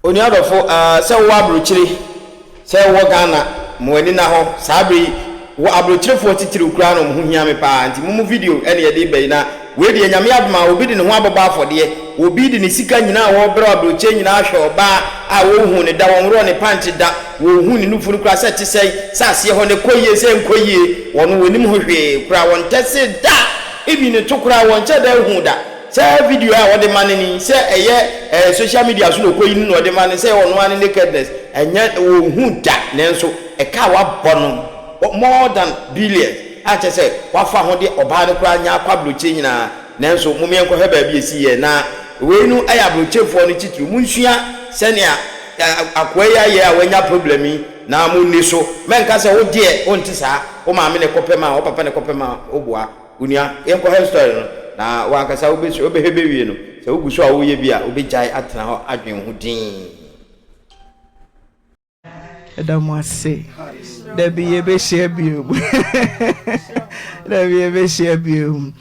Onua dɔfo, sɛ wowɔ abrokyire, sɛ wowɔ Ghana, ma w'ani nna hɔ saa bere yi. Wɔ abrokyirefoɔ titiriw koraa na wɔn ho hia me paa, nti mo mo video na yɛde reba yi. Na wei deɛ Nyame adom a, obi de ne ho abɔbɔ afɔdeɛ, obi de ne sika nyinaa a wɔrebrɛ wɔ abrokyire nyinaa ahwɛ ɔbaa a wɔnhuu no da, wɔnworɔɔ ne pant da, wɔnhuu ne nufu no koraa sɛ ɛte sɛn, sɛ aseɛ hɔ no ɛkɔ yie sɛ ɛnkɔ yie, wɔn wɔnnim ho hwee koraa, wɔntɛsee da, even ne to koraa wɔnkyɛ da nhuu da. Sɛ video a wɔde ma no ni, sɛ ɛyɛ eh, social media so na ɔkɔyi no na ɔde ma no, sɛ ɛyɛ ɔno ara ne nakedness, ɛnyɛ, wɔnhu da, nanso ɛka a wabɔ no, more than billions, a kyerɛ sɛ wafa ho de ɔbaa no koraa nya akɔ aburokyire nyinaa, nanso mom yɛnkɔhwɛ baabi a ɛsi yɛ, na wei no yɛ aburokyirefoɔ no titiriw, monsua sɛnea akoa yi ayɛ a wanya problem yi, na monni so, mɛnka sɛ wo deɛ wonte saa, wo maame na ɛkɔpɛ ma wo, wo papa na ɛkɔpɛ ma wo, woboa. Onua, yɛnkɔhwɛ story no, na w'ankasa wobɛsua, wobɛhwɛ bɛwie no, sɛ wogu so a woreyɛ bi a, wobɛgyae atena hɔ adwen ho dinn. Yɛda mo ase. Dabi yɛbɛhyia biom. Dabi yɛbɛhyia biom.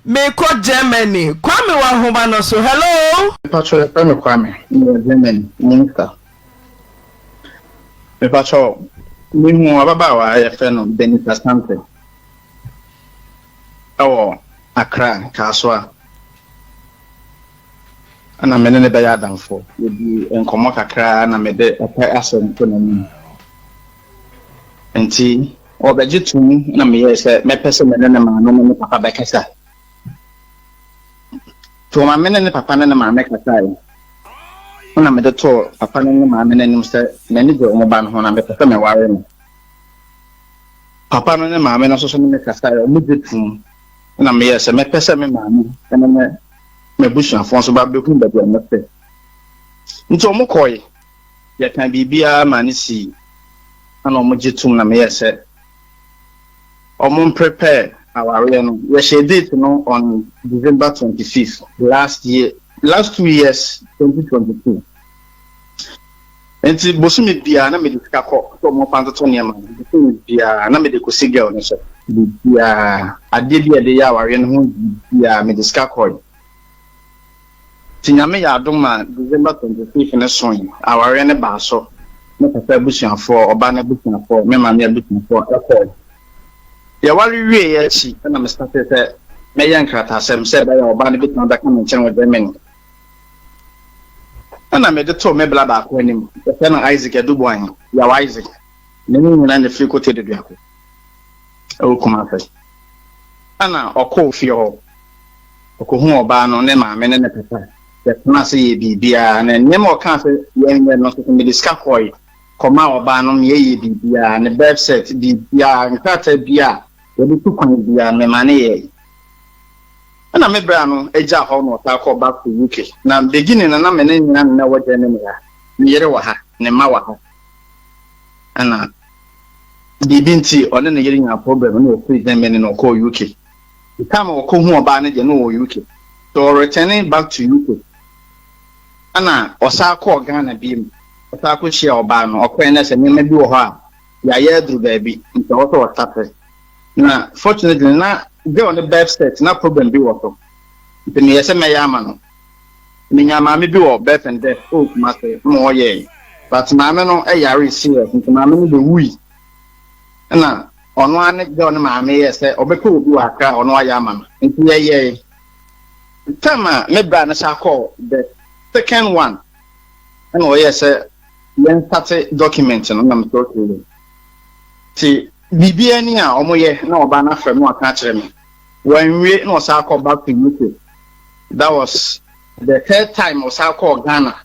Mekɔ Germany. Kwame wɔ ahoma no so. Hello. Mepakyɛw yɛfrɛ me Kwame, mewɔ Germany, Münster. Mepakyɛw mehu ababaawa a yɛfrɛ no Benita Sante. Wɔ Accra, Kasoa, ɛna me ne no bɛyɛ adamfo. Yɛdii nkɔmmɔ kakra na mede ɔpɛ asɛm to n'anim. Nti ɔbɛgye toom na meyɛɛ sɛ mɛpɛ sɛ me ne ne maame ne ne papa bɛkasa. Nti ɔma me ne ne papa ne ne maame kasaeɛ. Ɛna mede too papa no ne maame no anim sɛ m'ani gye wɔn ba no ho na mepɛ sɛ meware no. Papa no ne maame no nso so ne me kasaeɛ, wɔgye toom. Ɛna meyɛɛ sɛ mɛpɛ sɛ me maame ne me m'abusuafoɔ nso ba bɛhu baabi a mete. Nti wɔkɔe, yɛkaa biribiara maa no sii, ɛna wɔgye toom na meyɛɛ sɛ wɔmprepare awareɛ no. Yɛhyɛɛ date no on December 25th last year, last 2 years, 2022. Nti bosome biara na mede sika kɔ sɛ ɔmo mfa ntoto nneɛma no. Bosome biara na mede kɔsi girl no so. Biribiara, adeɛ bi a yɛde yɛ awareɛ no ho biribiara mede sika kɔe. Nti Nyame yɛ adom ma December 25 no soe, awareɛ no baa so. Me papa abusuafoɔ, ɔbaa no abusuafoɔ, me maame abusuafoɔ kɔe. Yɛware wieeɛ akyi na me startee sɛ mɛyɛ nkrataasɛm sɛ ɛbɛyɛ a ɔbaa no bɛtumi abɛka me nkyɛn wɔ Germany. Ɛna mede too me bla baako anim, yɛfrɛ no Isaac Adu-Boahene, Yaw Isaac. Ne ne nyinaa na ɛfiri Kotei Duduako ɛwɔ Kumase. Ɛna ɔkɔɔ fie hɔ, ɔkɔhuu ɔbaa no, ne maame ne ne papa. Yɛtenaa ase yɛɛ biribiara, na nneɛma a ɔkaa sɛ yɛnyɛ no nso so mede sika kɔe kɔmaa ɔbaa no ma yɛyɛɛ biribiara, ne birth cert, biribiara, nkrataa biara a yɛde tu kwan biara, memaa no yɛe. Ɛna me bra no gyaa hɔ na ɔsan kɔɔ back to UK. Na beginning no na me ne nyina na ɛwɔ Germany ha. Me yere wɔ ha, ne mma wɔ ha. Ɛna biribi nti ɔne ne yere nyaa problem na ɔfiri Germany na ɔkɔɔ UK. The time a ɔkɔhu ɔbaa no deɛ na ɔwɔ UK. So ɔretɛne back to UK. Ɛna ɔsan kɔɔ Ghana biom. Ɔsan kɔhyia ɔbaa no. Ɔkɔɛ na sɛ nneɛma bi wɔ hɔ a yɛayɛ aduru baabi nti ɛwɔ sɛ ɔsate. Na fortunately na girl no birth cert na problem bi wɔ so nti meyɛ sɛ mɛyɛ ama no. Menya maame bi wɔ birth and death wɔ Kumasi ma ɔyɛe but maame no yaree serious nti maame no bɛwui ɛna ɔno ara ne girl no maame yɛɛ sɛ ɔbɛpɛ obi wɔ Accra a ɔno ayɛ ama no nti yɛyɛe. Time a me bra no san kɔɔ the second one ɛna ɔyɛɛ sɛ yɛn starte document no na mesɛ okay nti biribiara ni a wɔyɛ na ɔbaa no afrɛ me na waka akyerɛ me. Wanwie na ɔsan kɔ back to UK. That was the third time ɔsan kɔɔ Ghana.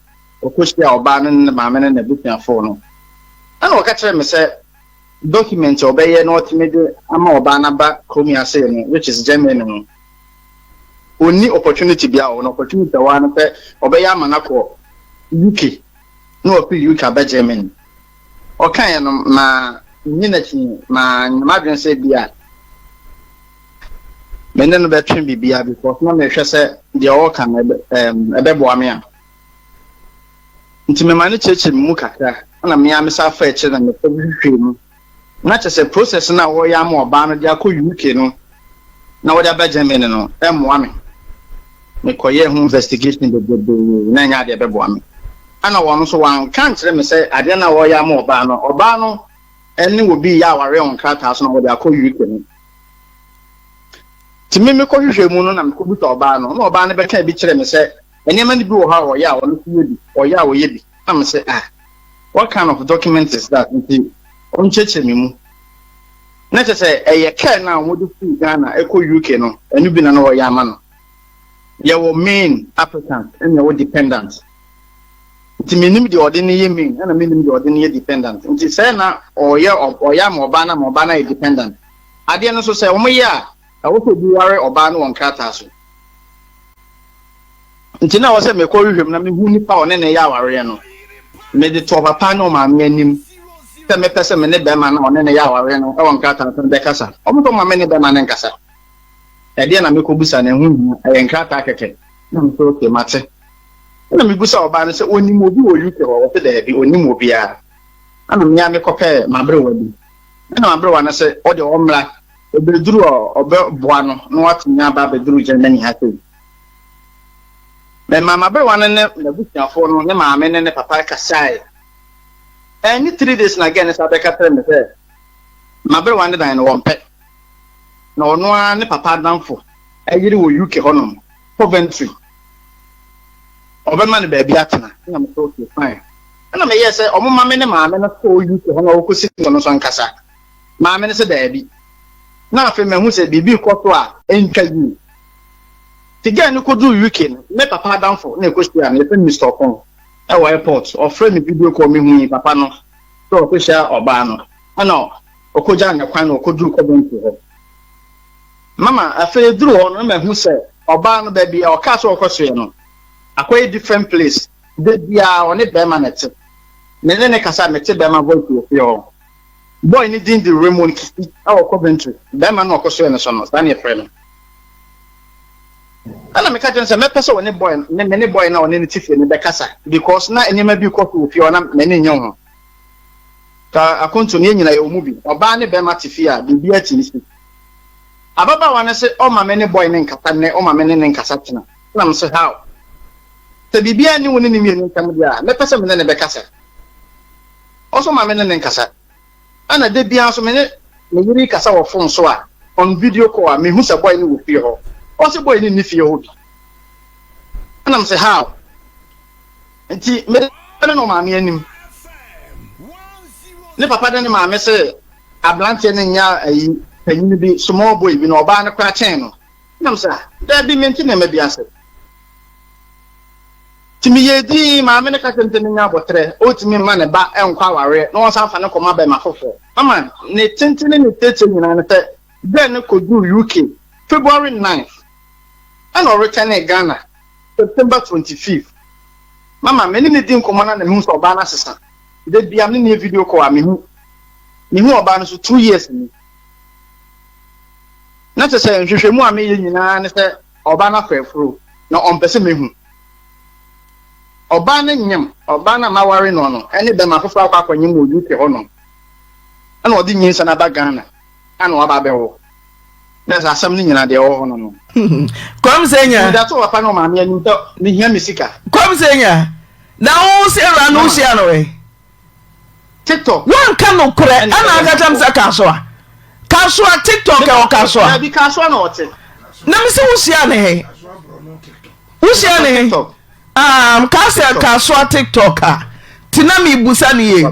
Ɔkɔhyia ɔbaa no ne ne maame ne n'abusuafoɔ no. Ɛna ɔka kyerɛɛ me sɛ document a ɔbɛyɛ na ɔtumi de ama ɔbaa no aba kurom yi ase no, which is Germany no, ɔnni opportunity biara wɔ hɔ. Na opportunity a ɔwɔ ara ne sɛ ɔbɛyɛ ama no akɔ UK na wafiri UK aba Germany. Ɔkaeɛ no, ma menni n'akyi, manyɛ m'adwene sɛ ebia me ne no bɛtwe biribiara because na mehwɛ sɛ deɛ ɔreka no ɛbɛboa me a. Nti mema no kyerɛkyerɛ me mu kakra na me ara mesan fa akyire na mekɔ hwehwɛ mu. Na kyerɛ sɛ process no a wɔreyɛ ama ɔbaa no de akɔ UK no na wɔde aba Germany no ɛmmoa me. Mekɔyɛɛ ho investigation bebrebe na ɛnyɛ adeɛ ɛbɛboa me. Ɛna wɔn nso wɔanka ankyerɛ me sɛ adeɛ no a wɔreyɛ ama ɔbaa no, ɔbaa no ne obi reyɛ awareɛ wɔ nkrataa so na wɔde akɔ UK no. Nti me mekɔhwehwɛ mu no na mekɔbisa ɔbaa no, na ɔbaa no bɛka bi kyerɛ me sɛ nneɛma no bi wɔ hɔ a ɔyɛ a ɔno nso yɛ bi, ɔyɛ a ɔyɛ bi. Na me sɛ ah, what kind of document is that? Nti ɔnkyerɛkyerɛ me mu. Na kyerɛ sɛ ɛyɛ kaa no a wɔde firi Ghana ɛkɔ UK no, ɛno bi na na wɔyɛ ama no. Yɛwɔ main applicant ɛna yɛwɔ dependant. Nti mennim deɛ ɔde no yɛ main ɛna mennim deɛ ɔde no yɛ dependant. Nti sɛ na ɔyɛ ɔyɛ ama ɔbaa no ama ɔbaa no ayɛ dependant. Adeɛ no nso sɛ wɔyɛ a ɛwɔ sɛ obi ware ɔbaa no wɔ nkrataa so. Nti na ɛwɔ sɛ mekɔ hwehwɛ mu na mehu nipa a ɔne no yɛ awareɛ no. Mede too papa ne ɔmaame anim sɛ mepɛ sɛ me ne bɛrima no a ɔne no yɛ awareɛ no wɔ nkrataa so no bɛkasa. Wɔn nso wɔma me ne bɛrima no nkasa. Ɛdeɛn na mekɔbisa no? Ɛho nhia, ɛyɛ nkrataa kɛkɛ. Na mese okay, mate. Ɛna mebisa ɔbaa no sɛ ɔnim obi wɔ UK hɔ? Ɔse daabi, ɔnnim obiara. Ɛna me ara mekɔpɛɛ m'aberewa bi. Ɛna m'aberewa no se ɔdeɛ ɔmmra, ɔbɛduru a ɔbɛboa no na watumi aba abɛduru Germany ha sei. Memaa m'aberewa no ne n'abusuafoɔ no, ne maame ne ne papa kasaeɛ. Ɛnni 3 days na girl no san bɛka kyerɛɛ me sɛ m'aberewa no dan no wɔmpɛ. Na ɔno ara ne papa adamfo yere wɔ UK hɔnom, Coventry. Ɔbɛma no baabi atena. Ɛna me sɛ okay fine. Ɛna meyɛɛ sɛ ɔmo ma me ne maame no kɔɔ UK hɔ na ɔkɔsi no nso ankasa. Maame no sɛ daabi. Na afei mahu sɛ biribi rekɔ so a ɛntwa yie. Nti girl no kɔduu UK no, me papa adamfo na ɛkɔhyia no, yɛfrɛ no Mister Ɔpɔn, ɛwɔ airport. Ɔfrɛ me video call, mehui papa no sɛ ɔkɔhyia ɔbaa no. Ɛna ɔkɔgyaa no kwan na ɔkɔduruu Coventry hɔ. Mama, afei ɛduruu hɔ no na mahu sɛ ɔbaa no baabi a ɔkaa sɛ ɔkɔsoɛ no, akɔyɛ different place. Da biara ɔne bɛrima na ɛte. Me ne no kasa a, mete bɛrima voice wɔ fie hɔ. Boy no din de Raymond Kisi wɔ Coventry. Bɛrima no a ɔkɔsoɛ no so no, saa na yɛfrɛ no. Ɛna meka kyerɛ no sɛ mɛpɛ sɛ ɔne boy no, me ne boy no a ɔne no te fie no bɛkasa because na nneɛma bi rekɔ so wɔ fie hɔ na m'ani nnye ho. Ka akonto no, yɛn nyinaa yɛwɔ mu bi. Ɔbaa ne bɛrima te fie a, biribiara tumi si. Ababaawa no se ɔmma me ne boy no nkasa nnɛ, ɔmma me ne no nkasa kyena. Ɛna mese how? Sɛ biribiara nni wo ne ne mmienu ntam deɛ a, mɛpɛ sɛ me ne no bɛkasa. Ɔso ɔmma me ne no nkasa. Ɛna da biara nso me ne me yere kasa wɔ phone so a, on video call a, mehu sɛ boy no wɔ fie hɔ. Ɔse boy no nni fie hɔ bi. Ɛna mese how? Nti me ne no maame anim. Ne papa ne ne maame se abranteɛ no nyɛ ayi panyin bi small boy bi na ɔbaa no koraa kyɛn no. Ɛna me sɛ ah daabi mente nneɛma bi ase. Nti meyɛɛ dinn maame no ka kyerɛ me sɛ menya aboterɛ ɔntumi mma ne ba nkɔ awareɛ na ɔnsan mfa no nkɔma bɛrima foforɔ. Mama ne tenten ne ne tiatia nyinaa ne sɛ girl no kɔduruu UK February 9th ɛna ɔretɛnee Ghana September 25th. Mama me ne no di nkɔmmɔ na na mehu sɛ ɔbaa no asesa. Da biara me ne no yɛ video call a mehu. Mehu ɔbaa no so 2 years ni. Na kyerɛ sɛ nhwehwɛmu a meyɛ nyinaa ne sɛ ɔbaa no afa afuro na ɔmpɛ sɛ mehu. Ɔbaa no nyem, ɔbaa no a maware no no ne bɛrima foforɔ akɔ akɔnyem wɔ UK hɔnom. Ɛna ɔde nyinsɛn aba Ghana ana waba abɛwo. Na sɛ asɛm no nyinaa deɛ ɛwɔ hɔ no no. Kwam sɛ nya. Mede ato papa ne ɔmaame anim sɛ mehia me sika. Kwam sɛ nya. Na wo sɛ awura no wohyia no ɛ? TikTok. Woanka nokorɛ ɛna aka kyerɛ me sɛ Kasoa. Kasoa TikTok ɛwɔ Kasoa. Dabi Kasoa na ɔte. Na me sɛ wohyia ne he? Wohyia ne he? Um, ka sɛ Kasoa TikTok a ti na mebusa ne yie.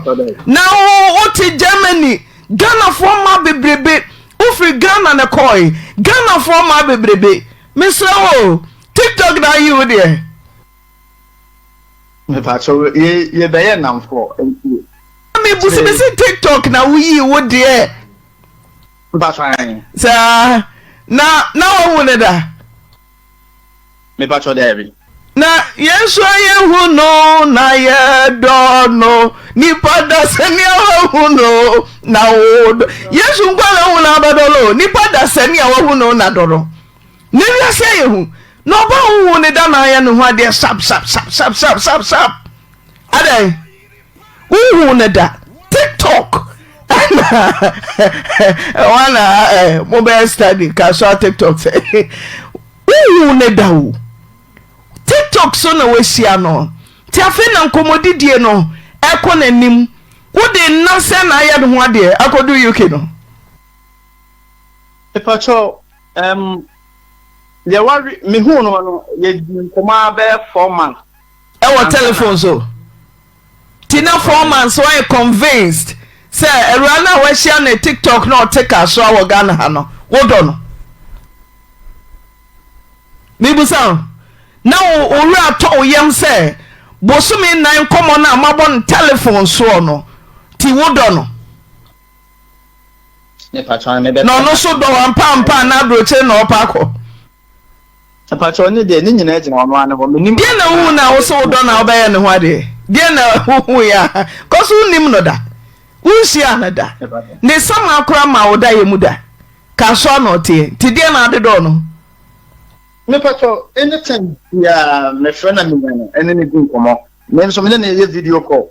Na wo wote Germany Ghanafoɔ mma bebrebe wofiri Ghana na kɔe Ghanafoɔ mma bebrebe mesrɛ wo TikTok na ayi wo deɛ. Mepakyɛw yɛ yɛbɛyɛ nnamfo nti. Me busi me si TikTok na woyii wo deɛ. Mpakyɛw ayi. Saa na na wahu ne da. Mepakyɛw daabi. Na yɛn nso yɛhu no na yɛdɔ no nipa da sɛnea wahu no na wodɔ Yesu nkwa na hu na abɛdɔ no nipa da sɛnea wahu no na dɔ no. Ne wiase ayɛ hu na ɔba huhu ne da na ayɛ ne ho adeɛ sharp sharp sharp sharp sharp sharp sharp adɛn wohu ne da tiktok ɛna wana ɛ mobɛyɛ study kasoa tiktok sɛ wohu ne da o tiktok so na wahyia no. Nti afei na nkɔmmɔdidie no ɛkɔ n'anim. Wode nna sɛn na ayɛ ne ho adeɛ akɔdu UK no? Mepakyɛw, um, yɛware, mehuu no no, yɛdi nkɔmmɔ ara bɛyɛ 4 months. Ɛwɔ telephone so? Nti na 4 months woayɛ convinced sɛ awuraa no a woahyia no TikTok na ɔte Kasoa wɔ Ghana ha no, wodɔ no? Mebisa wo, na wo wo werɛ atɔ wo yam sɛ bosome nnan nkɔmmɔ no a moabɔ no telephone soɔ no nti wodɔ no? Na ɔno nso dɔ wo ampaampa anaa aburokyire na ɔpɛ akɔ? Mpakyɛw ne deɛ ne nyinaa gyina ɔno ara ne hɔ menim. Deɛ na wohu na wo so wodɔ na wobɛyɛ ne ho adeɛ? Deɛ na wohu yɛ a kɔ so wonim no da, wonhyiaa no da, ne sama koraa ma wo da yɛ mu da. Kasoa na ɔteɛ nti deɛ na ade dɔɔ no. Mepatɔ anytime biaa mefrɛ na menya no ɛne no di nkɔmɔ me nso mene no yɛ video call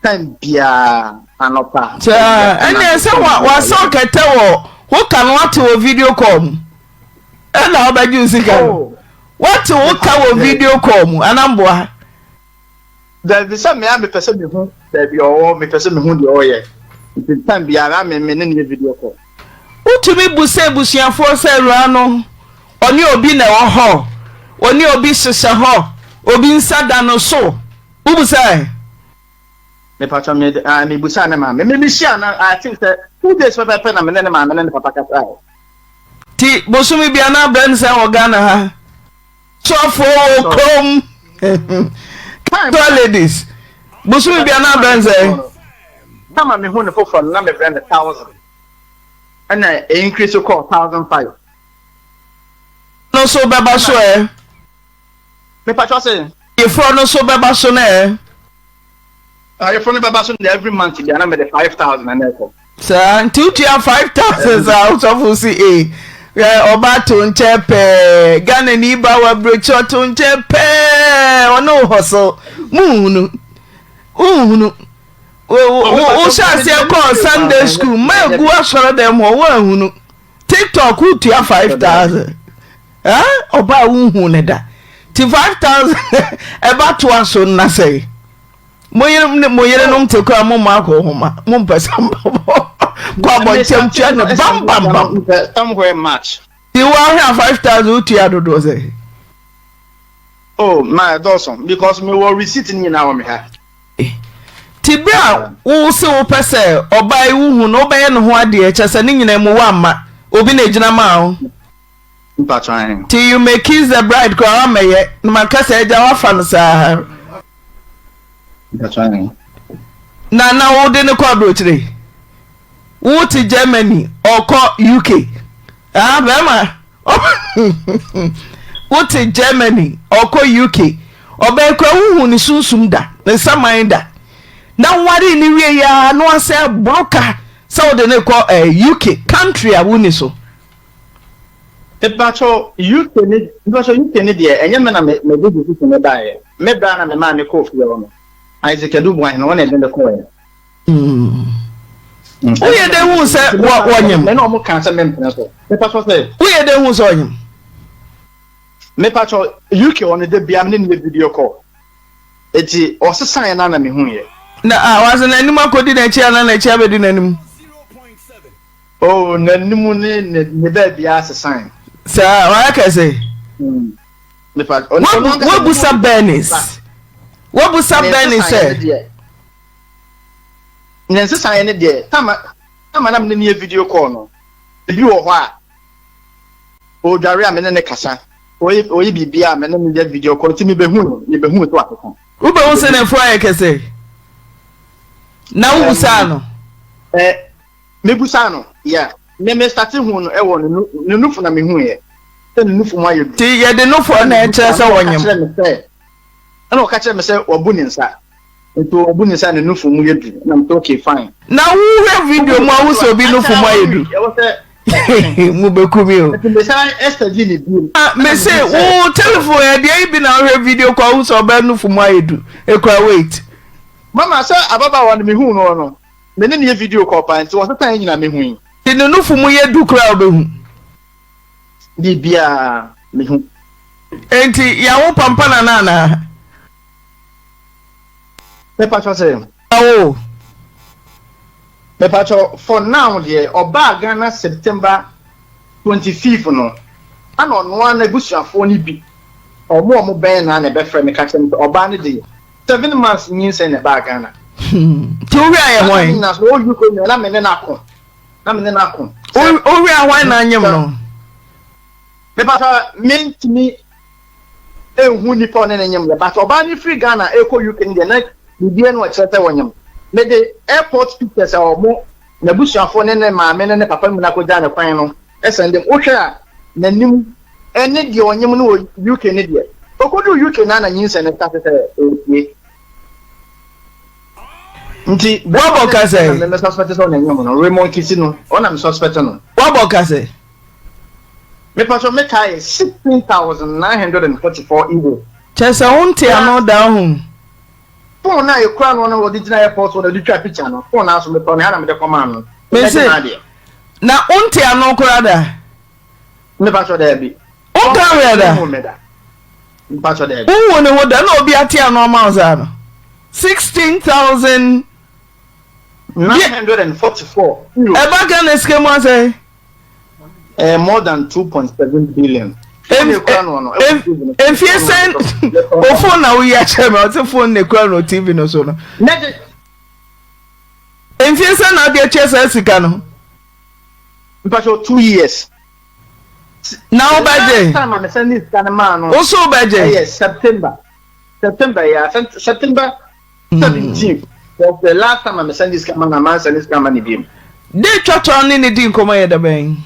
time biaa anɔpa. Saa ɛneɛ sɛ wasɔ kɛtɛ wɔ wo ka no wate wɔ video call mu ɛna wobɛgye wo sika no wate wo ka wɔ video call mu anamboa. Dabi sɛ me a mepɛ sɛ mehu baabi a ɔwɔ mepɛ sɛ mehu deɛ ɔyɛ nti time biara me me ne no yɛ video call. Wotumi bu sɛ abusuafoɔ sɛ awuraa no ɔne obi na ɛwɔ hɔ ɔne obi hyehyɛ hɔ obi nsa da no so wobu sɛ. Mepatwa me ah mebusaa ne maame me mehyia na I think sɛ 2 days pɛpɛpɛ na me ne ne maame ne ne papa kasaeɛ. Ti bosome bia na abrɛ no sɛn wɔ Ghana ha? Sɔfoɔ wɔ kurom. Ketewa ladies. Bosome bia na abrɛ no sɛn? Time a mehu no foforɔ no na mebrɛ no 1000 ɛna ɛ increase kɔɔ 1005. No so bɛba so ɛ. Mepatwa se. Yeforɔ no so bɛba so no ɛ. Ayefo no bɛba so na every month bia na mede 5000 na ɛkɔ. Saa nti wotua 5000 saa ɔsɔfo si e hwɛ ɔba to nkyɛn pɛɛ Ghana ni ba wɔ aburokyi ɔto nkyɛn pɛɛ ɔne wo hɔ so muhunu wohunu wohyɛ aseɛ kɔɔ Sunday school ma egu asɔre dɛm hɔ woahunu TikTok wotua 5000 ɔba a wohu ne da ti 5000 ɛba toa so nna sɛe. Mo yere ne mo yerenom te koraa mo mma akɔ nhoma mo mpɛ sɛ mbɔbɔ kɔ abɔntɛm tua ne bam bam bam. Somewhere March. Ti wo ahwɛ a 5000 wotua dodoɔ sɛ. Oh ma ɛdɔɔso because me wɔ receipt ne nyinaa wɔ me ha. Ti bere a wo se wo pɛ sɛ ɔbaa yi wo hu no wobɛyɛ ne ho adeɛ kyɛ sɛ ne nyinaa mu woamma obi na egyina maa wo. Mpatwan. Ti you may kiss the bride koraa wammɛyɛ na maka sɛ agya wafa no saa. Na na wode no kɔ aburokyire wote Germany ɔkɔ UK ah bɛrima wote Germany ɔkɔ UK ɔbɛn kora wohu ne sunsum da ne saman da na woware ne wie ya na wasɛ boro ka sɛ wode ne kɔ eh, UK country a wonni so. Mepakyɛw UK ne mepakyɛw UK ne deɛ ɛnyɛ me na me me de decision no baeɛ. Me bra na me maa me kɔɔ fie hɔ no. Isaac Adu Boahen no ɔna ɛde me kɔɔɛ. Woyɛ dɛ hu sɛ wɔnyem? Me na ɔmo kaa sɛ mempene so. Mepakyɛw sɛ. Woyɛ dɛ hu sɛ ɔnyem? Mepakyɛw UK hɔ no da biara me ne no yɛ video call. Eti ɔsesaeɛ no ara na mehuiɛ. Na a wase n'anim akɔdi n'akyi anaa n'akyi abɛdi n'anim? Oh, n'anim ne ne ne baabiara sesae. Saa, wayɛ kɛse. Mepa, Wabu wabusa Bernice. Wabusa Bernice sɛ. Ne nsesaeɛ ne deɛ, tama tama na me ne no yɛ video call no, ebi wɔ hɔ a, ɔredware a me ne no kasa, ɔyɛ ɔyɛ biribi a me ne no yɛ video call, nti mebɛhu no, mebɛhu sɛ wasesa. Wobɛhu sɛ n'afu ayɛ kɛse. Na wobusaa no. Eh, Me busaa no, yeah. Me me starte hu no ɛwɔ ne nu ne nufu na me hu yɛ. Sɛ ne nufu mu ayɛ du. Ti yɛde nufu na ɛkyerɛ sɛ wɔnyem. Ɛna ɔka kyerɛ me sɛ ɛna ɔka kyerɛ me sɛ wabu ne nsa. Nti wabu ne nsa ne nufu mu yɛ du. Ɛna me sɛ okay fine. Na wohwɛ video mu a wo sɛ obi nufu mu ayɛ du. Ɛwɔ sɛ Mo bɛku mi o. Nti me san ɛstudy ne bio. Ah, me se wo telephone ɛdeɛ yi bi na wohwɛ video kɔ wo sɛ ɔbɛ nufu mu ayɛ du. Ekura wait. Mama sɛ ababaawa no me hu no no. Me ne no yɛ video call paa nti ɔsesa yɛ nyina mehui. Nti ne nufu mu yɛ du koraa wobɛhu. Biribiaa mehu. Enti yɛawo pampana no anaa? Mepakyɛw sɛ. Awo. Mepakyɛw for now deɛ ɔbaa Ghana September 25 no ɛna ɔno ara n'abusuafoɔ no bi ɔmo a ɔmo bɛn no ara na ɛbɛfrɛ me ka kyerɛ me sɛ ɔbaa no deɛ 7 months nyinsɛn na ɛbaa Ghana. Nti wo hwɛ ayɛ hwan? Na so ɔwɔ UK nyinaa na me ne no ako na me ne no ako. Wo hwɛ hwan na anyem no? Mepakyɛw mentumi nhu nipa ɔne no nyem yɛ but ɔbaa no firi Ghana ɛkɔ UK no deɛ na biribiara no ɔkyerɛ sɛ wɔnyem. Mede airport pictures a ɔmo n'abusuafoɔ ne ne maame ne ne papa nyinaa kɔgyaa no kwan no sɛnde m. Wohwɛ a n'anim ne deɛ ɔnyem no wɔ UK no deɛ ɔkɔduru UK no ara na nyinsɛn no starte sɛ ɛrepue. Nti Wabɔ ka sɛ? Me me suspect sɛ ɔna nyem no Raymond Kisi no ɔna me suspect no. Wabɔ ka sɛ? Mepatwɔ me ka yɛ 16,944 euros. Kyerɛ sɛ wo nte ano da ho. Phone no a yɛkura no no wɔde gyina airport hɔ na wɔde twa picture no phone no aso metɔ ne ha na mede kɔmaa no. Mese na wo nte ano koraa da. Mepatwɔ daabi. Wonka werɛ da. Mepatwɔ daabi. Wonhu ne ho da na obi ate ano ama wo saa no. 16,000. 944 euros. Ɛba Ghana sika mu asɛn? Ɛyɛ more than 2.7 billion. Mfie sɛn o phone na woyi akyerɛ me ɔte phone na ekura no TV no so no. Mfie sɛn na ɔde atua saa sika no? Mpatsɔ 2 years. Na wobɛgye? Last time a mesan de sika no maa no. Wo so wobɛgye? Ɛyɛ September. September yeah, September 17 was the last time a mesan de sika ma na mansan de sika ma ne biom. De twatwa ne ne di nkɔmɔ yɛ dɛbɛn?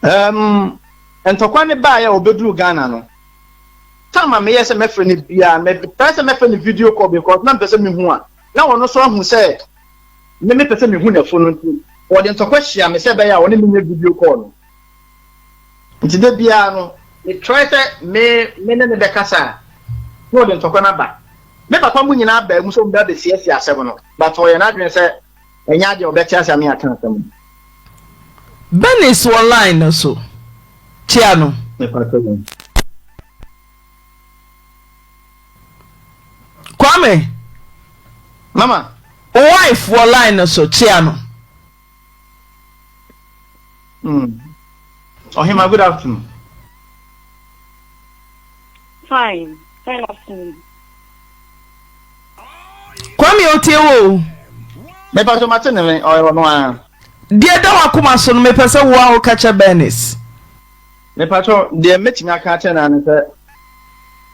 Um, ntɔkwa ne baeɛ a ɔbɛduru Ghana no, time a meyɛ sɛ mɛfrɛ no biara, mepɛ sɛ mɛfrɛ no video call because na mpɛ sɛ mehu a, na ɔno nso ahu sɛ me mepɛ sɛ mehu n'afu no nti, ɔde ntɔkwa hyia me sɛ ɛbɛyɛ a ɔne me nyɛ video call no. Nti da biara no, me try sɛ me me ne no bɛkasa a, na ɔde ntɔkwa no aba. Me papa mu nyinaa baa mu sɛ wɔn bɛsiesie asɛm no, but ɔyɛ n'adwene sɛ ɛnyɛ adeɛ a ɔbɛte ase ame aka asɛm no. Bernice wɔ line no so, kyia no. Kwame. Mama. Wo wife wɔ line no so, kyia no. Mm. Ɔhema, good afternoon. Fine. Fine afternoon. Kwame otie wo o. Mepɛ so mate ne ɔyɛ ɔno ara. Deɛ da w'akoma so no mepɛ sɛ wo a woka kyɛ Bernice. Mepatwɔ deɛ mɛtumi aka akyerɛ no ara ne sɛ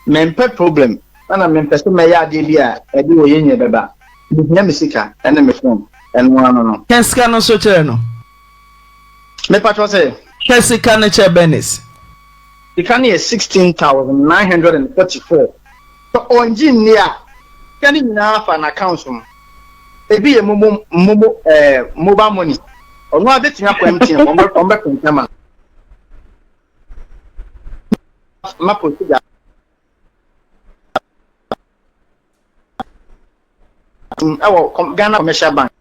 mempɛ problem ɛna mempɛ sɛ mɛyɛ adeɛ bi a ɛde oyɛnyɛ bɛba. Mehia me sika ɛne me phone ɛno ara no no. Ka sika no nso kyerɛ no. Mepatwɔ sɛ. Ka sika no kyerɛ Bernice. Sika no yɛ 16,944. Sɛ ɔngye nni a, sika no nyinaa fa n'accounts mu. Ebi yɛ momo momo ɛɛ mobile money. Ɔno ara bɛtumi akɔ MTN wɔn bɛ wɔn bɛ print ama no. Ma procedure ɛwɔ Ghana Commercial Bank.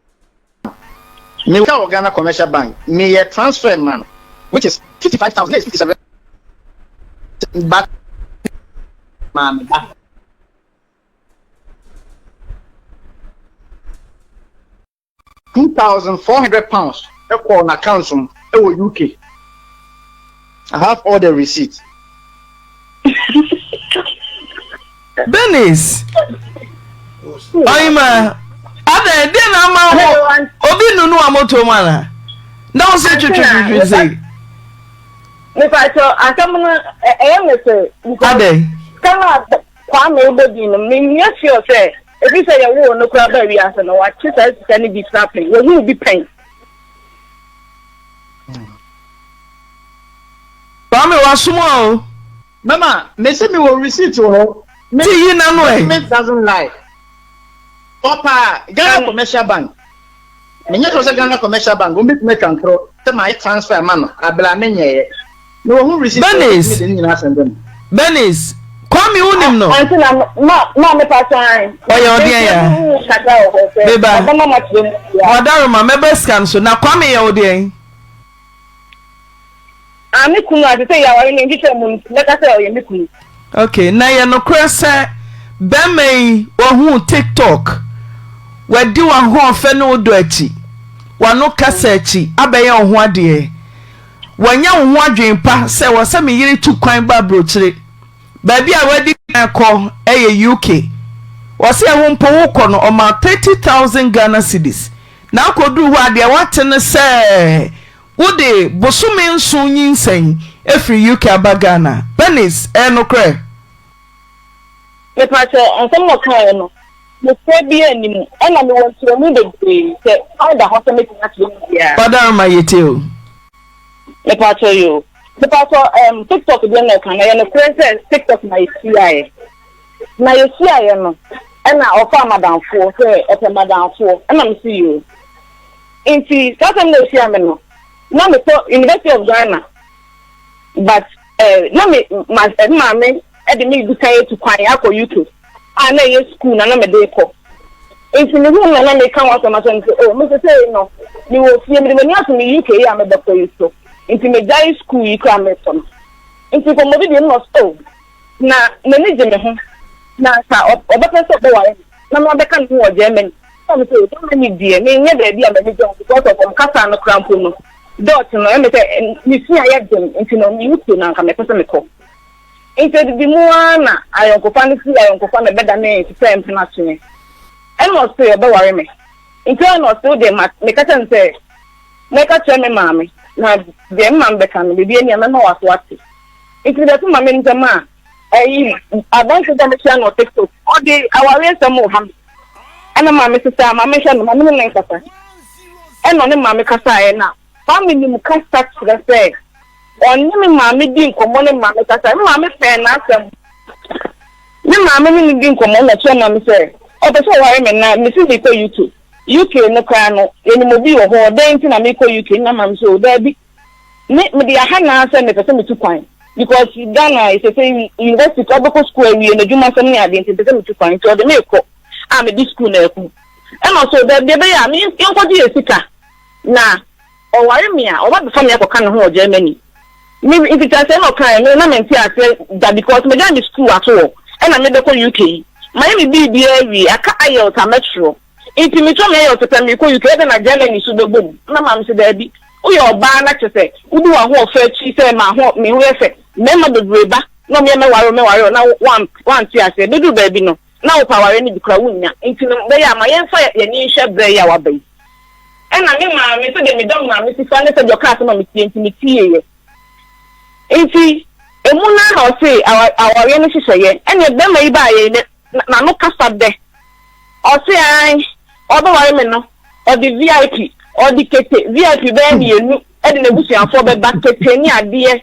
Me ka wɔ Ghana Commercial Bank. Me yɛ transfer ma no which is 55,000 na is 57 but maa me ba. £2,400 kɔɔ n'accounts mu wɔ UK. I have all the receipts. Bernice, ɔyima, adɛn deɛ na ama wo obi nunu a moto mu ana? Na wo se twetwetwetwe sei. Mepakyɛ asɛm no ɛyɛ me sɛ because Adɛn? sika no a Kwame bɔ din no menyɛ sure sɛ efi sɛ yɛwoo no koraa baa wiase no wakye saa sika no bi koraa pɛn wahunu bi pɛn. Kwame wasom o. Mama, me se me wɔ receipt wɔ hɔ. Me Ti yi na no ɛ. Document doesn't lie. Ɔpa Ghana Commercial Bank. Menyɛ sure sɛ Ghana Commercial Bank wɔn bɛtumi atwa ntorɔ sɛ mayɛ transfer ama no abere a menyɛeɛ. Mewɔ ho receipt a Bernice. wɔbɛtumi de ne nyinaa asɛnde me. Bernice, Kwame wonim no? Ante na ma ma me pa san. Ɔyɛ ɔdeɛn ya? Kakra wɔ hɔ sɛ Meba. ɔbɛma ma kyerɛ mu bia. Ɔdaroma mɛba sika no so na Kwame yɛ wo deɛn? Ah me kunu a te sɛ yɛaware no nhyehyɛ mu nti mɛka sɛ ɔyɛ me kunu. Ok, na ɛyɛ nokorɛ sɛ Bɛrima yi wahu tiktok, wadi w'ahoɔfɛ ne wo dɔ akyi, w'ano kasa akyi abɛyɛ wo ho adeɛ. Wanya wo ho adwene pa sɛ wɔ sɛ me yere tu kwan ba aburokyire. Baabi a wadi kan akɔ yɛ UK. Wɔse ɛho mpo wokɔ no ɔma 30,000 Ghana cedis. Na akɔduru hɔ a deɛ wate ne sɛ wode bosome nson nyinsɛn firi UK aba Ghana. Bernice, ɛyɛ nokorɛ? Mepakyɛ, nsɛm a ɔkaeɛ no, nokorɛ biara nni mu. Ɛna mewɔ nkyerɛmu bebree, sɛ kwan da hɔ sɛ mɛtumi akyerɛ mu biara. Wadaroma yɛtie o. Mepakyɛ yoo. Mepakyɛ ɛɛm TikTok deɛ na ɔka no ɛyɛ nokorɛ sɛ TikTok na yɛhyiaeɛ. Na yɛhyiaeɛ no ɛna ɔfaa madamfoɔ sɛ ɔpɛ madamfoɔ ɛna mese yoo. Nti saa asɛm na ɔhyia me no na mekɔ University of Ghana but eh, na me ma eh, me maame de me di kan atu kwan akɔ UK a na ɛyɛ sukuu na na mede rekɔ. Nti mehuu na na meka ho asɛm akyerɛ no sɛ, oh, me sesei no, mewɔ fie, mede m'ani ato me UK yi a mebɛkɔ yi so, nti megyae sukuu yi koraa mekɔ no. Nti nkɔmmɔdidi no na ɔsɛ, oh, na n'ani gye me ho, na nka ɔbɛpɛ sɛ ɔbɛware me na mabɛka ne ho wɔ Germany. Na me sɛ, Germany deɛ, menyɛ baabi a m'ani gye ho because of wɔn kasa no koraa mpo no, Dutch no, ɛyɛ me sɛ ne sua yɛ den, nti no, me UK na anka mepɛ sɛ mekɔ. Nti edidi mu ara na ayɔnkofa no fii ayɔnkofa na ɛbɛdanee te sɛ mpenatwe. Ɛna ɔse ɔbɛware me. Nti ɛna ɔse wo deɛ ma meka kyerɛ no sɛ mɛka kyerɛ me maame na deɛ me maame bɛka no biribi ani a mɛma w'aso ate. Nti mede ato maame no nsam a ɛyi aberanteɛ bi a mehyia no wɔ TikTok ɔde awareɛ nsɛm reha me. Ɛna maame se saa ma menhwɛ no ma me ne no nkasa. Ɛna ɔne maame kasaeɛ na Kwame nim kasa kyerɛ sɛ ɔne me maame di nkɔmmɔ ne maame kasa. Me maame pɛɛ n'asɛm. Me maame ne no di nkɔmmɔ na ɔkyerɛ maame sɛ ɔpɛ sɛ ɔware me na mese mekɔ UK. UK no koraa no yɛnim obi wɔ hɔ dɛn nti na mekɔ UK na maame sɛ o daabi. Me mede aha naa sɛ mepɛ sɛ metu kwan because Ghana sɛsɛ university kɔ wobɛkɔ school awie no adwuma sɛm ne adeɛ nti mepɛ sɛ metu kwan nti ɔde me kɔ a mede school na ɛkɔ. Ɛna ɔsɛ o daabi ɛbɛyɛ a yɛnkɔgye yɛ sika. Na ɔware me a, ɔba bɛfa me akɔka ne ho wɔ Germany. Me mfitiaseɛ na ɔkaeɛ no na mente aseɛ da because magyae me school ato hɔ ɛna mebɛkɔ UK yi. Mayɛ me biribiara awie, aka IELTS a mɛtwerɛ. Nti metwerɛ me IELTS pɛ merekɔ UK, ɛdɛn na Germany nso bɛbɔ mu? Na maame se daabi, woyɛ ɔbaa na kyerɛ sɛ wodi w'ahoɔfɛ akyi sɛ m'aho me ho yɛ fɛ, mmarima bebree ba na wɔyɛ mɛware wo mɛware wo na woante aseɛ. Ɛbɛduru baabi no, na wopɛ awareɛ no bi koraa wonnya, nti no bɛyɛ a ma yɛmfa yɛn ani nhwɛ berɛ yi a waba yi. Ɛna me maame, sɛdeɛ medɔ me maame si fa ne sɛdeɛ ɔkaa asɛm a metie nti metieeɛ. Nti ɛmu no ara na ɔse awareɛ no nhyehyɛeɛ, ɛneɛ bɛrima yi baeɛ yi n'ano kasa dɛ, ɔse ae ɔbɛware me no ɔde VIP, ɔde kete, VIP bɛyɛ mmienu de n'abusuafoɔ bɛba, kete ne adeɛ.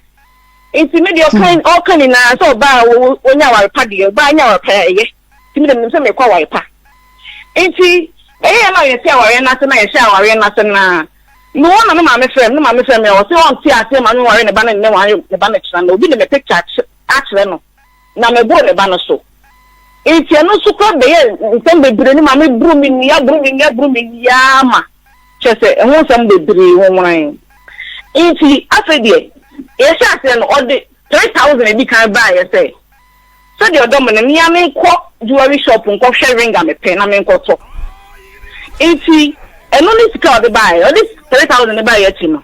Nti me deɛ ɔka ɔka nyinaa sɛ ɔbaa a ɔnya aware pa deɛ ɔbaa nya aware pa ɛyɛ nti me deɛ menim sɛ mekɔ aware pa nti ɛyɛ na yɛte awareɛ no ase na yɛhyɛ awareɛ no ase naa mewɔ na me maame frɛ me ne maame frɛ me ɔse ɔnte aseɛ ma me nware ne ba no nnɛ nware ne ba no kyena na obi de me picture akyerɛ no na meboro ne ba no so nti ɛno nso kora bɛyɛ nsɛm bebree ne maame boro me nnua boro me nnua boro me nnua ma Kyerɛ sɛ, ɛho nsɛm bebree nwonwonae. Enti afei deɛ, yɛhyɛɛ aseɛ no, ɔde 3000 adi kan baeɛ sɛ, sɛdeɛ ɔdɔ me no, me ara menkɔ jewelry shop nkɔhwɛ ring a mepɛ na menkɔtɔ. Enti ɛno ne sika a ɔde baeɛ. Ɔde 3000 no baeɛ akyi no,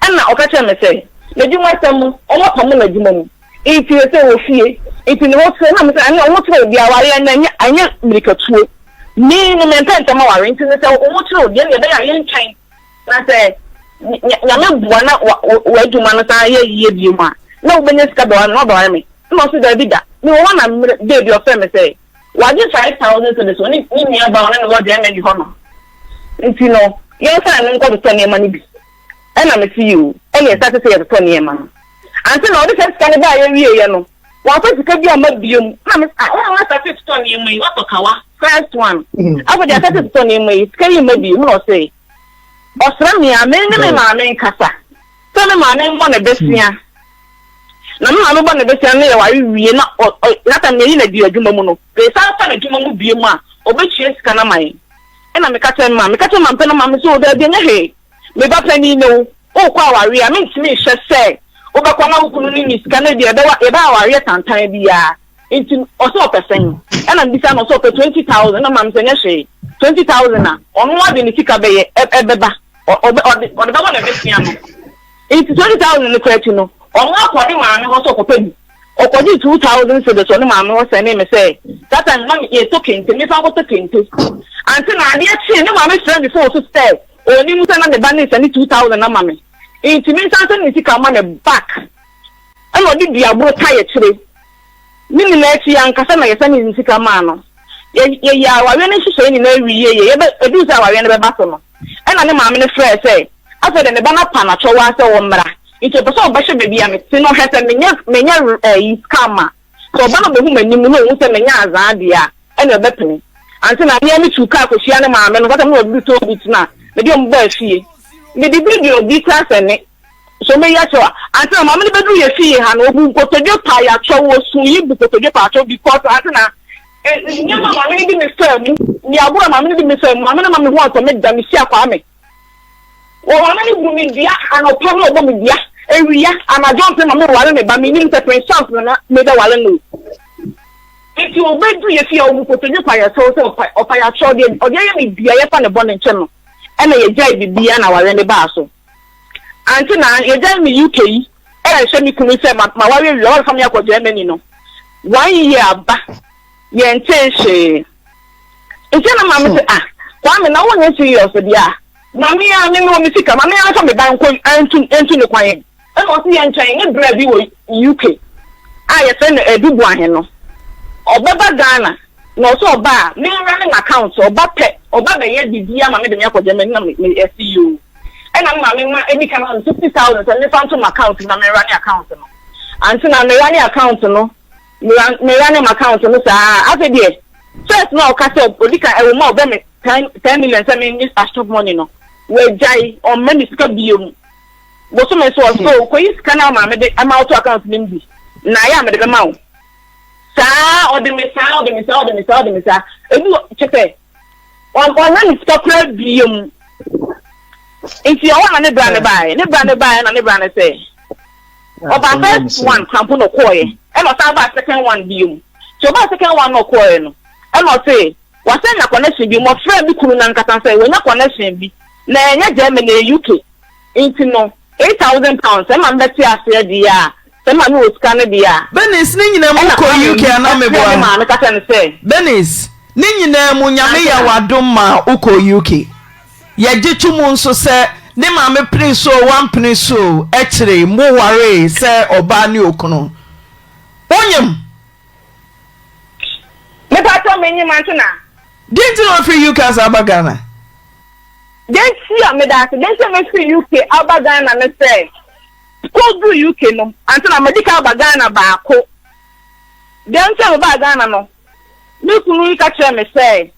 ɛnna ɔka kyerɛɛ me sɛ, n'adwumasɛm mu, wɔapamo no adwuma mu. Enti seesei ɔwɔ fie. Enti ne ho tew. Na mese, ɛnneɛ wo ho tew deɛ, awareɛ no, ɛnyɛ ɛnyɛ mmirikatuo. Me no mempɛ ntɛm aware nti no sɛ wo kyerɛ obi ɛnna ɛbɛyɛ a yɛntwɛn na sɛ Nyame boa na w'adwuma no san yɛ yie bio mu a na wobɛnya sika bɛware me na wabɛware me na ɔse daabi da mewɔ hɔ na mmerɛ day bi ɔfrɛ me sɛ wagye 5000 cedis ɔne ne nua ba ɔne no wɔ Germany hɔ no nti no yɛmfa ɛno nkɔtotɔ nneɛma no bi ɛna mese yoo ɛna yɛsate sɛ yɛtotɔ nneɛma no ansa na ɔde saa sika no baeɛ wieɛ no Wamfa sika bi amma biom na me ah wo a woasate totɔ nneɛma yi woatɔ kawa first one afei deɛ asate totɔ nneɛma yi sika yi mma biom na ɔse ɔsrɛ me a me ne me maame nkasa sɛ me maame mmɔ ne besia na me maame bɔ ne besia no yɛware wie na ɔ ɔ that time yɛyi no adi adwuma mu no mesan fa n'adwuma mu biom a ɔbɛtua sika no ama yɛn ɛna meka kyerɛ me maame meka kyerɛ maame pɛ na maame sɛ o daabi ɛnyɛ hwee Me ba panin ne wo, worekɔ awareɛ a, mentumi nhyɛ sɛ wobɛkɔ na wo kunu no nni sika na ebia yɛbɛwa yɛbɛyɛ awareɛ tantan biara. Nti ɔsɛ ɔpɛ sɛn? Ɛna mebisa no ɔsɛ ɔpɛ 20,000 ɛna maame sɛ nyɛ hwee 20,000 a ɔno ara de ne sika bɛyɛ ɛbɛba ɔbɛ ɔde ɔde bɛba na ɛbɛsia no. Nti 20,000 no kora akyi no ɔno akɔ ne maame hɔ sɛ ɔkɔpɛ bi. Ɔkɔgyee 2,000 cedis wɔ ne maame hɔ sɛnee me sɛ that time na yɛtɔ kente memfa nkɔtɔ kente. Ante na adeɛ kyee ne maame frɛɛ me phone so sɛ ɔnim sɛ na ne ba no resɛne 2,000 ama me nti mensan sɛne ne sika mma no back. Ɛna ɔde duaboro tae akyire. Ne nyinaa akyi yɛankasa na yɛsane ne sika maa no. Yɛ yɛyɛɛ awareɛ no nhyehyɛeɛ nyinaa wieeɛ, yɛbɛ ɛduu sɛ awareɛ no bɛba so no, ɛna ne maame no frɛɛ sɛ afei deɛ ne ba no apa no akyɛw ara sɛ ɔmmra. Nti ɔpɛ sɛ ɔbɛhwɛ baabi a mete na ɔhwɛ sɛ menyɛ menyɛ ɛyi scam a. Sɛ ɔba no bɛhu m'anim na ɔhu sɛ menyɛ azaa deɛ a, ɛna ɔbɛpene. Ansa na me ara metuu kaa kɔhyiaa ne maame no, saa tam no na ɔduru toll booth no a, mede wɔn baa fie. Mede video bi koraa sɛne. So meyi akyerɛ wo a? Ansa na maame no bɛduru yɛ fie ha no, ɔbu nkotodwe paa yɛakyɛ wo, ɔsu yi bu kotodwe paa kyɛw because ansa na nneɛma maame no de me faa mu, nea agorɔ a maame no de me faa mu, maame no ma me ho antɔ me da, mehyia Kwame. Wɔ maame no bu me dua anɔpa na ɔbɔ me dua awia, anadwo ɔmpɛ ma meware me ba, menim sɛ Prince Charles na na mebɛware no o. Nti ɔbɛduru yɛ fie a ɔbu kotodwe paa yɛakyɛ wo sɛ ɔpa yɛakyɛw deɛ ɔde ayɛ me dua yɛfa ne bɔne nkyɛ no, ɛna yɛgyae biribiara na awareɛ no baa so. Ante na yɛgyae me UK yi ɛrehyɛ me kunu sɛ maware awie ɔrefa me akɔ Germany no, one year aba yɛntee hwee. Nti na maame sɛ ah Kwame na wonyɛ serious deɛ a ma me ara me mewɔ me sika ma me ara mfa me ba nkɔ ntu ntu ne kwan. Ɛna ɔse yɛntwɛn ne bra bi wɔ UK a yɛfrɛ no Adu Boahe no ɔbɛba Ghana na ɔse ɔba a me nwura ne n'account ɔba pɛ ɔba bɛyɛ biribiara ma me de me akɔ Germany na me me se yoo. Ɛna me maame ma edi kan ma me 50,000 sɛ mefa nto m'account mu na me rane account no. Ante na me rane account no, me me rane m'account no saa. Afei deɛ, first na ɔka sɛ odi kan ɛwɔ mu a ɔbɛ me 10 10 million sɛ me nye as chop money no, wagyae, ɔmma me sika bio. Bosome nso ɔsɛ o, kɔyi sika no a maame de ama wo to account no mu bi, na ayɛ a mede bɛma wo. Saa, ɔde me saa, ɔde me saa, ɔde me saa, ɔde me saa. Ebi wɔ, kyɛ sɛ, Ɔnnya ne sika koraa biom. Nti ɛhɔ na ne bra no baeɛ. Ne bra no baeɛ na ne bra no sɛ ɔbaa first one krampo na ɔkɔɔeɛ ɛna ɔsan baa second one biom. Nti ɔbaa second one na ɔkɔɔeɛ no ɛna ɔse wasan nya connection biom. Ɔfrɛɛ me kunu no ankasa sɛ wanya connection bi na ɛnyɛ Germany ɛyɛ UK. Nti no £8000 sɛ ma mebɛte aseɛ deɛ a sɛ ma mewɔ sika no deɛ a. Bernice ne nyinaa mu Ɛna wokɔ Kwame UK anaa frɛɛ ne meboa? maame ka kyerɛɛ no sɛ. Bernice ne nyinaa mu Nyame yɛ Ansa. w'adom maa wokɔɔ UK. Yɛgye to mu nso sɛ ne maame penee so oo wampene so oo akyire mo waree sɛ ɔbaa ne okunu. Wonyem? Mepakyɛw menyem Antena. Deɛ nti na wafiri UK asan aba Ghana? Deɛ nti a, meda ase, deɛ nti a mafiri UK aba Ghana ne sɛ, mekɔduruu UK no, ansa na madi kan aba Ghana baako. Deɛ nti a mebaa Ghana no, me kunu yi ka kyerɛɛ me sɛ,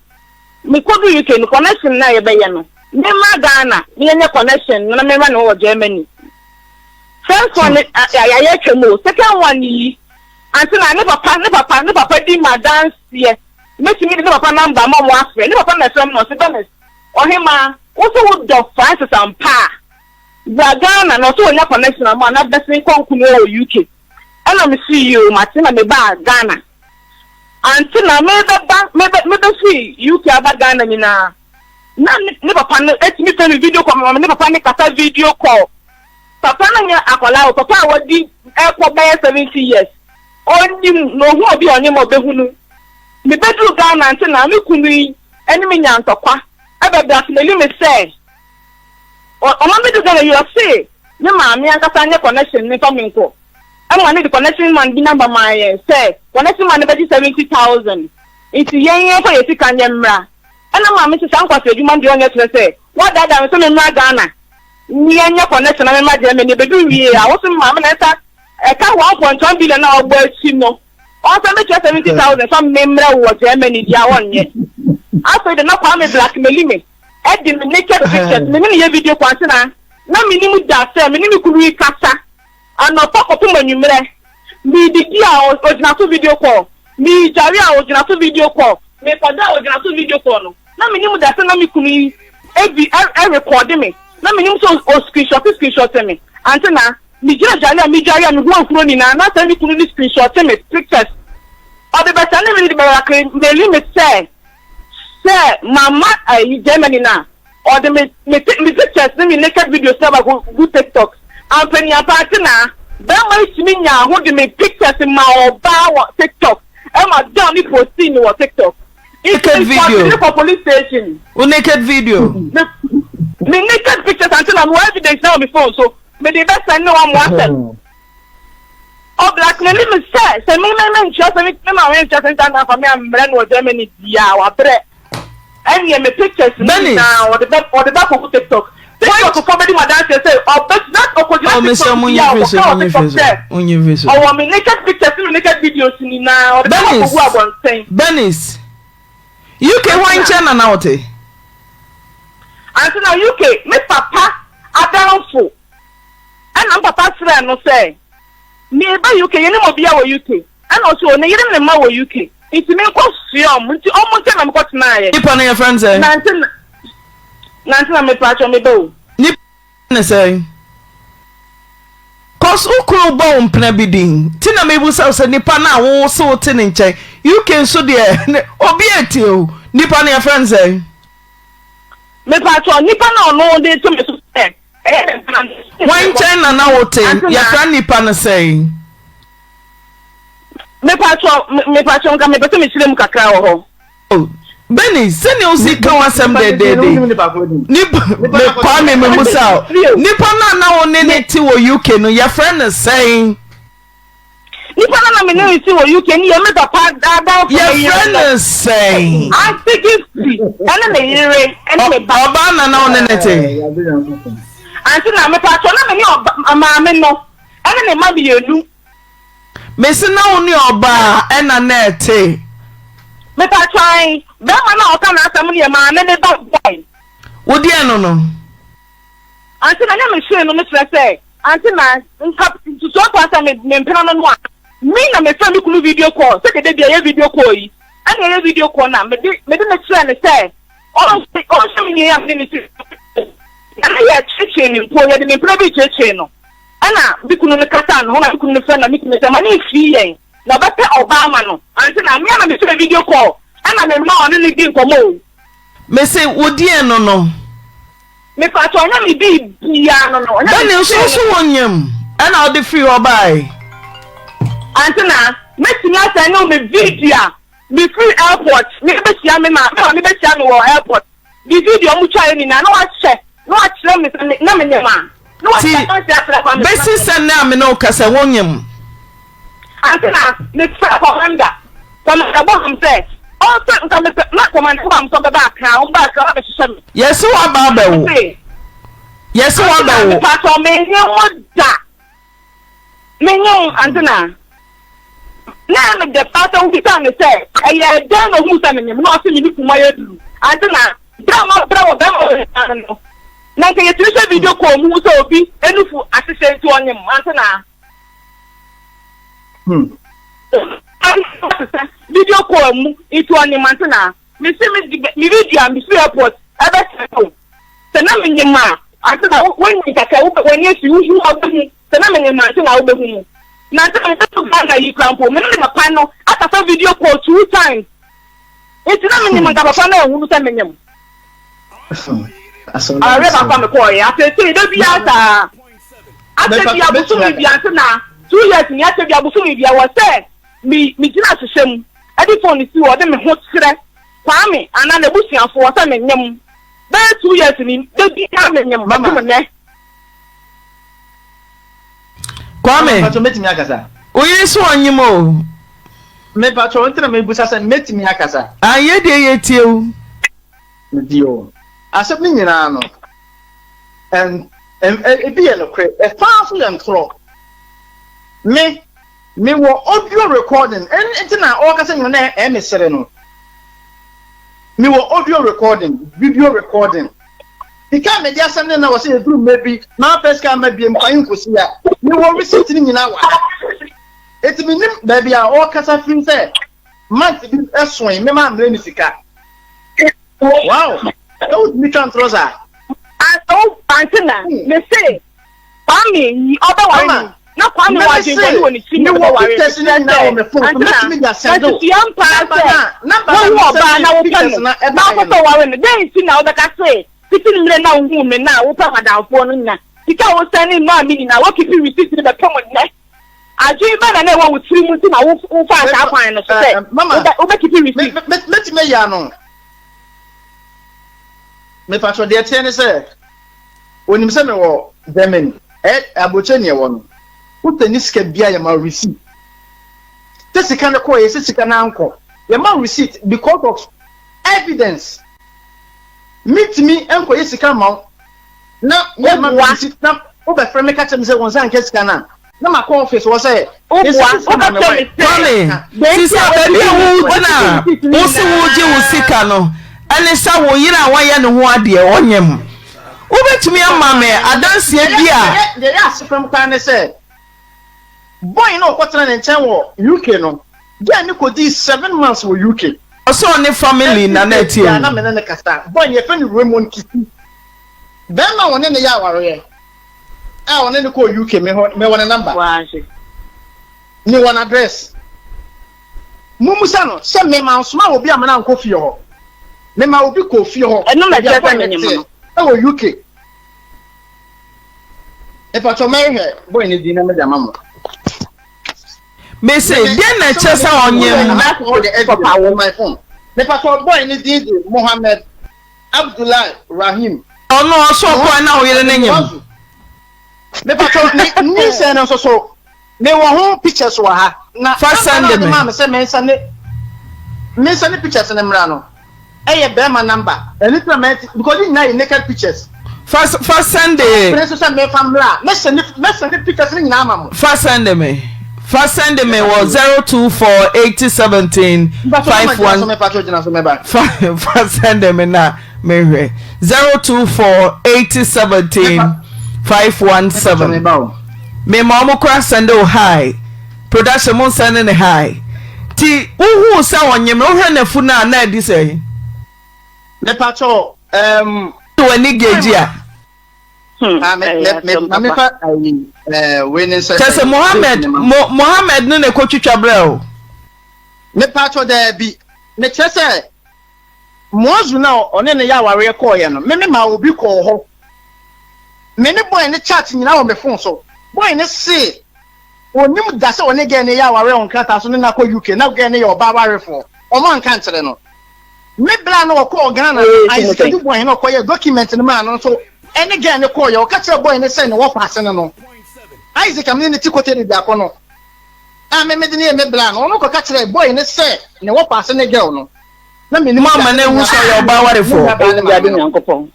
mekɔduruu UK no, connection no a yɛbɛyɛ no, memmra Ghana na yɛnyɛ connection no na memmra ne hɔ wɔ Germany. First one no, yɛayɛ atwam o. Second one yi, ansa na ne papa, ne papa, ne papa di m'adanseɛ. Mɛtumi de ne papa number ama mo afrɛ. Ne papa na ɛfrɛ me na ɔse, Bernice, Ɔhemaa, wo se wo dɔ Francis ampa a, bra Ghana na ɔse wanya connection ama na bɛsen kɔ nkunu wɔ UK. Ɛna me se yoo mate na me baa Ghana. Ante na me bɛba, me bɛ, me bɛfiri UK aba Ghana nyinaa, na ne, ne papa no ɛtumi frɛ me video call, ma me ne papa no kasa video call. Papa no nyɛ akwadaa o, papa a wadi ɛkɔ bɛyɛ 70 years. Ɔnim na ɔhu obi a ɔne ma ɔbɛhunu. Me bɛduru Ghana ante na me kunu yi ɛne me nya ntɔkwa ɛbɛ blackmaili me sɛ ɔma me du Ghana yi ɔse me maame ankasa nyɛ connection no mfa me nkɔ ɛma ne de connection man bi number maa yɛn sɛ connection man no bɛgye 70,000 nti yɛn yɛn fa yɛ sika nyɛ mmra ɛna maame se saa nkwasi adwuma no deɛ ɔnyɛ kyerɛ sɛ wadaadaa me sɛ me mmra Ghana ne yɛn nyɛ connection na me mmra Germany ɛbɛduru wie a wose me maame na ɛsa ɛka 1.1 billion a ɔbɔ akyi no. Ɔnsan bɛtua 70,000 fa me mmerɛ wo wɔ Germany deɛ a ɔnyɛ. Afei de na Kwame blackmaili me de me naked pictures me ne no yɛ video call ante na na mennim da sɛ me ne me kunu rekasa anɔpa kɔpem anwummerɛ. Meredidi a ɔgyina so video call, meredware a ɔgyina so video call, merekɔda a ɔgyina so video call no na mennim da sɛ na me kunu yi bi rekɔɔde me na mennim sɛ ɔscreenshot screenshot me ante na. Megyina dware a medware a me ho ahuro nyinaa na sɛ me kunu no screenshot me pictures. Ɔde bɛsɛne me de bɛblackmaili me sɛ sɛ mamma ayi Germany no a, ɔde me me me pictures ne me naked videos na ba gu TikTok. Ampaniampa ante na bɛrima yi tumi nyaa ho de me pictures maa ɔbaa wɔ TikTok ɛma girl no postii me wɔ TikTok. Nti Naked me video. kɔɔ ne kɔ police station. Wo naked video. Me me naked pictures ante na mewɔ evidence na wɔ me phone so. Mede bɛsɛne wɔn asɛm. Ɔ blackmaili me sɛ sɛ me me menkyerɛ sɛ me me maame nkyerɛ sɛ nta na afa me ammrɛ no wɔ Germany deɛ a wabrɛ. Ɛnneɛ me pictures no Bernice. nyinaa ɔde bɛ ɔde bɛ akɔgu TikTok. TikTok foɔ bɛdi m'adanseɛ sɛ ɔbɛgyina ɔkɔgyina Oh, mesrɛ TikTok mo bi nyi a mfiri so, ɔkɔka wɔ monyi TikTok mfiri so, sɛ monyi mfiri so. ɔwɔ me naked pictures ne me naked videos nyinaa ɔde bɛ Bernice, akɔgu abɔnten. Bernice, UK hwan Antina. nkyɛn na na wote? Antina UK me papa adamfo. Ɛna me papa srɛɛ no sɛ, Mereba UK, yɛnim obiara wɔ UK? Ɛna ɔse, Oh, ne yere ne ne mma wɔ UK, nti menkɔ soa ɔmo. Nti ɔmo nkyɛn na mekɔ tenaeɛ. Nipa no yɛfrɛ no sɛn? Nante na, nante na mepakyɛw meba o. Nipa no sɛn? Cos wo kunu bɔ wo mpena bi din nti na mebusa wo sɛ nipa no a wo se wote ne nkyɛn UK nso deɛ obi etie o, nipa no yɛfrɛ no sɛn? Mepakyɛw, nipa no a ɔno de to me so sɛ. Hwan nkyɛn na na wote? Yɛfrɛ nipa no sɛn? Mepatwɔ, mepatwɔ nka mepɛ sɛ mekyerɛ mu kakra wɔ hɔ. Oh, Benny, sɛnea wosi ka w'asɛm dɛdɛɛdɛ. Nipa, me Kwame me musa o. Nipa no a na wo ne ne te wɔ UK no, yɛfrɛ no sɛn? Nipa no na me ne no te wɔ UK no yɛ me papa adamfo ne yere. Yɛfrɛ no sɛn? Aunty Gifty ɛne ne yere ɛne ne ba. Ɔbaa na na wo ne ne te? Aunty na mepa kyɛw na me ne ɔba maame no ɛne ne mma mmienu. Mese na wo ne ɔbaa ɛna na ɛte? Mepa kyɛw ae, bɛrima no a ɔka n'asɛm no yɛ maame ne ba boy. Wo deɛ no no? Aunty na nyɛ me hwee no mekyerɛ sɛ. Ante na nka susuo paa sɛ me me mpena no no a, me na mefrɛ me kunu video call sɛdeɛ da bi ɛyɛ video call yi, ɛna ɛyɛ video call na mede mede no kyerɛɛ no sɛ ɔnhwɛ ɔnhwɛ me nua yi a mene no te na na yɛkyekyee no mpo yɛde me mpena bi rekyekyee no ɛna me kunu no kasaa ne ho na me kunu no frɛ na me kunu sɛ ma ne mfii yɛn na ɔbɛpɛ ɔbaa ama no ante na me a na mefrɛ video call ɛna me mma ɔne no di nkɔmmɔ o. Mese wo deɛn no no. Mepakyɛ ɔnyɛ me biribiaa no no ɔnyɛ me Bɛne nso wo so wo nyem ɛna wode firi hɔ bae. Ante na mɛtumi asɛne wo me video a me firi airport me bɛhyia me ma me maame bɛhyia me wɔ airport me video ɔmo twaeɛ nyinaa na wahyɛ na wakyerɛ me sɛ me na me nyem a na Ti wahyɛ adanseɛ akyerɛ kwa me bɛsi sɛ nnɛ a me ne wo kasa wo nyem. Ansa na mefrɛɛ Commander, Commander Bonham sɛ ɔmfrɛ nka mepɛ na Commander Bonham sɛ ɔbɛba Accra, ɔmba Accra ɔbɛhwehwɛ me. Yɛse waba abɛwo. Mese, Yɛse Ante na wabɛwo. mepaatɔ menye wo da. Menye wo, ante na. Na ɛyɛ me dɛ paa sɛ wobisaa me sɛ ɛyɛ dɛn na ohuu sɛ menyem na ɔse me nufu mu ayɛ duru. Ante na berɛ a mabrɛ wɔ bɛrima wɔ nyinaa no, na nka yɛtumi hwɛ video call mu hu sɛ obi nufu ahyehyɛ nti ɔnyem, ante na. Hmm. Video call mu nti ɔnyem ante na mese me me video a mefiri airport ɛbɛsɛ o sɛ na menyem a ante na wonya kakra w'ani asi wohu a wobɛhu sɛ na menyem ante na wobɛhu mu na ante na mebɛto Ghana yi kora mpo me ne me papa no akasa video call two times nti na menyem nka papa no ahunu sɛ menyem awareɛ baako a mekɔɔyɛ afeefei da biara saa akyɛ bi abosome bi ante na 2 years ni akyɛ bi abosome bi ɛwɔ sɛ me megyina ahyehyɛ mu ɛde phone si hɔ ɔde me ho kyerɛ Kwame anaa n'abusuafoɔ sɛ menyem bɛyɛ 2 years ni da biara menyem bɛtom nnɛ. Kwame, mɛtumi akasa. Wo yere so ɔnyem o. Mepatwɔ nti na mebusa sɛ mɛtumi akasa. Anyɛ deɛ yɛtie wo. Bio, asɛm no nyinaa no, ebi yɛ nokorɛ, ɛfa nso yɛ ntorɔ. Me, mewɔ audio recording, ɛnti na ɔrekasa nyina na ɛyɛ me sere no. Mewɔ audio recording, video recording. Sika a mede asɛm no na wɔ sɛ yɛduru mmerɛ bi, mampɛ sika amma biem, kwan nkɔsi a, mewɔ receipt no nyinaa wɔ ha. Enti mennim baabi a ɔrekasa firi sɛ month bi ɛsoe me maa mmerɛ ne sika. Wow! Sɛ wotumi twa ntorɔ saa. Ansa wo ante na me se Kwame yi ɔbɛware me. Na Kwame wɔ adwembɔne wɔ ne tirim na ɔbɛware no, kyerɛ sɛ, ante na, na susua mpaa sɛ wohu ɔbaa na wopɛ no na wopɛ sɛ woware no, dɛn nti na wobɛka se fiti mmerɛ na wohuu me na wopɛ madamfoɔ no nya sika a wosɛne maa me nyinaa wokipi receipt no bɛpem nnɛ? Adwene bɛn na na ɛwɔ wo tirim nti na wofaa saa kwan no so sɛ wobɛkipi receipt? Mɛtumi ayi ano. Mepatwɔ deɛ ɛteɛ ne sɛ onim sɛ mewɔ Germany. Ɛ aburokyire ne ɛwɔ no. Wopɛ ne sika bia yɛma wo receipt. Sɛ sika no kɔɔ yɛ sɛ sika no ankɔ. Yɛma wo receipt because of evidence. Mentumi nkɔyɛ sika mma wo na woamma me receipt na wobɛfrɛ me ka kyerɛ me sɛ wo nsa nka sika no a na makɔ office hɔ sɛ Woboa, woka kyerɛ me sɛ, Kwame, deɛ te nti sɛ a baabi a wogyee wogyina a receipt no wo se wogye wo nyinaa. sika no ɛne sɛ wo yere a woayɛ ne ho adeɛ ɔnyem. Wobɛtumi ama me adanseɛ bi a. Deɛ ɛyɛ asefem koraa ne sɛ, boy no a ɔkɔtena ne nkyɛn wɔ UK no, girl no kɔdii 7 months wɔ UK. Ɔsɛ ɔne family na na Every ɛteɛ day biara na o. me ne no kasa. Boy no yɛfrɛ no Raymond Kisi. Bɛrima a ɔne no yɛ awareɛ a ɔne no kɔɔ UK, mewɔ ne number, mewɔ n'address. Mommisa no sɛ me mansoma obi amma no ankɔ fie hɔ. Mema obi kɔɔ fie hɔ, Ɛno na baabi ɛkyerɛ a sɛ boy no menyem teɛ no. wɔ UK. Mepatwɔ mɛhwehwɛ boy no din na mede ama mo. Mese, deɛ na ɛkyerɛ sɛ ɔnyem? Mepatwɔ boy no din de Mohammed Abdullahi Rahim. Ɔno ɔsɔ kɔɛ na wo yere no nyem. Mepatwɔ ne nyinsɛn no nso so mewɔ ho pictures wɔ ha. Na Fa number no a send ɔde me. maa me sɛ mensɛne mensɛne pictures no mmra no ɛyɛ bɛrima number. Ɛno nti na mɛnte because ne nyinaa yɛ naked pictures. Fa fa send. Pene so sɛ memfa mmra a mɛsɛne mɛsɛne pictures no nyinaa ama mo. Fa send me. Fa send me wɔ 024 80 17 Mpatwɔ mama 5 gyina 1 so mepatwɔ gyina so mɛba. Fa fa send me na mehwɛ 024 80 17 5 1 Mepatwɔ 7. meba o. Mema ɔmo kora send wo hi. Production mo nsɛne ne hi. Ti wohuu sɛ ɔnyem no wohwɛ n'afu no a na adi sɛn? Mepatwɔ um, W'ani gauge a. Ah, me me me ma me fa ayi eh wei ne nsa. Kyɛ sɛ Mohammed mo Mohammed ne na ɛkɔtwitwa brɛ o. Mepatwɔ daabi. Mekyerɛ sɛ Moazu no a ɔne no yɛ awareɛ kɔɔeɛ no, me me maa obi kɔɔ hɔ. Me ne boy no chat nyinaa wɔ me phone so. Boy no se ɔnim da sɛ ɔne girl no yɛ awareɛ wɔ nkrataa so ne no akɔ UK na girl no yɛ ɔbaa warefoɔ. Ɔmo anka ankyerɛ no. Me bra no ɔkɔɔ Ghana no, Isaac Adu Boahen na ɔkɔyɛɛ document no maa no nso ɛne girl no kɔɔeɛ. Ɔka kyerɛɛ boy no sɛ ne wɔfa ase no no. Isaac a me ne no te Koteri biako no a me mede no yɛ me bra no, ɔno kɔka kyerɛɛ boy no sɛ ne wɔfa ase ne girl no. Na menim Mo ama no ahu sɛ ɔyɛ ɔbaa warefoɔ. Awurade Nyankopɔn.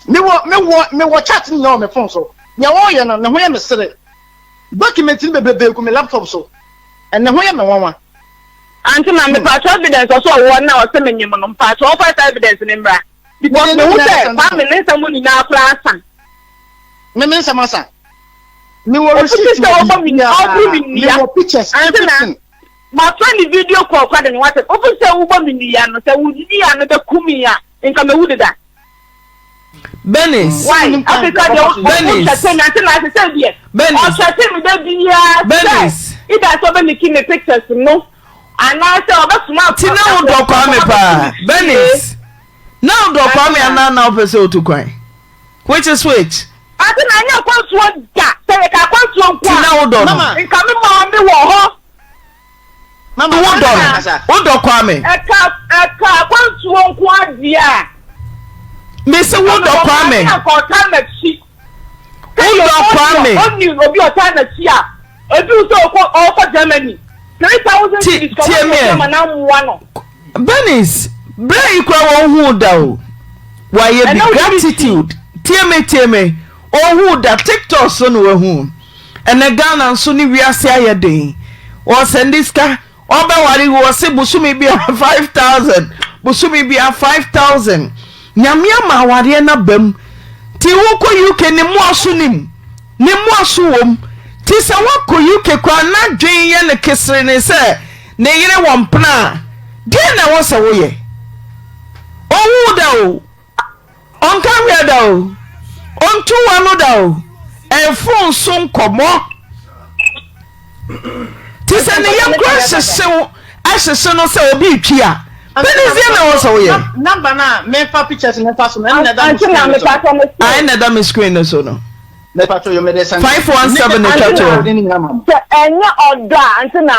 Mewɔ mewɔ mewɔ chat no nyinaa wɔ me phone so. Nea ɔreyɛ no, ne ho yɛ me sere. Document no bebrebe gu me laptop so. Ne ho yɛ me nwanwa. Aunty ma mepakyɛw evidence ɔsɛ ɔwɔ na ɔsɛ menyim no mpakyɛw ɔmfa saa evidence no mbra because mehu sɛ Kwame ne nsɛm nyinaa koraa asa. Me me nsɛm asa. Mewɔ Ofutu receipt sɛ wɔ ɔbɔ me ɔboro me biribiara. nnua. Mewɔ pictures Aunty na everything. mafrɛ ne video call koraa de ne ho asɛm. Ofutu sɛ wobɔ me nnua no sɛ wo nnua no bɛku me a nka mewu deda. Bernice. Why? Wonim kwan Afei koraa deɛ wo wo Bernice. threaten me ante na ase sɛ deɛ Bernice. ɔthreaten me da biara sɛ Bernice. either sɛ ɔbɛliki me pictures no anaasɛ ɔbɛsoma Ti na wodɔ Kwame paa. Bernice. Na wodɔ Kwame anaa na wopɛ sɛ otu kwan? Which is which? Ante na anyɛ akwantuo da sɛ yɛka akwantuo nko Ti na a wodɔ no. Mama. nka me maame wɔ hɔ. Mama, Wodɔ no. Wodɔ Kwame. Ɛka ɛka akwantuo nko adeɛ a. Mese wodɔ Kwame. Nka ɔtaa n'akyi. Wodɔ Kwame. Ɔni obi ɔtaa n'akyi a ebi sɛ ɔkɔ ɔkɔ Germany 3,000 Ti cedis kɔ tie wɔn me obi ɛ. ama n'amoa no. Bernice, berɛ yi koraa wɔnhuu da o. Wayɛ bi Ɛna wotumi si. gratitude. Tie me tie me. Ɔnhuu da TikTok so na wahu. Ɛnɛ Ghana nso ne wiase ayɛ den. Ɔsɛnde sika ɔbɛware yi ɔse bosome biara 5,000 bosome biara 5,000. Nyame ama awareɛ no aba mu. Nti wokɔ UK ne mmoa so nim. Ne mmoa so wom. Nti sɛ woakɔ UK koraa n'adwene yɛ no keserene sɛ ne yere wɔ mpena a, deɛn na ɛwɔ sɛ woyɛ? Ɔnwuu da o, ɔnka nwea da o, ɔntu w'ano da o. Ɛyɛ phone so nkɔmmɔ. Nti sɛ ne yam koraa hyehye wo, ɛhyehye no sɛ obi retwi a, Bernice deɛ na ɛwɔ sɛ woyɛ? Number no a memfa pictures no mfa so no, ɛno na ɛda me Ante screen na no so no. mepatɔ me Ae na ɛda me screen no so no. Mepatɔ yo, mede sɛnde. 517 na ɛtwa Ante toɔ. na Ne nyinaa ma mo. sɛ ɛnyɛ ɔdɔ a, ante na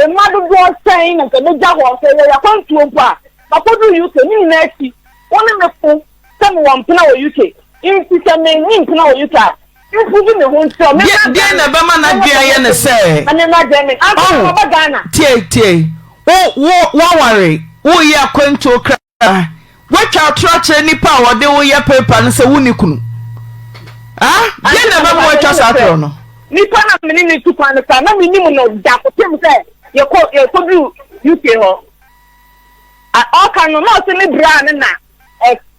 mma dodoɔ sɛn na nka mɛgya hɔ sɛ yɛyɛ akwantuo mpo a, makɔduru UK ne nyinaa akyi, wo ne me ko sɛ mewɔ mpena wɔ UK, nti sɛ menni mpena wɔ UK a, mpuvu me ho nkyerɛ wo, Deɛ memmra deɛn na Ghana ɛbɛma na n'adwene yɛkɔ ayɛ no Muslim sɛ na memmra Germany, ansa na ɔho maba Ghana. tie tie wo wo woaware woreyɛ akwantuo koraa woatwa atoro akyerɛ nipa a ɔde wo yɛ paper no sɛ wonni kunu ah deɛn Ante na na ɛbɛma mepatɔ woatwa nyɛ saa nokorɛ atorɔ no. Nipa na me ne no tu kwan no koraa na mennim no da kɔpem sɛ yɛkɔ yɛkɔduru UK hɔ. A ɔka no na ɔse me braa no na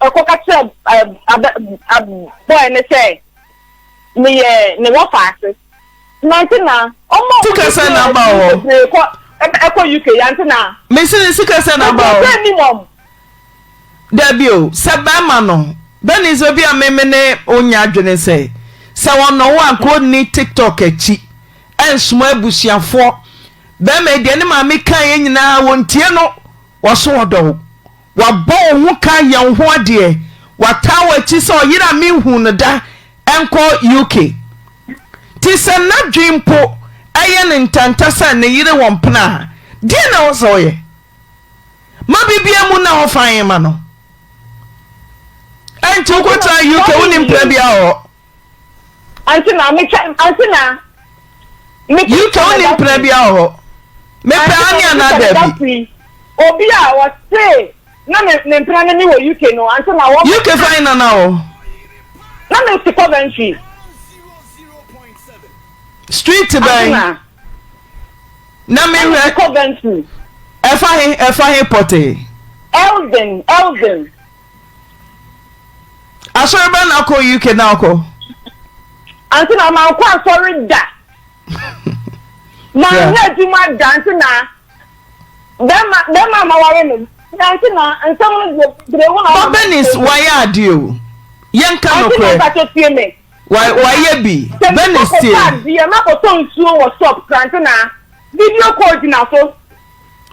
ɛkɔka kyerɛ abɛ boy no sɛ meyɛ ne wɔfaase. Nante na ɔmo a Sika ɔmo sɛn na aba wɔ hɔ? bebree kɔ ɛkɔ UK yante na. Mesi ne sika sɛn na aba hɔ? Bebree nim ɔmo. Dabi o, sɛ bɛrima no, bɛne sɛ obi a meme ne onya adwene sɛ, sɛ ɔnɔ wo a nka ɔnni TikTok akyi, ɛnsoma abusuafoɔ. Bɛrima yi deɛ ne maame kaeɛ nyinaa wɔntie no, wɔso ɔdɔ wo. Wabɔ wo ho ka yɛ wo ho adeɛ, wataa w'akyi sɛ ɔyere a menhuu no da nkɔ UK. Nti sɛ n'adwene mpo yɛ no ntanta sɛ ne yere wɔ mpena a, deɛn na ɛwɔ sɛ ɔyɛ? Ma biribiara mu nna hɔ fann ma no. Ɛnti wokɔtena UK wonni mpena biara wɔ hɔ. Ante na me kyɛ ante na. UK wo ni mpena bi wɔ hɔ. Mepɛ ane anaa dabi. Obi a ɔse na me me mpena ne me wɔ UK no ante na wɔ. UK fan na na wɔ. Na me te Coventry. Street bɛn. Na me hwɛ. Coventry. Ɛfa he ɛfa he pɔtee. Elden Elden. Asɔre bɛn na akɔ UK na akɔ? Ante na mankɔ asɔre da. Manyɛ adwuma da ante na bɛrima bɛrima a maware no ante na nsɛm no deɛ bebree wɔ hɔ. Ba Bernice wayɛ adeɛ o. Yɛnka Ante na nokorɛ. mpakyɛ tie me. Wa wayɛ bi. Sɛ Bernice mekɔ tie. kɔtɔ adeɛ makɔtɔ nsuo wɔ shop kora ante na video call gyina so.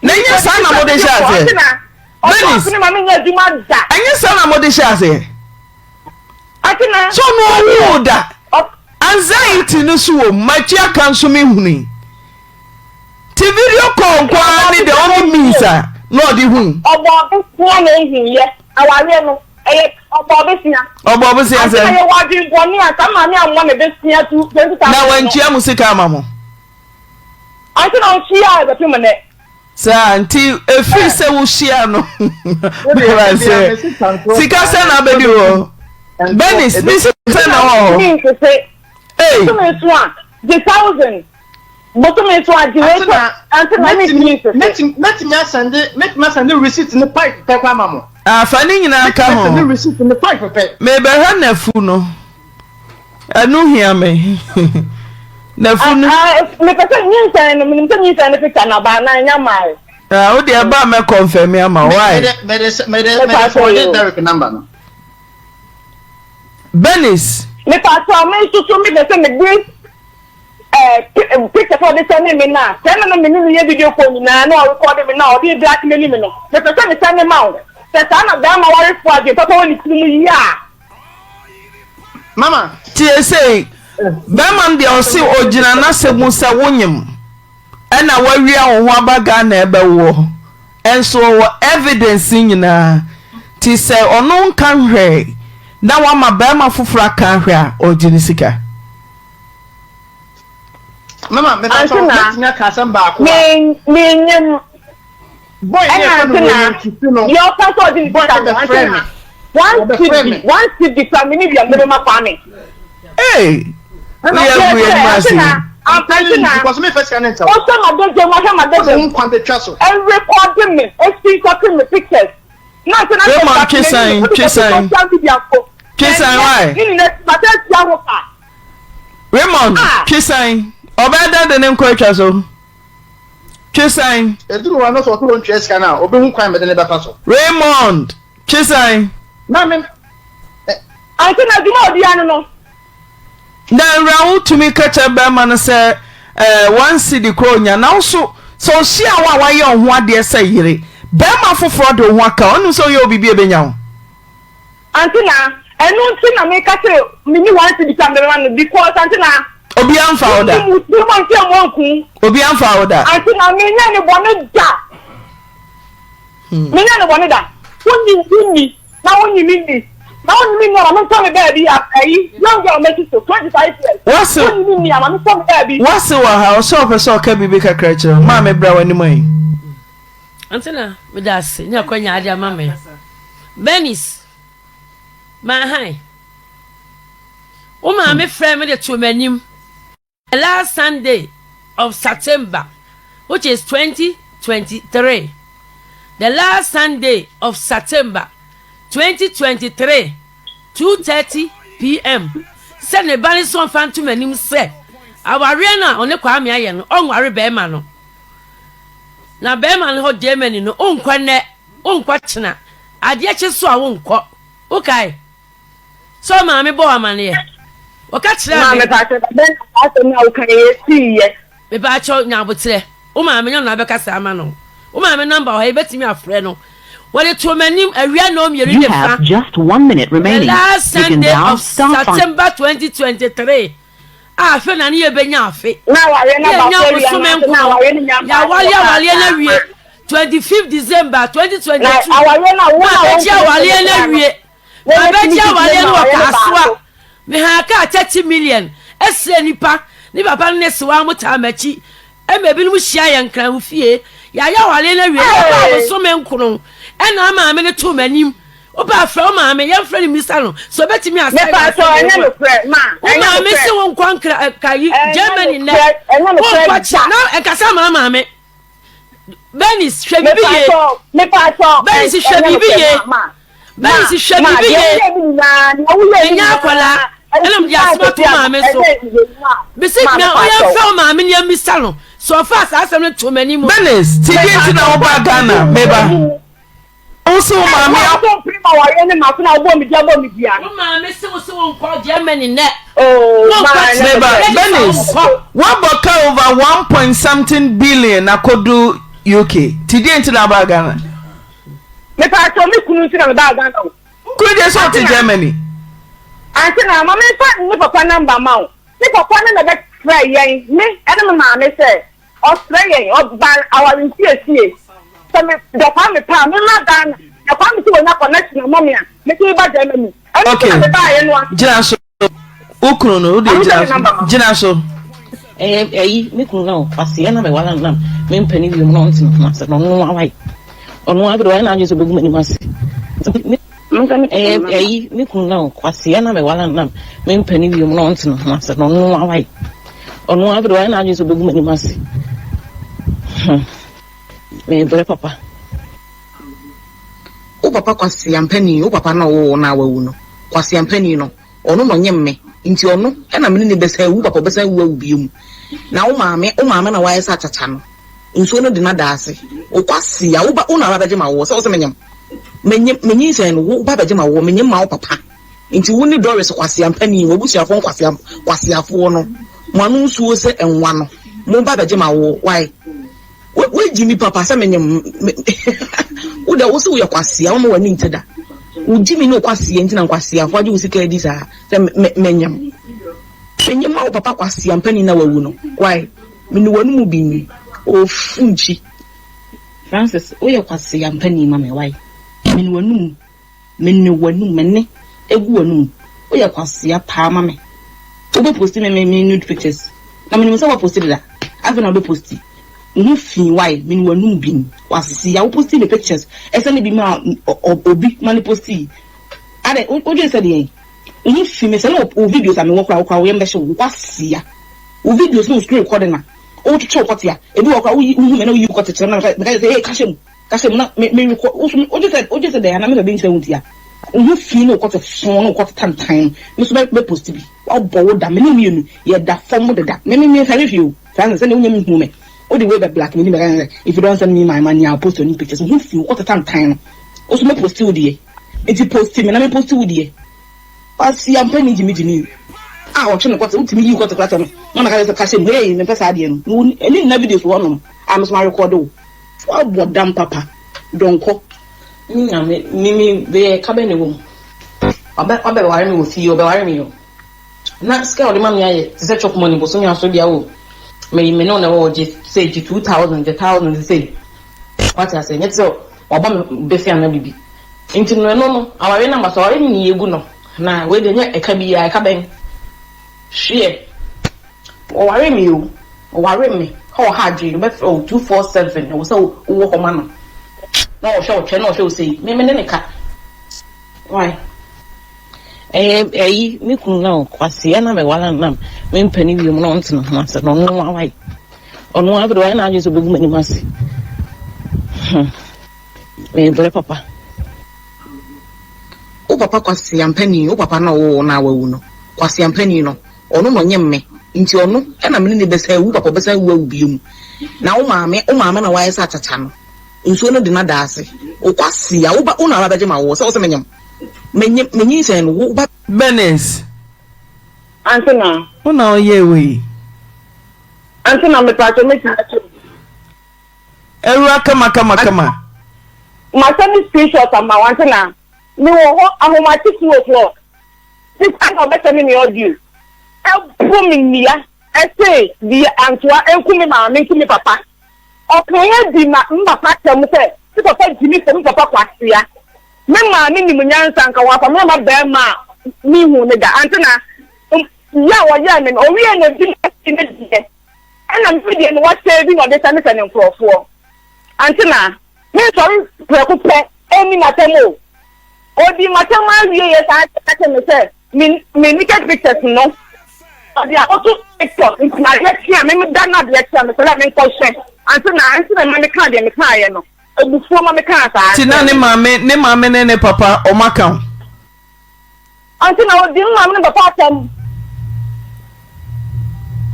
Na ɛnyɛ saa na mode hyɛ aseɛ. Bernice, ɛnyɛ saa na mode hyɛ aseɛ. So ɔno ɔwoo da. Anxiety no so wɔ mu. Matua ka nso mehunui. Ti video call nko ara ne the only means a na ɔde hu. Ɔbɔ ɔbosea na ehu yɛ awareɛ no ɛyɛ ɔbɔ ɔbosea. Ɔbɔ ɔbosea sɛ. Ante na yɛ wɔ adwene bɔne a saa maame ammɔ ne bosea tu 20,000. Na wantua mo sika ama mo. Ante na ɔnhyiaa bɛpem nnɛ. Saa nti ɛfiri sɛ wohyia no bɛba sɛ sika sɛ na abɛdi hɔ Bernice ne sika sɛ na wɔ hɔ. Bosome nso a gye thousand bosome nso a gye wei kɔ ante na mentumi nsese. Mɛtumi asɛnde mɛtumi asɛnde receipt ne pipe pɛ kɔ ama mo. Afa ne nyinaa ka ho. Mɛtumi asɛnde receipt ne pipe pɛ. Mebɛhwɛ n'afu no. Ɛno hia me. N'afunu. Mepɛ sɛ nyinsɛn no menim sɛ nyinsɛn no picture na ba na nya mae. Ah, wo deɛ ɛba mɛ confirm ama why. Mede mede mede forward Derek number no. Bernice. Mepatɔ me nso so mepɛ sɛ mede ɛɛ picture sɛ ɔde sɛne me na sɛ na na me ne no yɛ video call nyinaa na ɔrekɔde me na ɔde blackmail me no mepɛ sɛ mesɛne ma wo sɛ saa na bɛrima warefoɔ adwene papa wɔ ne tiri mu yie a. Mama. Tie sei, bɛrima no deɛ ɔse ɔgyina n'asɛm mu sɛ wonyem ɛna wawia wo ho aba Ghana ɛbɛwoɔ ɛnso ɔwɔ evidence nyinaa nti sɛ ɔno nka nhwɛe na wama bɛrima foforɔ aka ahwɛ a ɔgye ne sika. Mama, mepatɔ, Ante na mɛtumi aka asɛm baako a. me menyem Boy ne Ɛna yɛfrɛ no ante na Raymond Kisi no. deɛ ɔka sɛ ɔde ne Boy sika ne no ante bɛfrɛ na me. one Ɔbɛfrɛ cedi me. one cedi kura me ne wia mede bɛma Kwame. Hey! Ɛna Woyɛ Ɔkyerɛ agu sɛ yɛn ante ase. na I'm ante telling you na because me fɛ sika ne nkyɛw. ɔhyɛ m'adagya mu ahwɛ m'adagya Ɔsɛ mu wo nkwa bɛtwa so. ɛrekɔde me ɛscreenshot me pictures na ante na sɛ Raymond twe blackmail me san, wode twe kɔto san. social media so Twe san ɛnyɛ why? ne nyinaa mata atua ho ka. Raymond Ah! twe san. Ɔbɛyɛ dɛn de ne nkwa atwa so? Twe sɛn? Ɛduru hɔ a na sɛ ɔsɛ ɔntua sika no a, ɔbɛhu kwan a mede no bɛfa so. Raymond, twe sɛn? Na me. Ansa na adwuma a ɔdi ano no. Na awura wo tumi ka kyerɛ bɛrima no sɛ ɛɛ one cedi koraa onya na wo so sɛ ɔhyia wo a wayɛ wo ho adeɛ sɛ yere bɛrima foforɔ de wo ho aka ɔnim sɛ woyɛ wo biribi a ɛbɛnya wo. Ante na ɛno nti na meka sɛ menni one cedi koraa mede bɛma no because ante na. Obiara mfa wo da. Wonim wo tirim ante a moanku. Obiara mfa wo da. Ante na menyɛ ne bɔne da. Menyɛ ne bɔne da. Wonni wonni na wonnye me nni. Na wonnye me nni ama mentɔ me baabi ayi young girl mɛsi so 25 years. Wase Wonnye me nni ama mentɔ me baabi. Wase wɔ ha ɔsɛ ɔpɛ sɛ ɔka biribi kakra kyerɛ wo. Maame bra w'anim ayi. Ante na meda ase ne akwanya ade ama me. Bernice, Maahan, wo maame frɛɛ me de too m'anim the last Sunday of September which is 2023. The last Sunday of September 2023, 2:30 pm sɛ ne ba no sɛ ɔmfa nto m'anim sɛ awareɛ no a ɔne Kwame ayɛ no ɔnware bɛrima no. Na bɛrima no hɔ Germany no wonkɔ nnɛ wonkɔ kyena adeɛ kye so a wonkɔ wokae sɛ ɔmaame bɔɔ amaneɛ wɔka kyerɛɛ me. Maame pakyɛ da bɛn na saa asɛm no a woka yi ɛsii yɛ. Mepaakyɛw nya aboterɛ wo maame nyɛ ɔno na abɛka saa ama no wo maame number wɔ ha yɛbɛtumi afrɛ no wɔde too m'anim awia nnɔn mmienu You ne have fa just one minute the remaining. last You can Sunday now of start on. September 2023 a afe na ne yɛbɛnya afe Na awareɛ no ne aba yɛnya so awie bosome anaasɛ na nkono awareɛ no nya mmaa so yɛawale wɔ kaa awareɛ no saa awie ma 25 December na 2022 awareɛ no a wo na mabɛgye wompene so awareɛ no no koraa no awie wɔbɛtumi mabɛgye titire awareɛ ma no wɔ awareɛ no baa Kasoa so. mehaa kaa 30 million ɛsrɛ nipa ne papa no ne sewaa mo taa m'akyi ɛma ebinom hyia yɛn nkran wo fie yɛayɛ awareɛ no awie yɛbaa Hey! bosome nkono ɛna maame no too m'anim Wopɛ a frɛ wo maame, yɛmfrɛ no mmisa no sɛ ɔbɛtumi asan Mepa asɛm kyɛw, wei ɛnyɛ ho a. nokorɛ, ma, Wo ɛnyɛ maame nokorɛ. se wo nkɔ nkra eh, kayi Ɛnyɛ Germany nnɛ, nokorɛ, ɛnyɛ wo nokorɛ nkɔ da. kyena, na ɛnkasa ma maame. Bernice, hwɛ Mepa biribi yie. kyɛw, mepa kyɛw, Bernice, hwɛ ɛnyɛ biribi nokorɛ, yie. ma, ma, ma, Bernice, hwɛ ma, biribi deɛ yie. woyɛ ne nyinaa, deɛ woyɛ ne Menyɛ akwadaa, nyinaa, ɛna mede ɛnti asɛm ato saa maame so. ɛnyɛ yei ma, Mese ma, na mepa ɔyɛ kyɛw. mfrɛ wo maame na yɛmmisa no sɛ ɔfaa saa asɛm no too m'anim a. Bernice, ti deɛ Mepa nti na kyɛw, wobaa Ghana? Meba. Wo se wo maame a. Wo mpere ma wareɛ ne ma so na wobɔ me dua bɔ me dua. Wo maame se wo se wo nkɔ Germany nnɛ. Oh Wo nkɔ maa kyena. Meba Yɛgye sɛ wo Bernice nkɔ. woabɔ ka over one point something billion akɔdu UK nti deɛ nti na wobaa Ghana? Mepaakyɛw me kunu nti na mebaa Ghana o. Wo kunu deɛ sɛ ɔte Germany. Ante na ma memfa ne papa number ma wo. Ne papa no na ɛbɛfrɛ yɛn me ɛne me maame sɛ Ɔsrɛ yɛn, ɔba aware nsiesie. Sɛ me dɔ Kwame paa a, me mmra Ghana. Na Kwame sɛ wanya connection ama me a, me nso me ba Germany. Ɛno nti na me baeɛ no a. Gyina so. Wo kunu no, wo deɛ gyina so. Gyina so. Ɛyɛ ɛyi me kunu na ɔkwasea na meware no na mempɛ no bio na ɔnte me ho ase na ɔno ara wae ɔno ara bere wayɛ n'adwene sɛ ɔbɛgu m'anim ase ɛyɛ ɛyi me kunu na ɔkwasea na meware no na mempɛ no bio na ɔnte me ho ase na ɔno ara wae ɔno ara bere wayɛ n'adwene sɛ ɔbɛgu m'anim ase hmm mebrɛ papa. Wo papa kwaseampani, wo papa no a ɔwoo wo no a wawu no, kwaseampani no, ɔno na ɔnyem me, nti ɔno na me ne no bɛsan awu, wo papa ɔbɛsan awu awu bio. Na wo maame, wo maame na wayɛ sɛ akyakya no, nsuo no de no ada ase. Wo kwasea, wo ba, wo na aba bɛgye m'awoɔ, sɛ wo se menyem, menyem, menyinsɛn no, wo ba bɛgye m'awoɔ, menyem ma wo papa. Nti wo ne Doris kwaseampani, w'abusuafoɔ nkwasea, kwaseafoɔ no, mo ano nsuo sɛ nwa no, mo ba bɛgye m'awoɔ, why? Woagyi me papa sɛ menyem me wo dɛ wo se woyɛ kwasea woma w'ani nte da wogyi me ne wo kwasea nti na nkwaseafo agye wo sika adi saa sɛ me menyem menyem ma wo papa kwasea mpanin na wawu no why me ne w'anomu bi nyi ofu nkyi Francis woyɛ kwasea mpanin ma me why me ne w'anomu Me ne w'anum, me nne egu w'anum. Woyɛ kwasea paa ma me. Wobɛ posti me me me nude pictures. Na menim sɛ woaposti deda. Afei na wobɛ posti. Wo ho fi why? Me ne w'anum bin. Kwasea, wo posti me pictures. Ɛsɛne bi maa obi ma no postii. Adɛn, wodwene sɛ deɛn? Wo ho fi me sɛ ne wo videos a mewɔ koraa, wo koraa wo yam bɛhye wo. Kwasea. Wo videos ne wo screen recording a wotwetwe wo kɔtea. Ebi wɔ hɔ koraa woyi, wohu me na woyi wo kɔte kyerɛ me na meka kyerɛ sɛ hey ka hyɛ mu. Ka sɛ na me me rekɔ wo so wogye sɛ wogye sɛ dɛn anaa mepɛ bi nkyerɛ wo ntia wo ho fi ne wo kɔte fon ne wo kɔte tantan no me so bɛ bɛ post bi wabɔ wo da me ne wo mmienu yɛ da fam deda me me me nsa hwehwɛ o saa sɛ sɛnea wonya me hu me wode wei bɛ black me ni bɛ sɛ if you don't send me my money I'll post your new pictures wo ho fi wo kɔte tantan no wo so mɛ post wo deɛ nti post me na me post wo deɛ Kwasi ampa ni gyimi gyimi. A ɔtwe ne kɔte, wotumi yi wo kɔte koraa kyerɛ me na maka kyerɛ sɛ ka hyɛ mu, hey mempɛ saa adeɛ no. Mewɔ ɛne nyinaa videos wɔ hɔnom a me nso marekɔɔde wo. Woabɔ dam papa, dɔnkɔ. Me nyame, me me bɛyɛ ka bɛn na ɛwɔ mu? Wabɛ wabɛware me wɔ fie, ɔbɛware me o. Na sika a ɔde ma me ayɛ te sɛ chop money bosome aso deɛ o. Me me ne wo na ɛwɔ hɔ gye sei gye 2000 gye 1000 sei. Wate aseɛ, nyɛ te sɛ wabɔ me bese anaa biribi. Nti no ɛno no awareɛ no aba so awareɛ no ne yɛgu no na wei deɛ nyɛ ɛka biara ɛka bɛn hweɛ ɔware me o ɔware me ha ɔha adwene ɔbɛfrɛ o 247 ɛwɔ sɛ wowɔ hɔ ma no na ɔhwɛ ɔtwɛ na ɔhwɛ ɔsɛi me me ne ne ka why ɛyɛ ɛyi me kunu na ɔkwasea na mewala na mempɛ ne wiem na ɔnte ne ho ase na ɔno awae ɔno afei wayɛ n'adwene sɛ ɔbɛgu m'anim ase hmm. Mebrɛ papa. Wo papa kwaseampani, wo papa no a ɔwoo wo no a wawu no, kwaseampani no, ɔno na ɔnyem me, nti ɔno na me ne no bɛsan awu, wo papa ɔbɛsan awu awu bio. Na wo maame, wo maame na wayɛ sɛ akyakya no, nsuo no de no ada ase. Wo kwasea, wo ba, wo na aba bɛgye m'awoɔ, sɛ wo se menyem, menyem, menyinsɛn no, wo ba. Bernice. Ante na. Wo na woyɛɛ wei? Ante na mepaakyɛw mɛtumi akyɛ wo. Awura kama kama kama. Ma send screenshot ama wo ante na me wɔ hɔ ahomakye 2:00 six ana ɔbɛ send me audio ɛbo me nnua ɛse deɛ antoa nku me maame nku me papa ɔka yɛ di ma me papa atɛm sɛ me papa gyimi fo me papa kwasea me maame nim nyansa nka wafa me ama bɛrima a me hu ne da ante na yɛ a wɔyɛɛ me no owie na di ne deɛ Ɛna me deɛ no wasɛe bi na ɔde sɛnesɛne nkurɔfoɔ. Ante na mensɔre prɛko pɛ ɛnni m'atɛm o. Ɔdii m'atɛm ara wieeɛ saa ka kyerɛ me sɛ me me naked pictures no ɔde akɔto TikTok nti na adeɛ kye a me meda na adeɛ kye a mesɔre a menkɔhwɛ. Ante na nti na ɛma mekaa deɛ mekaaeɛ no. Abufuo ma mekaa saa Nti na kyerɛɛ ne no. maame ne maame ne ne papa wɔn aka ho? Ante na odi me maame ne papa atɛm.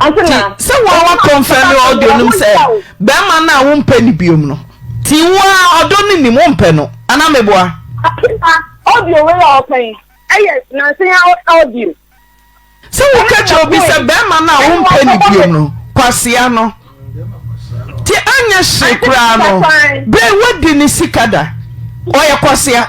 Ante na. Ti sɛ wɔn wa confirm audio no sɛ bɛrima no a wompɛ ne biom no ti wo a ɔdɔ no nim wompɛ no anaa meboa. Ante na audio wei a ɔka yi ɛyɛ nansa yi audio. Sɛ woka kyerɛ obi sɛ bɛrima no a wompɛ ne biom no kwasea no ti anyɛ hye koraa no bere wadi ne sika da ɔyɛ kwasea.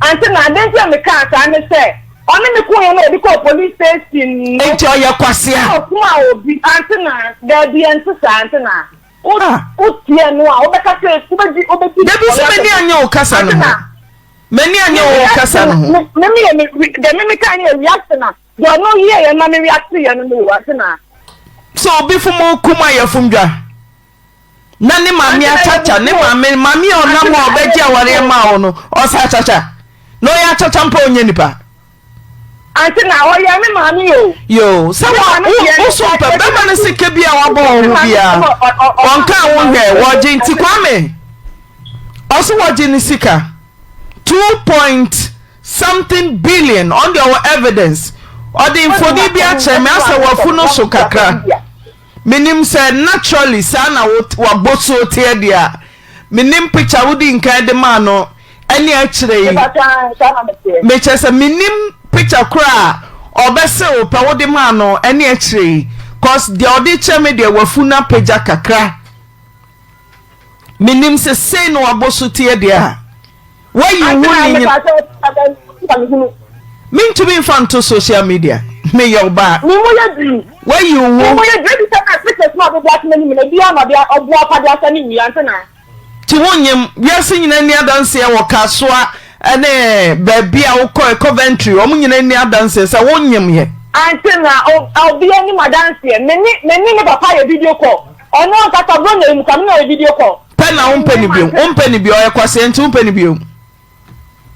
Ante na ade nti a mekaa saa ne sɛ, ɔne me koeɛ na ɔde kɔɔ police station no. Enti ɔyɛ kwasea? Na ɔsomaa obi. Ante na, daabi ɛnte saa, ante na. Wo, wo tie no a, wobɛka sɛ, wobɛgye, wobɛdi. Dabi sɛ m'ani annye wo kasa no ho. M'ani annye wo kasa no ho. Me, me, me, me, deɛ me mekae no yɛ reaction a, deɛ ɔno yɛeɛ ma me react yɛ no no o, ante na. Sɛ obi fom wo kum a yɛfom dwa. Na ne maame akyakya ne maame maame a ɔnam a ɔbɛgye awareɛ maa wo no ɔsa akyakya na ɔyɛ akyakya mpo ɔnyɛ nipa. Ante na ɔyɛ me maame o. Yoo sɛ wa wo wo so mpɛ bɛma no sika bi a wabɔ wo ho biara ɔnka wo hwɛ wɔgye nti Kwame ɔso wɔgye ne sika 2.something billion ɔno deɛ ɔwɔ evidence ɔde mfoni bi akyerɛ me asɛ wafu no so kakra. Menim sɛ naturally saa na wo w'abosuo teɛ deɛ a, menim picture wodi nkan de maa no ɛne akyire yi. Mekyɛ sɛ menim picture koraa a ɔbɛse wo pɛ wode maa no ɛne akyire yi cause deɛ ɔde kyerɛ me deɛ wafu no apagya kakra. Menim sɛ sei na w'aboso teɛ deɛ a. Woayi wo ho ne nyina. Mentumi mfa nto social media. Meyɛ ɔbaa. Woayi wo ho. Nti wonyem. Wiase nyina nni adanseɛ wɔ Kasoa ne baabi a wokɔɛ Coventry wɔn nyina nni adanseɛ sɛ wonyem yɛ. Ante na obia nim adanseɛ. Me ne me papa yɛ video call. Ɔno ankasa Bronya yi mu koraa me ne no yɛ video call. Pɛ na wompɛ no bio. Wompɛ no bio. Ɔyɛ kwasea nti wompɛ no bio.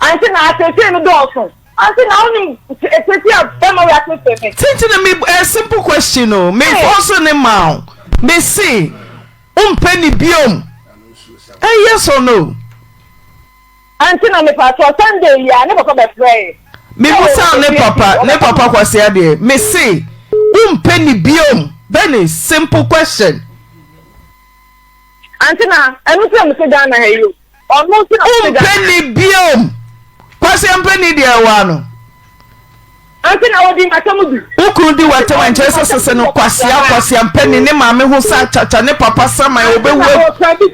Ante na ateetee no dɔɔso. Ante na wonim teetee a bɛma wei ateetee me. Tenten na me eh, simple question o. Me force ne ma o. Me se wompɛ no biom. Eh, yes or no? Ante na mepakyɛw Sunday yi a ne papa bɛfrɛɛ. Me busa ne papa ne papa kwasea deɛ me se wompɛ ne biom Bernice simple question. Ante na ɛno nti na mete Ghana ha yi o ɔno nti na mete Ghana. Wompɛ ne biom kwasea mpɛ ne deɛ ɛwɔ ano. Ante na ɔdi m'atɛm bi. Wo kunu di w'atɛm a nkyerɛ sɛ sese no kwasea kwasea mpanin ne maame ho sa kyakya ne papa saman ɔbɛwu agu.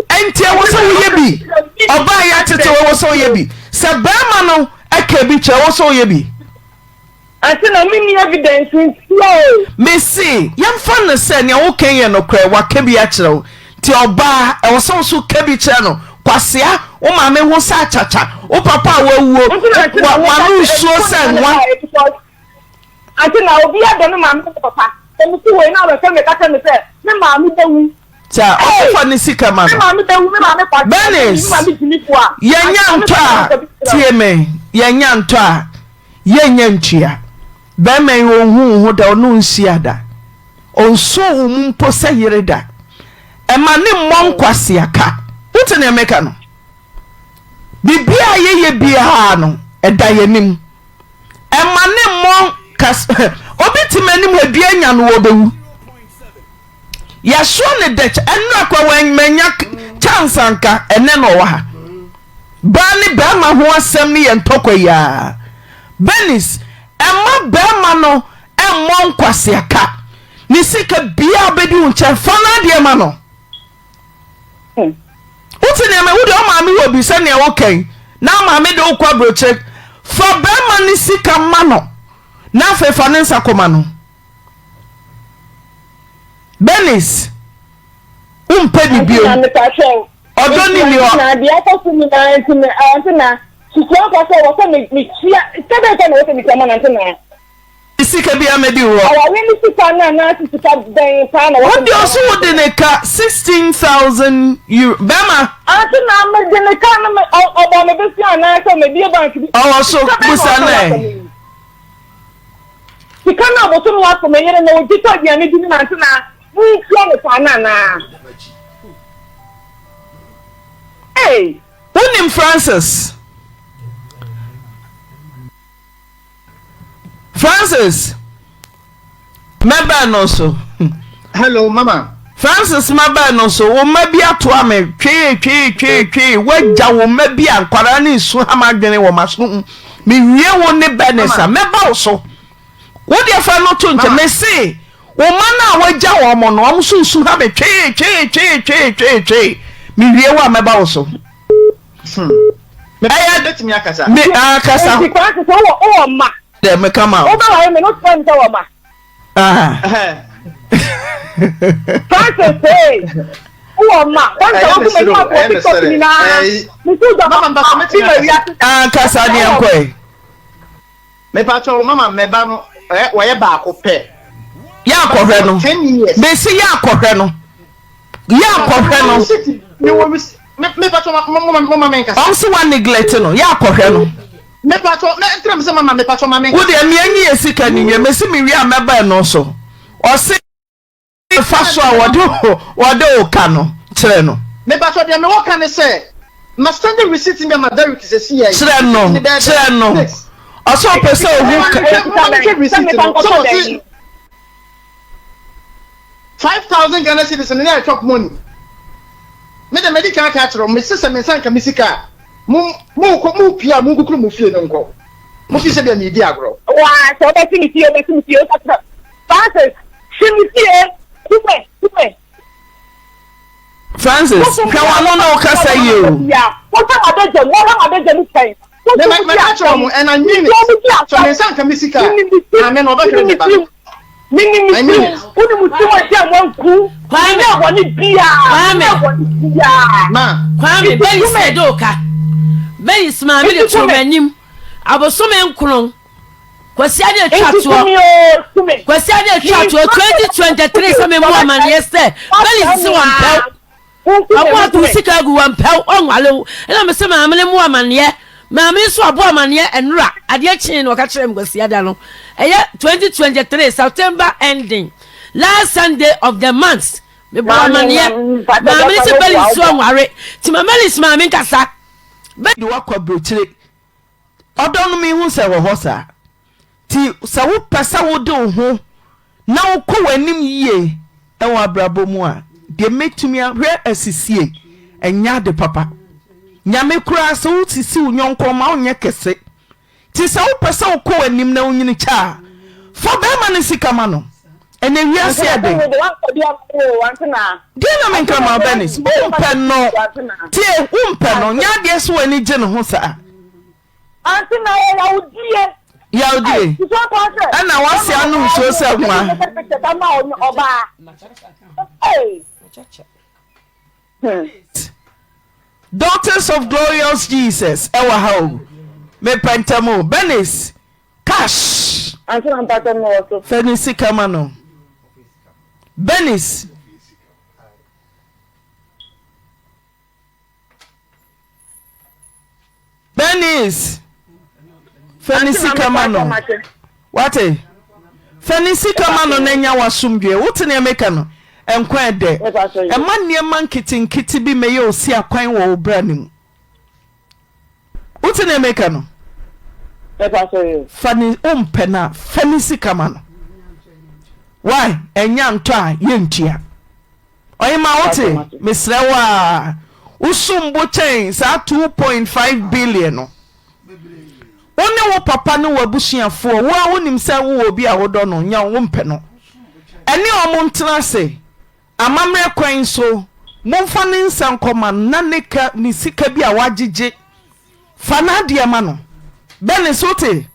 Ɛnti ɛwɔ sɛ woyɛ bi ɔbaa yɛ atete ɛwɔ sɛ woyɛ bi sɛ bɛrima no ɛka bi kyerɛ ɛwɔ sɛ woyɛ bi. Ante na menni evidence ntia o. Mese yɛmfa no sɛ nea woka yi yɛ nokorɛ waka bi akyerɛ wo Nti ɔbaa, ɛwɔ sɛ wo nso ka bi kyerɛ no. Kwasea, wo maame ho sɛ akyakya, wo papa a wawuo, w'ano nsuo sɛ nwa. Ante na obi adɔ ne maame ne ne papa. Sɛ me ti wei na abɛfrɛ me ka kyerɛ me sɛ me maame bɛwu. Sɛ ɔkɔfa ne sika ma no. Bernice, yɛnya ntɔ a, tie me, yɛnya ntɔ a, yɛnya ntua. Bɛrima yi ɔnhu wo ho da, ɔne wo nhyia da. Ɔnsoo wo mu mpo sɛ yere da. Ɛma ne mmɔ nkwasea ka. Wote nea meka no? Biribiara a yɛyɛ biara no, ɛda yɛn anim. Ɛma ne mmɔ kas obi te m'anim ha dua nya no wɔbɛwu. Yɛasoa ne dɛkyɛ ɛnora kwa wɔanya chance anka ɛnɛ na ɔwɔ ha. Baa ne bɛrima ho asɛm ne yɛ ntɔkwa yi ara. Bernice, ɛma bɛrima no mmɔ nkwasea ka. Ne sika biaa bɛdi wo nkyɛn fa n'adeɛ ma no. Wote nea me wode ɔmaame wɔ bi sɛ nea woka yi na maame de wokɔ aburokyerɛ fa bɛrima ne sika ma no na afei fa ne nsa kɔma no. Bernice, wompɛ ne bio. Ɔdɔ ne ni hɔ. Sika bi amedi hɔ. Awareɛ ne sika no anaasɛ sika bɛn paa na wɔsɛ. Wode ɔso wode ne ka 16,000 euro bɛrima. Ante na mede ne ka no ɔbɔ me besi anaasɛ mebie bank bi. Ɔwɔ so busa no ɛ. Sika no a bosom ato me yere no ogye tɔ aduane di no na ante na mentua no saa no anaa? Ei! Wonim Francis? Francis, mɛbɛn no so. Hello, mama. Francis mɛbɛn no so. Wo mma bi atoa me twee twee twee twee. Woagya wo mma bi a nkwadaa ne nsu ha m'adwene wɔ m'aso mu. Mewie wo ne Bernice a, mɛba wo so. Wo deɛ fa no to nkyɛn. Mese wo mma no a woagya wɔn no, wɔn nso nsu ha me twee twee twee twee twee twee. Mewie wo a mɛba wo so. Hmm. Ɛyɛ Mɛtumi akasa. Me akasa. Nti Francis wowɔ wowɔ mma. Dɛ meka ma wo. Wobɛware me no wotumi sɛ wɔ mma. Ah. Francis ee wowɔ mma. Francis Ɛyɛ me wogu m'anim sere o, ase wɔ ɛyɛ me TikTok sere. nyinaa. Ɛyi, Me so dɔ mama mpatɔ bi mɛtumi ma akasa. wiase. Ankasa neɛ nkɔe. Mepatɔ mama mɛba no ɛ wɔyɛ baako pɛ. Yɛ akɔhwɛ no. Mesi yɛ akɔhwɛ no. Yɛ akɔhwɛ no. Mepatɔ mama me nkasa. Ɔm se wa neglect no. Yɛ akɔhwɛ no. Mepatɔ mɛ ntina mi sɛ mama mepatɔ ma me Wo deɛ mea nyi yɛ sika ni nwie. Mesi me wie a mɛba ɛno so. Ɔse fa so a wɔde wɔde wo ka no kyerɛ no. Mepatɔ deɛ mewɔ ka ne sɛ ma send receipt bi ama Derrick sɛsi yɛ. Kyerɛ no kyerɛ no. Ɔse ɔpɛ sɛ ohu ka. Mama mehwɛ receipt no sɛ ɔse 5000 Ghana cedis no na yɛ chop money. Me de medi kan aka akyerɛ wo mese sɛ me nsa nka me sika a mo mo kɔ mo pie a mo nkukuru mo fie no nkɔ. Mo fi sɛ bia meredi agorɔ. Waa sɛ wobɛsi me fie wobɛsi me fie woka kyerɛ Francis si me fie kume kume. Francis hwɛ w'ano na wokasa yie o. Wohwɛ m'adagya mu wohwɛ m'adagya mu pɛn. Me ma maka kyerɛ wɔn and I mean it sɛ me nsa nka me sika a maame no ɔbɛhwere ne ba no. Menim I mean it. Wonim wo tirim adi a wanku. Kwame. Menyɛɛ bɔne biara. Kwame. Menyɛɛ bɔne biara. Ma. Kwame, Nti Bernice kume. na ɛde wo ka. Bernice maame de Nti too kume. m'anim. Abosome nkron. Kwasi ade atwa Nti toɔ. kume oo, kume. Kwasi ade atwa toɔ 2023 sɛ memmɔ amanneɛ sɛ Bernice se wɔmpɛ wo. Ɔmo ato sika agu wɔn pɛw ɔnwale wo ɛna mese maame no mo amaneɛ maame no nso abɔ amaneɛ ɛnora adeɛ kyee na ɔka kyerɛ me kwasiada no ɛyɛ 2023 September ending last Sunday of the month mebɔ amaneɛ maame no sɛ Belis so ɔnware nti ma Belis maame nkasa. De wakɔ aburokyire ɔdɔ no mehu sɛ wɔ hɔ saa Nti sɛ wopɛ sɛ wode wo ho na wokɔ w'anim yie wɔ abrabɔ mu a, deɛ mɛtumi a, hwɛ asisie, ɛnyɛ ade papa. Nyame koraa sɛ wosisi wo yɔnko ɔma wonyɛ kɛse. Nti sɛ wopɛ sɛ wokɔ w'anim na wonyini kyɛ a, fa bɛrima no sika ma no. Ɛnɛ wiase yɛ den. Deɛ na menka ma Bernice, wompɛ no. Tie, wompɛ no. Nyɛ adeɛ sɛ w'ani gye ne ho saa. Yawdie. Ɛna wase ano nsuo sɛ nwa. Daughters of Glorious Jesus ɛwɔ ha o. Mepɛ ntɛm o. Bernice, cash. Fɛ ne sika ma no. Bernice. Bernice, fa ne sika ma no. Wate? Fa ne sika ma no na nya w'asomdwoeɛ. Wote nea meka no? Nkwa ɛdɛ. Ɛma nneɛma nketenkete bi mmɛyɛ osi akwan wɔ wo bra no mu. Wote nea meka no? Fa ne wompɛ no a, fa ne sika ma no. Why? Ɛnya ntɔ a yɛntua. Ɔhema wote? Mesrɛ wo a, wosom bo kyɛn saa 2.5 billion no. Wo ne wo papa ne w'abusuafoɔ, wo a wonim sɛ wowɔ obi a wodɔ no, nyɛ wompɛ no. Ɛne wɔn ntena ase amammerɛ kwan so, momfa ne nsa nkɔma no na ne ka ne sika bi a wagyegye, fa n'adeɛ ma no. Bernice wote?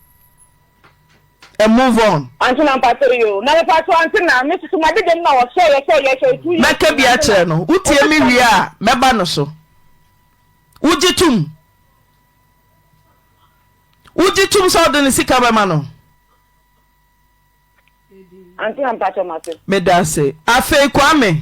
And move on. Ante na mpatsɔ yi o. Na mepatsɔ ante na me soso made dɛm na wɔhyɛ yɛ hyɛ yɛ hyɛ 2 years. Mɛka bi akyerɛ no. Wotie me wie a, mɛba no so. Wogye tom? Wogye tom sɛ ɔde ne sika bɛma no? Ante na mpatsɔ mate. Meda ase. Afei Kwame,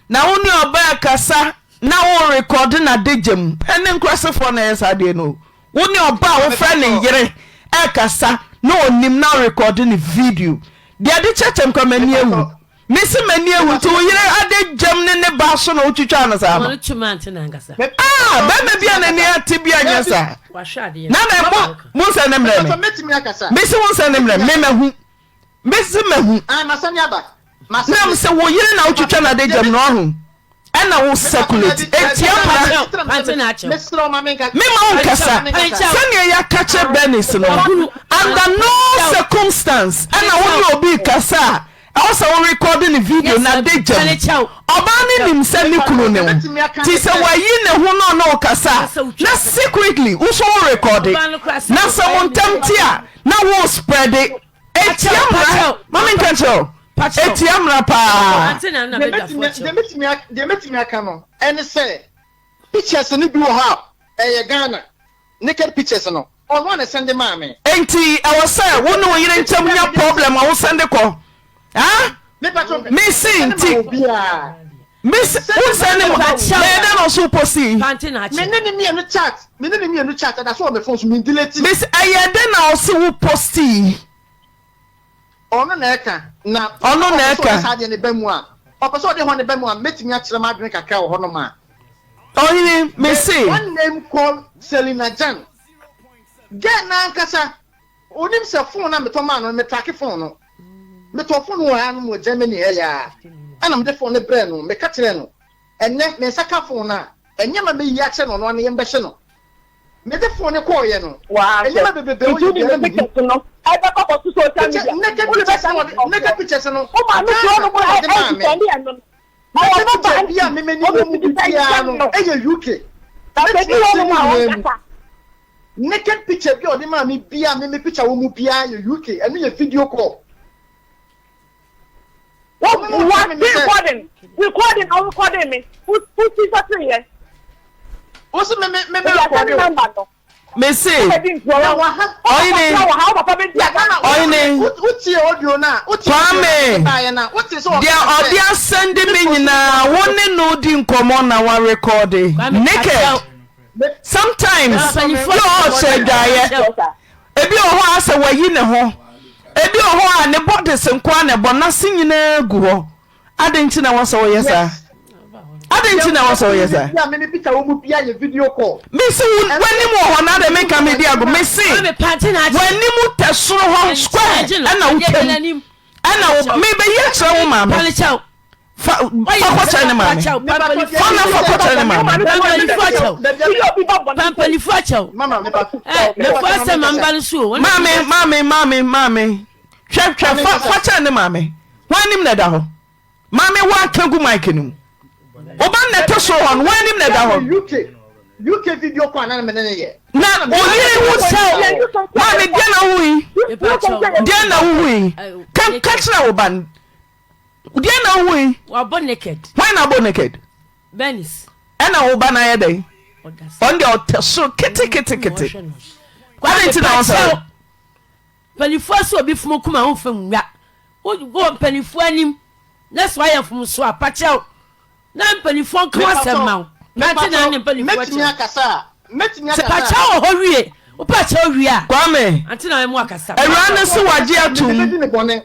na wo ne ɔbaa kasa na wo rekɔde n'adagya mu. Ɛne nkurasefoɔ na ɛyɛ saa adeɛ no o. Wo ne ɔbaa a wofrɛ ne yere ɛkasa na ɔnim na worekɔde ne video. Deɛ ɛde kyɛkyɛm kora m'ani awu. Mese m'ani awu nti wo yere adagyam ne ne ba so na wotwitwaa no saa no. Ah, bɛrima bi a n'ani ate bi anyɛ saa. Na na mo mo nsɛ ne mmerɛ me. Mese wo nsɛ ne mmerɛ me mahu. Mese mahu. Nam sɛ wo yere na wotwitwa no adagyam no ɔho. Ɛna wo circulate etia mmara. Mema wo nkasa sɛnea yɛaka kyerɛ Bernice no under no circumstance ɛna wo ne obi rekasa a ɛwɔ sɛ wo rekɔde ne video na de gyam. Ɔbaa no nim sɛ ne kunu ne wo nti sɛ wayi ne ho na ɔne wo kasa a na secretly wo nso wo rekɔde na sɛ mo ntam te a na wo spreade. Etia mmara ma menka nkyerɛ wo etia mmara paa. Deɛ mɛtumi aka no ɛne sɛ pictures no bi wɔ hɔ a ɛyɛ Ghana naked pictures no ɔno a na sɛnde maa me. Enti ɛwɔ sɛ wo ne wo yere ntam nya problem a wo sɛnde kɔ ah me se nti me se wo sɛnde ma bɛyɛ dɛ na ɔso wo posti. Me ne ne mmienu chat me ne ne mmienu chat ɛda so wɔ me phone so me delete. Me se ɛyɛ dɛ na ɔse wo posti. Ɔno na ɛka na Ɔno na ɔpɛ sɛ ɔde ɛka. saa adeɛ no ba mu a ɔpɛ sɛ ɔde hɔ no ba mu a mɛtumi akyerɛ m'adwene kakra wɔ hɔnom a. Ɔhene me There's se. one name called Selina Jan. Girl no ankasa onim sɛ phone a metɔ maa no no me tracke phone no. Metɔɔ phone no wɔ ha nom wɔ Germany ha yi ara ɛna mede phone no brɛɛ no meka kyerɛɛ no ɛnnɛ me nsa ka phone no a nneɛma mɛyi akyerɛ no ɔno ara ne yam bɛhye no. Mede phone no kɔɔeɛ no nneɛma bebrebe a ɔyɛ biara mennim. Picture naked pictures no ɔde naked pictures no Ghana na ɔde maa me. Naked picture bi a me m'ani wɔ mu bi biara no ɛyɛ UK. Mɛtumi akyerɛ ne nyinaa mu. Naked picture bi a ɔde maa me biara me me picture wɔ mu biara yɛ UK. Ɛno yɛ video call. Wo wa recording recording na recording me wo ti sɔsere yɛ. Wo se me me me me recording o. Me se ɔhene ɔhene Kwame deɛ ɔde asɛnde me nyinaa wo ne no di nkɔmmɔ na wa recorde naked sometimes bi wɔ hɔ ɔhyɛ adwaeɛ ebi wɔ hɔ a sɛ wayi ne ho ebi wɔ hɔ a ne bɔdes nko a na ɛbɔ n'ase nyinaa gu hɔ Adɛn nti na ɛwɔ sɛ woyɛ saa? Adɛn nti na ɛwɔ sɛ woyɛ saa? Mese wo w'anim wɔ hɔ na adɛn menka medi ago mese w'anim tɛ soro hɔ square ɛna wotwam ɛna wo mebɛyi akyerɛ wo maame. Fa fa kɔkyerɛ ne maame. Fa na fa kɔkyerɛ ne maame. Pampalifo akyɛw. Ɛ mefo asɛm ma mba no so o. Maame maame maame maame hwɛ hwɛ fa fa kyerɛ ne maame. Wɔn anim na ɛda hɔ. Maame woaka gu mic no mu. Wo ba no na ɛte soro hɔ no, wɔn anim na ɛda hɔ. UK video call na me ne ne yɛ. Na oyere hu sɛ maame deɛ na wohui. Deɛ na wohui. Ka ka kyerɛ wo ba no. Deɛ na wohui. Wabɔ naked. Hwan na abɔ naked? Bernice. Ɛna wo ba no ayɛ dɛn? Ɔno deɛ ɔtɛ soro ketekete. Adɛn nti na wosɔre? Mpanimfoɔ sɛ obi fom kuma ho fam nwa. Wɔ mpanimfoɔ anim na sɛ wayɛ mfomso a pakyɛw na mpanimfoɔ nka asɛm ma wo. Nante na ne mpanimfoɔ kyɛw. Sɛ pakyɛw wɔ hɔ wie, wo pakyɛw wie a. Kwame, Ante na mu akasa. Awuraa no se wagye atom.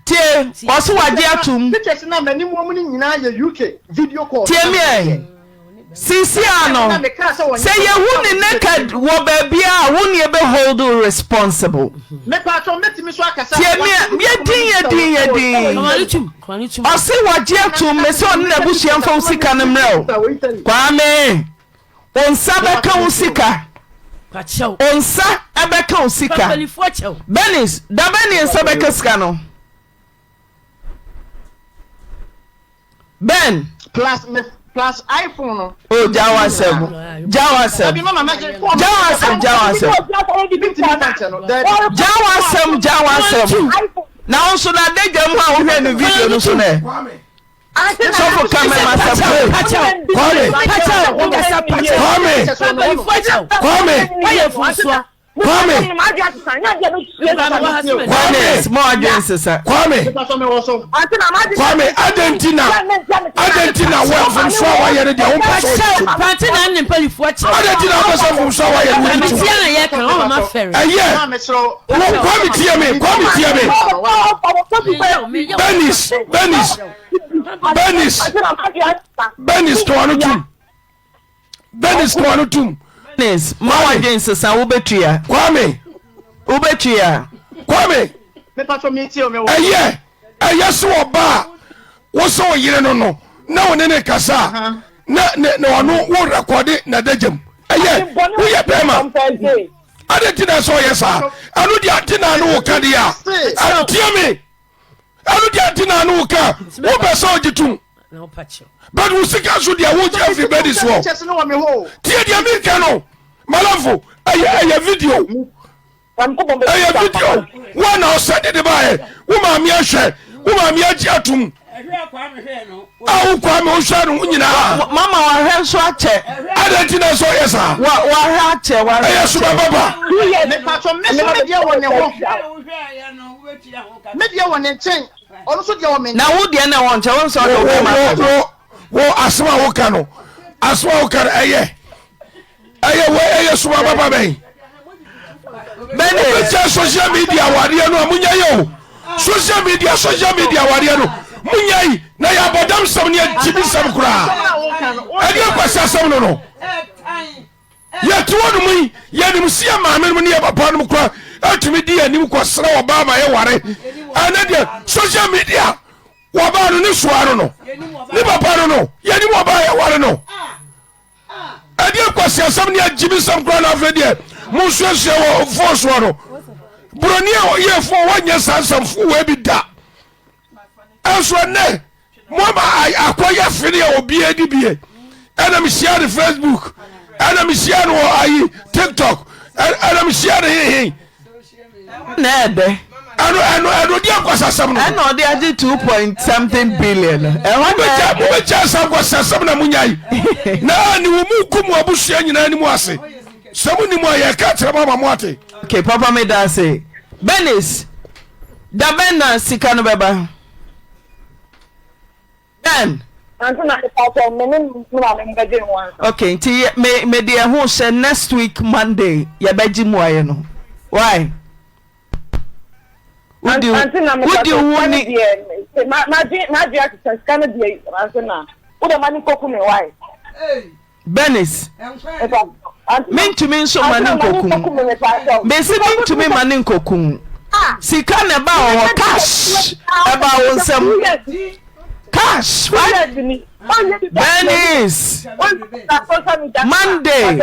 Tie, ɔse wagye atom. Pictures na m'anim wɔ mu no nyinaa yɛ UK video call. Tie me ɛ. Seesei ara no, sɛ yɛhu ne naked wɔ baabiara a, wo ne yɛbɛ hold wo responsible. Tie me ɛ, yɛ din, yɛ din, yɛ din. Ɔse wagye atom, mese ɔne n'abusua mfa wo sika no mmerɛ wo. Kwame, wo nsa bɛka wo sika. Wo nsa bɛka wo sika. Bernice, da bɛn ne yɛn nsa bɛka sika no? Ben. Plus me plus iPhone no. Oh, gya w'asɛm. Gya w'asɛm. Gya w'asɛm, gya w'asɛm. Gya w'asɛm, gya w'asɛm. Na wo nso na adagya mu a wohwɛ no video no so nɛ. Sɔfo ka mɛma sɛ Kwame. Kwame. Kwame. Kwame. Kwame. Kwame. Mo adwene sesa. Kwame. Kwame adɛn na adɛn na wɔ mfomso a wayɛ no deɛ wompɛ sɛ wogye tom. Pante na ne mpanyinfoɔ kyerɛ. Adɛn nti na wopɛ sɛ mfomso a wayɛ no wogye tom. Ɛyɛ wo Kwame tie me Kwame tie me. Bernice Bernice Bernice Bernice toa no tum. Bernice toa no tum. Bernice ma wadwen nsesa wobɛtua. Kwame. Wobɛtua. Kwame. Ɛyɛ ɛyɛ sɛ ɔba a wo sɛ ɔyere no no na wo ne ne kasa a na ne na ɔno wo rekɔde na da gyam ɛyɛ woyɛ bɛrima ade nti na ɛsɛ ɔyɛ saa ɛno deɛ ante na ano wo ka deɛ a ɛntie me ɛno deɛ nti na ano ka wopɛ sɛ ɔgye tom but wo sika so deɛ wogye afiri bɛdi soɔ tie deɛ menka no malamfo ɛyɛ ɛyɛ video ɛyɛ video wo na ɔsɛ dede baɛ wo maame ahwɛ wo maame agye atom a wo kwame wohwɛ no ho nyinaa mama wahwɛ nso akyɛ adɛn nti na sɛ ɔyɛ saa wahwɛ akyɛ wahwɛ ɛyɛ soma papa mepatɔ me so medeɛ wɔ ne hɔ Me deɛ wɔ ne nkyɛn, ɔno nso deɛ wɔ me nkyɛn. Na wo deɛ na ɛwɔ nkyɛn, wo nso ɔde wo bɛma aka. Wo wo asɛm a woka no, asɛm a woka no ɛyɛ ɛyɛ wɔ ɛyɛ soma papa bɛn. Bɛne. Wobɛkyɛ social media awadeɛ no a munya yɛ o. Social media social media awadeɛ no munya yi na yɛ abɔdam sɛm ne agyimi sɛm koraa. Ɛdeɛ kwasi asɛm no no. Yɛte hɔ nom yi, yɛnim sɛ yɛ maame nom ne yɛ papa nom kora atumi di yɛn anim kɔsrɛ ɔbaa ma yɛware. Ɛnɛ deɛ social media wɔbaa no ne soa no no ne papa no no yɛnim ɔbaa yɛware no. Ɛdeɛ kwasi asɛm ne agyimisɛm koraa na afei deɛ monsuasua wɔ fon soɔ no. Buroni a ɔyɛ fon wɔnyɛ saa nsɛmfo wɔ bi da. Ɛnso ɛnɛ moama akɔyɛ fene a obiara di bie ɛna mehyia no facebook ɛna mehyia no wɔ ayi tiktok ɛna mehyia no hehe na ɛdɛ ɛno ɛno ɛno di nkwasasɛm no ɛna ɔde agye two point something billion ɛhɔ na ɛdɛ mobɛgya saa nkwasasɛm na monya yi na ne wɔ mu gu mu abusua nyinaa anim ase sɛ mo nim a yɛka kyerɛ mo ama mo ate okay papa me da ase Bernice da bɛn na sika no bɛba Ben. Ansa na mepakyɛw me ne me maame mbɛdwen ho ansa. Okay nti me me de ɛho hyɛ next week Monday yɛbɛgye mmuaeɛ no why? Wodi Ante na wodi mepakyɛw wo sika no ni. deɛ madwen madwen asesa sika no deɛ ante na wode ma ne nkoku me why? Bernice, Mentumi nso mma no nkɔku wo. Mese mentumi mma no nkɔku wo. Sika na ɛbaa wɔ hɔ, cash ɛbaa wo nsam. Cash what? Bernice Monday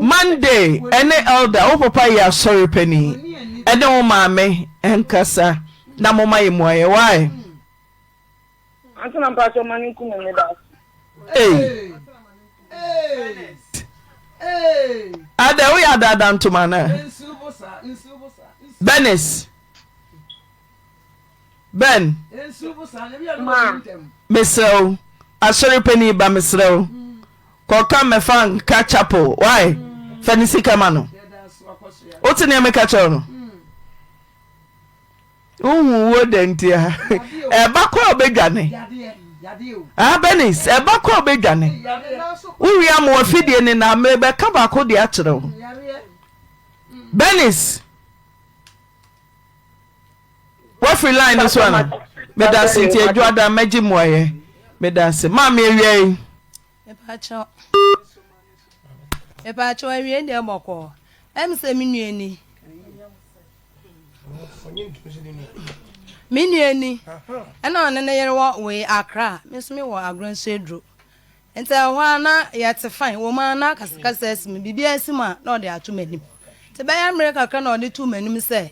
Monday ɛne elder wo papa yɛ asɔre panin ɛne wo maame nkasa na mo ma yɛ muayɛ why? Antena mpatsɔ ma ne nku me meda ase. Hey. Ada woyɛ adaada ntoma na. Bernice. Ben, mesrɛ wo, asɔre panin ba mesrɛ wo, kɔka mmɛfa nka chapel, why? Fa ne sika ma no. Wote nea meka kyerɛ wo no? Wohu wuo dɛn nti a? Ɛba kɔ a wobɛdwane. Ah, Bernice, ɛba kɔ a wobɛdwane. Wowie ama wafidie ne na merebɛka baako de akyerɛ wo. Bernice. Wafiri line no so ana? Medase nti adwuada mɛgye mmuaeɛ. Medase. Maame awia yi. Mepakyɛw. Mepakyɛw awie deɛ bɔkɔɔ. Ɛm sɛ me nua ni. Me nua ni. Ɛna ɔne ne yere wɔ wei Accra. Me nso me wɔ Agorɔ nso aduro. Nti ɛwɔ hɔ a na yɛte fine, wɔ mu ara na akasakasa asi mu, biribiara asi mu a na ɔde ato m'anim. Nti bɛyɛ mmere kakra na ɔde too m'anim sɛ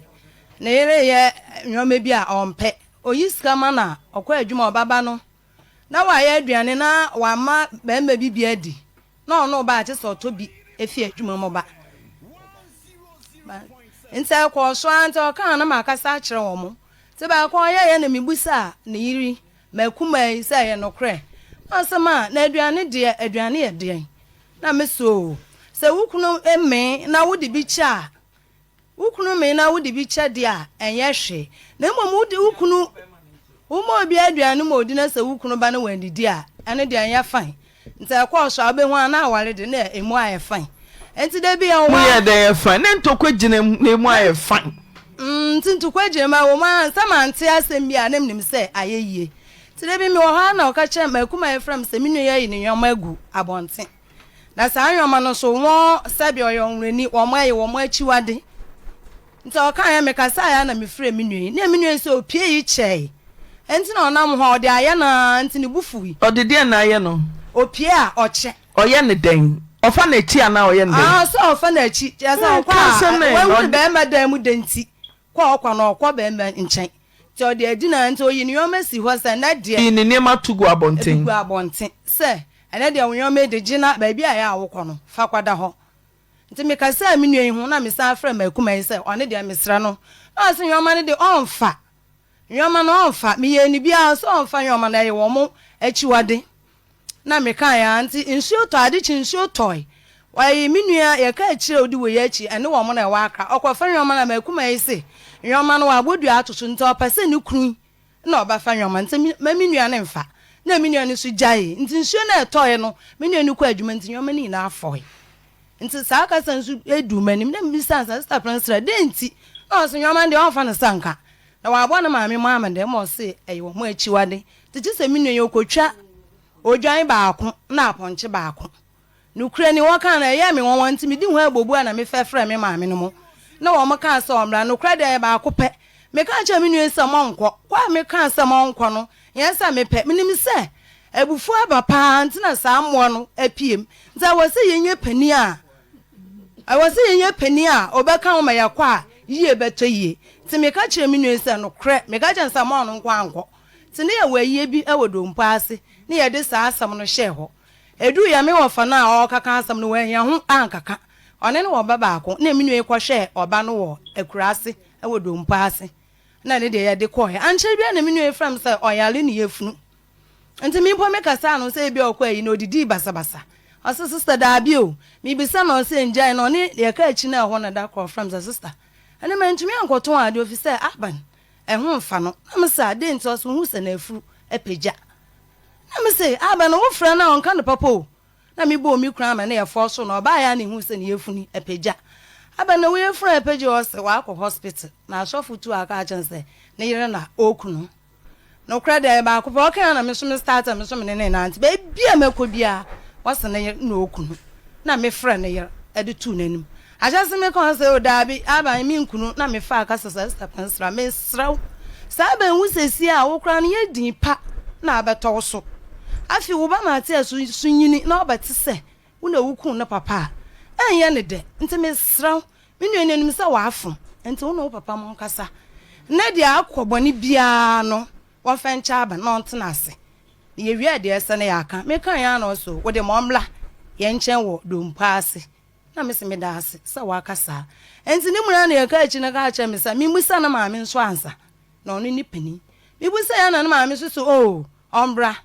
ne yere reyɛ nneɛma bi a ɔmpɛ. Ɔyi sika ma no a, ɔkɔ adwuma a ɔbɛba no na wayɛ aduane na wama barima bi bi adi na ɔno ba a kyɛ sɛ ɔtɔ bi fi adwuma mu ba. Nti ɛkɔɔ so ara nti ɔkaa na makasa akyerɛ wɔn. Nti baako a ɔyɛeɛ na mebisaa ne yere M'akumaa yi, sɛ ɛyɛ nokorɛ? Na ɔse, Ma, na aduane deɛ, aduane yɛ deɛn? Na me se, Oo, sɛ wo kunu mee na wode bi kyɛ a, wo kunu mee na wode bi kyɛ deɛ a, ɛnyɛ hwee. Na mmom wode wo kunu, woma obi aduane ma ɔdi na sɛ wo kunu ba na wannidi a, ɛno deɛ ɛnyɛ fine. Nti ɛkɔɔ so a, wobɛhu a na aware de, na ɛmu ayɛ fine. Nti da bi ɛwɔ hɔ Mu a. yɛ dɛn yɛ fine? Ne ntokwa gyina mu na emu ayɛ fine. Mm, nti ntokwa gyina mu a, ɛwɔ mu ara sɛ mante asɛm bi a na menim sɛ ayɛ yie. Nti da bi mewɔ hɔ ara na ɔka kyerɛɛ me, m'akumaa yi frɛɛ me sɛ me nua yi ayi ne nneɛma agu abɔnten. Na saa nneɛma no nso, wɔn, sɛdeɛ ɔyɛ ɔnwonani, wɔn ayɛ wɔn akyiwade. Nti ɔkaeɛ, mekasaeɛ ara na mefrɛɛ me nua yi. Na me nua yi sɛ ɔpue yi kyɛe. Nti na ɔnam hɔ a, ɔde ayɛ no ara nti ne bo fui. Ɔde deɛn na ayɛ no? Ɔpue a, ɔkyɛ. Ɔyɛ no dɛn? Ɔfa n'akyi anaa ɔyɛ no dɛn? Aa, sɛ ɔfa n'akyi. Kyerɛ sɛ ɔkɔ a, wahunu barima dan mu dɛ nti, kɔ a ɔkɔ no, ɔkɔ barima nkyɛn. Nti ɔde adi no ara nti ɔyi ne nneɛma si hɔ sɛ ɛnnɛ deɛ. Yi ne nneɛma to gu abɔnten. Gu abɔnten sɛ ɛnnɛ deɛ wo nneɛma yi de, gye na baabi a ɛyɛ a wokɔ no, fa kɔda hɔ. Nti mekasaa me nua yi ho na mesan frɛɛ m'akumaa yi sɛ ɔno deɛ mesrɛ no na ɔse nnoɔma no deɛ ɔmfa, nnoɔma no ɔmfa, meyɛɛ no biara ɔse ɔmfa nnoɔma no ɛyɛ wɔn akyiwade na mekaeɛ ara nti nsuo tɔ ade kye nsuo tɔe wɔyi me nua yɛka akyire a ɔdi wɔ yɛ akyi ɛne wɔn na ɛwɔ akra ɔkɔfa nnoɔma no a m'akumaa yi se nnoɔma no wabɔ dua ato so nti ɔpɛ sɛ ne kunu na ɔbɛfa nneɛma nti ma me nua no mfa. Na me nua no nso gyaee. Nti nsuo no a ɛtɔeɛ no, me nua no kɔɔ adwuma nti nneɛma no nyinaa fɔe. Nti saa kasa nso duu m'anim na mebisaa sɛ, Sista Priscilla, dɛn nti? Na ɔse nneɛma no deɛ ɔmfa no sɛ nka. Na wabɔ ne maame mu ama dɛm ma ɔse ɛyɛ wɔn akyiwade. Nti gye sɛ me nua yi ɔkɔtwa odwan baako na apɔnkye baako. Nokorɛ ni, wɔkaa no, ɛyɛɛ me nwanwa nti medi ho abobuo a na mefrɛfrɛɛ me maame no mo na wɔn kaa sɛ ɔmmra. Nokorɛ deɛ ɛyɛ baako pɛ. Mekaa kyerɛɛ me nua yi sɛ mɔnkɔ. Kɔ a mekaa sɛ mɔnkɔ no, nyɛ sɛ mepɛ. Menim sɛ abufuo aba pa ara nti na saa mmoa no apue mu. Nti ɛwɔ sɛ yɛnya panin a, ɛwɔ sɛ yɛnya panin a ɔbɛka ho ma yɛkɔ a yie bɛtɔ yie. Nti meka kyerɛɛ me nua yi sɛ nokorɛ, meka kyerɛɛ no sɛ mɔno nko ankɔ. Nti ne yɛwɔ ayie bi wɔ Dompo ase ne yɛde saa asɛm no hyɛɛ hɔ. Eduu yɛ me wɔfa no a ɔrekɛka asɛm no, wannya ho ankɛka. Ɔne ne wɔba baako na me nua yi kɔhwɛɛ ɔba no wɔ akuraase wɔ Dompo ase na ne deɛ yɛde kɔeɛ. Ankyɛre biara na me nua yi frɛɛ me sɛ ɔyare ne yafunu. Nti me mpo mekasaa no sɛ ebia ɔkɔ ayi na ɔdidii basabasa. Ɔse sister daabi o. Mebisa no ɔse ngyae na ɔne deɛ ɛka akyi no a ɛhɔ na da koro ɔfrɛ me sɛ sister ɛnɛ mantumi ankɔtɔn adeɛ ofisɛ aban ɛho mfa no. Na mese adɛn nti ɔse wohu sɛ n'afuru apagya. Na me se, Abɛ no wo frɛ no a ɔnka no papa o. Na me bɔɔ me kunu ama ne yɛfɔɔ so na ɔbaeɛ a na ehuu sɛ ne yafunu apagya. Abɛ no wo yafunu a apagya ɔse wakɔ hospital na asɔfo tu aka akyerɛ no sɛ ne yere na ɔɔku no. Nokorɛ deɛ ɛyɛ baako pɛ ɔkae a na me nso me start a me nso me ne no renante baabi a mɛkɔ biara ɔse ne yere na ɔɔku no na me frɛ ne yere de too n'anim. Ahyɛse me ka ɔse o daabi Aban me nkunu na me faa kasa sɛ Esther Pensra mesrɛ wo saa bɛn wo sesie a wo koraa no yɛ din pa. na abɛtɔ wo so. Afei wo ba Matias nso nyini na ɔbɛte sɛ wo na wukum ne papa a, ɛnyɛ no dɛ. Enti mesrɛ wo, me nua no anim sɛ wafom, enti wo ne wo papa monkasa. Nnɛ deɛ akɔ bɔne biara no, wɔmfa nkyɛ aba na ɔntena ase. Na yɛwiee deɛ ɛsɛ no yɛaka. Mekaeɛ ara na ɔse, Wo deɛ ma ɔmmra yɛn nkyɛn wɔ dompo ase. Na mese, Meda ase sɛ woaka saa. Enti ne mu no ara na yɛkaa akyi no ka kyerɛɛ me sɛ memmisa ne maame nso ansa, na ɔno ne panin. Mebisaeɛ na ne maame nso se, Oo, ɔmmra.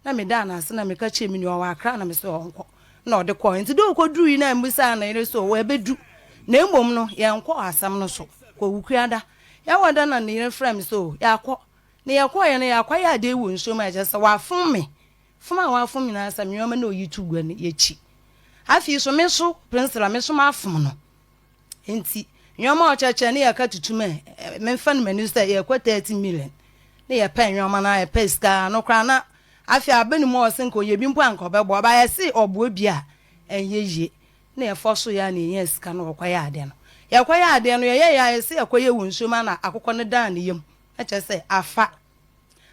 Na medaa no ase na meka kyerɛɛ me nua ɔwɔ Accra na mese ɔnkɔ. Na ɔde kɔɔ. Enti da ɔkɔduruiɛ no a mebisaa ne yere sɛ, Oo, ɛbɛdu. Na mmom no, yɛnkɔɔ asɛm no so. Kɔwukuada. Yɛwɔ da na ne yere frɛɛ me sɛ, Oo, yɛakɔ. Na yɛkɔeɛ no, yɛakɔyɛ adeɛ wɔ nsuo mu a kyerɛ sɛ wafom me. Fom a wafom nyinaa sɛ me nneɛma na ɔyi to gua no, yɛkyi. Afei nso, me nso, Priscilla, me nso mafom no. Enti, nneɛma a ɔkyerɛkyerɛ ne yɛka tutum ɛ, memfa no m'ani so sɛ yɛkɔ 30 million. Ne yɛpɛ nneɛma no a, yɛpɛ sika no koraa na afei aba ne mu a ɔse nka ɔyɛ bi mpo a nka ɔbɛboa. Ba yɛse ɔboa bi a, ɛnyɛ yie. Na yɛfa so yɛ a na yɛnya sika na wɔkɔyɛ adeɛ no. Yɛkɔyɛ adeɛ no, yɛyɛeɛ a yɛse yɛkɔyɛ wɔ nsuo mu a na akokɔ no dan ne yam. Na kyerɛ sɛ, afa.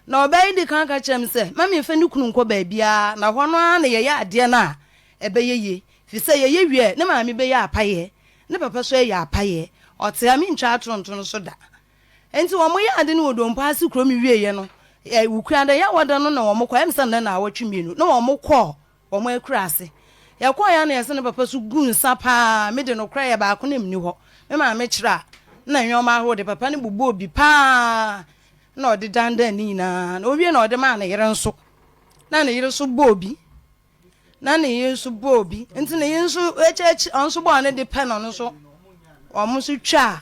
Na ɔbaa yi dii kan ka kyerɛɛ me sɛ, mma memmfa ne kunu nnkɔ baabiara, na hɔ no ara na yɛyɛ adeɛ no a, ɛbɛyɛ yie. Ɛfiri sɛ yɛyɛ wie a, ne maame bɛyɛ apaeɛ, ne papa nso ayɛ apaeɛ. Ɔte ha, mentwa atoro nto no so da. Enti wɔyɛɛ ade no wɔ Dompo ase kurom wieeɛ no, Wukuada, Yawada no na wɔkɔɔ, ɛyɛ me sɛ nnɛ nnawɔtwe mmienu, na wɔkɔɔ Wɔn akuraase. Yɛkɔeɛ a na yɛse ne papa so gu nsa paa, me de nokorɛ yɛ baako na menni hɔ. Me maame kyerɛ a na nnoɔma ahorow de papa no bobɔɔ bi paa na ɔde dandan ne nyinaa na ɔwie na ɔde maa ne yere nso na ne yere nso bɔɔ bi na ne yere nso bɔɔ bi nti ne yere nso akyi akyi ɔno nso bɔɔ ne de pɛ na ɔno nso wɔn nso twaa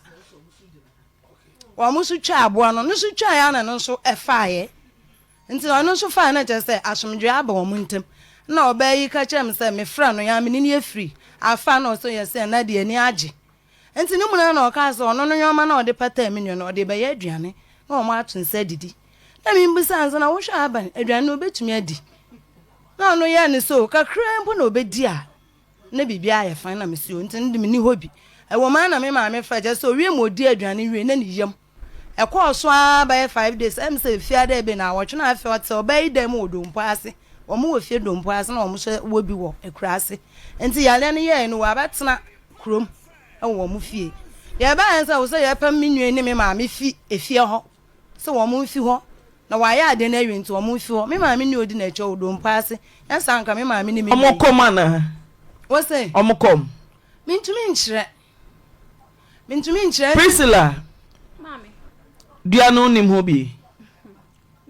wɔn nso twaa aboa no no nso twaa ya na no nso ɛfaeɛ. Nti ɔno nso fae na kyerɛ sɛ asomdwoeɛ aba wɔn ntam. Ɛna ɔbaa yi ka kyerɛɛ me sɛ mefrɛ no, yaa me ne no afiri afa na ɔsɛ yɛ sɛ na deɛ ani agye. Nti ne mu no ara na ɔkaa sɛ ɔno no nnoɔma no a ɔde pataa me nua no ɔde rebɛyɛ aduane na wɔn ato nsa adidi. Na mebisaa no sɛ na wohwɛ aban aduane no ɔbɛtumi adi? Na ɔno yɛɛ ne sɛ o kakraa mpo na ɔbɛdi a na biribiara ayɛ fine na mese o nti no de menni hɔ bi. Ɛwɔ mu ara na me maame frɛ kyerɛ sɛ ɔwie ma ɔdi aduane wie na ne yam Ɛkɔɔ so ara bɛyɛ 5 days, ɛyɛ me sɛ Fiada ebe naawɔtwe na afei ɔte ɔbaa yi dan mu wɔ Dompo ase. Wɔn wɔ fie Dompo ase na wɔn nso wɔ bi wɔ akuraase. Nti yareɛ no yɛɛ no wɔabɛtena kurom wɔ wɔn fie. Deɛ ɛbaeɛ ne sɛ wɔ sɛ yɛpam me nua yi ne me maame fi efie hɔ sɛ wɔn mfi hɔ na wɔayɛ adeɛ no awie nti wɔn mfi hɔ. Me maame ne ɔdi n'akyi wɔ Dompo ase. Nyɛ saa anka me maame ne me nua yi. Wɔn kɔm anaa? Wo se? Wɔn kɔm. Mentumi nkyerɛ. Mentumi nkyerɛ. Priscilla, dua no wonim ho bi?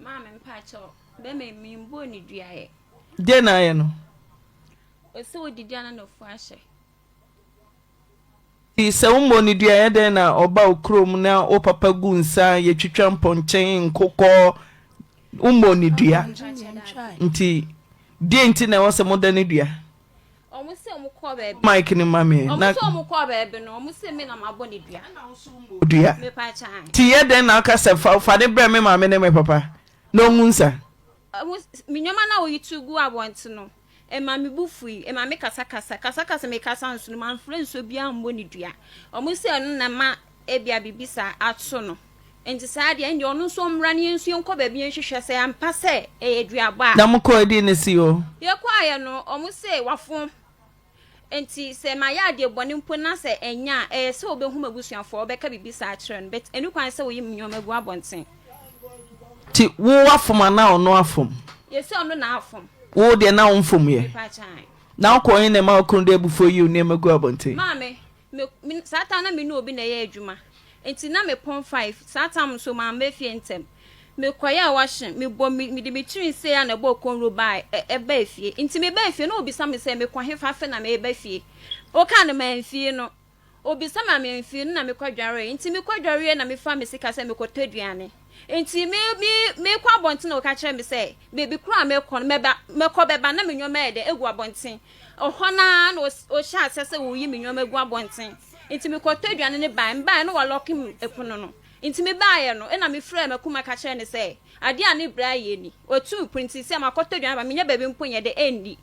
Maame mpakyɛw, bɛma mi mbɔ ne dua yɛ. Deɛ na ayɛ no? Ɔsɛ odidi ana n'afu ahyɛ. Nti sɛ wommɔ ne dua yɛ dɛn na ɔba wo kurom na wo papa gu nsa yɛtwitwa mpɔnkye nkokɔ wommɔ ne dua nti deɛ nti na ɛwɔ sɛ moda ne dua? Ɔmo se ɔmo kɔɔ baabi. Mic no ma me. Ɔmo se ɔmo kɔɔ baabi no, ɔmo se me na mabɔ ne dua. Ɛna wo nso wo mmɔɔ dua. Mepa kyɛ ae. Nti yɛ dɛn na woka sɛ fa fa ne brɛ me maame ne me papa na ɔngu nsa? Ɔmo me nneɛma no a woyi to gu abɔnten no, ɛma me bo fui, ɛma me kasa kasa, kasa kasa me kasa nso no, manfrɛ nsuo biara ammɔ ne dua. Ɔmo se ɛno na ɛma ebia biribi saa ato no. Enti saa deɛ, ɛndeɛ ɔno nso ɔmmra na yɛn nso yɛnkɔ baabi nhwehwɛ sɛ ampa sɛ ɛyɛ duabɔ a. Na mokɔɔ ɛdeɛn na ɛsii hɔ? Yɛkɔeɛ no, wɔn se wafom. Enti sɛ mayɛ adeɛ bɔne mpo na sɛ ɛnyɛ a, ɛyɛ sɛ wɔbɛhu m'abusuafoɔ, wɔbɛka biribi saa akyerɛ no. But ɛnni kwan sɛ wɔyi me nneɛma gu abɔnten. Nti wo wafom anaa ɔno afom? Yɛse ɔno na afom. Wo deɛ na womfomyɛ? Mepa kyɛw. Na wokɔɔ he na ɛma wo kunu de abufuo yii wo nneɛma guu abɔnten? Maame, Me me saa time na me ne obi na ɛyɛ adwuma nti na me pɔn five saa time nso mamma fie ntɛm me kɔyɛɛ washing me bɔ me mede me tiri sei a na ɛbɔɔ kɔnro baa ɛ ɛbaa fie nti me baa fie na obisa me sɛ mekɔ hefa afei na meba fie okaa no mamfie no obisa me a mamfie no na mekɔ dwaree nti mekɔ dwareɛ na mefa me sika sɛ mekɔtɔ aduane nti me me mekɔ abɔnten na ɔka kyerɛ me sɛ baabi koro a mekɔ no mɛba mɛkɔ bɛba na me nneɛma yɛ dɛ egu abɔnten Ɔhɔ no ara na ɔhyɛɛ aseɛ sɛ ɔreyi me nneɛma gu abɔnten. Nti mekɔtɔ aduane no baeɛ. Mebaeɛ no walɔke me pono no. Nti mebaeɛ no, ɛna mefrɛɛ m'akuma ka kyerɛɛ no sɛ, adeɛ a ne bra ayɛ ni. Watu me pono nti sɛ makɔtɔ aduane aba, mennya baabi mpo nyɛ dɛ ɛnni.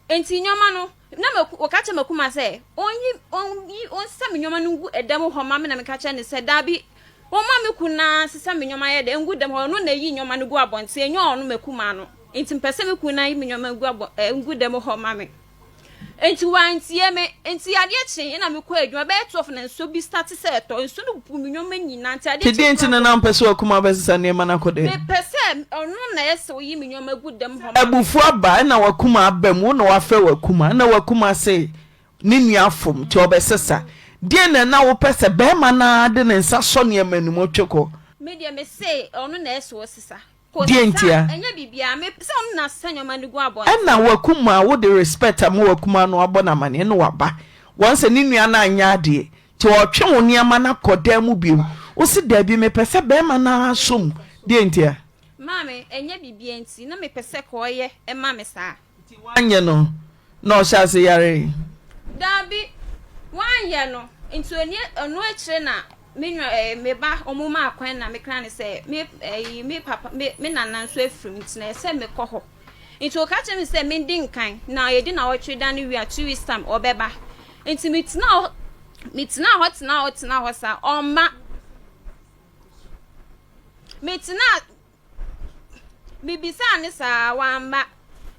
Nti nneɛma no, na maku, wɔka kyerɛɛ m'akuma sɛ ɔnyi, ɔnyi, ɔnsa me nneɛma no ngu ɛdan mu hɔ ma me na meka kyerɛɛ no sɛ, daabi. Wɔma me kunu no ara sesa me nneɛma yɛ dɛ ngu dɛm hɔ, ɔno na eyi nneɛma no gu abɔnten, ɛnyɛ ɔno m'akumaa no. Nti mepɛ sɛ me kunu no ara yi me nneɛma gu abɔ eh, ngu dɛm hɔ ma me. Nti wantie me. Nti adeɛ kyee na mekɔɔ adwuma, bɛyɛ 12 na nsuo bi starte sɛ ɛtɔ, nsuo no buu me nneɛma nyinaa, nti adeɛ Nti kyee deɛn nti koraa na na wompɛ sɛ w'akumaa bɛsesa nneɛma no akɔ dɛm? Mepɛ sɛ ɔno na ɛyɛ sɛ ɔyi me nneɛma gu dɛm hɔ ma me. Abufuo aba ɛna w'akumaa aba mu, wo na wafrɛ w'akumaa, ɛna w'akumaa se ne nua fom nti ɔbɛsesa. Deɛn na na wopɛ sɛ barima no ara de ne nsa sɔ nneɛma no mu twe kɔ? Me deɛ mese ɔno na ɛyɛ sɛ ɔsesa. Deɛ ntia? Ɛna wakumaa wode respect ama wakumaa no abɔ no amaneɛ na waba wɔn sɛ ne nua no anyɛ adeɛ nti ɔtwe wo nneɛma no akɔ dan mu bio wo se daabi mepɛ sɛ bɛrima no ara sɔ mu deɛ ntia? Maame, ɛnyɛ biribiara nti na mepɛ sɛ ka ɔyɛ ma me saa. Nti woanyɛ no na ɔhyɛ ase yaree? Daabi, wanyɛ no. Nti ɔni ɔno akyire na me nua ɛɛ me ba wɔn maa kwan na me kra no sɛ me ɛyi me papa me me nana nso afiri mu nti na ɛsɛ me kɔ hɔ. Nti ɔka kyerɛ me sɛ me ndi nkan na yɛdi nawɔtwe da no wie a 2 weeks time ɔbɛba. Nti me tena hɔ me tena hɔ tena hɔ tena hɔ saa ɔmma. Me tena Mebisaa no saa, wamma.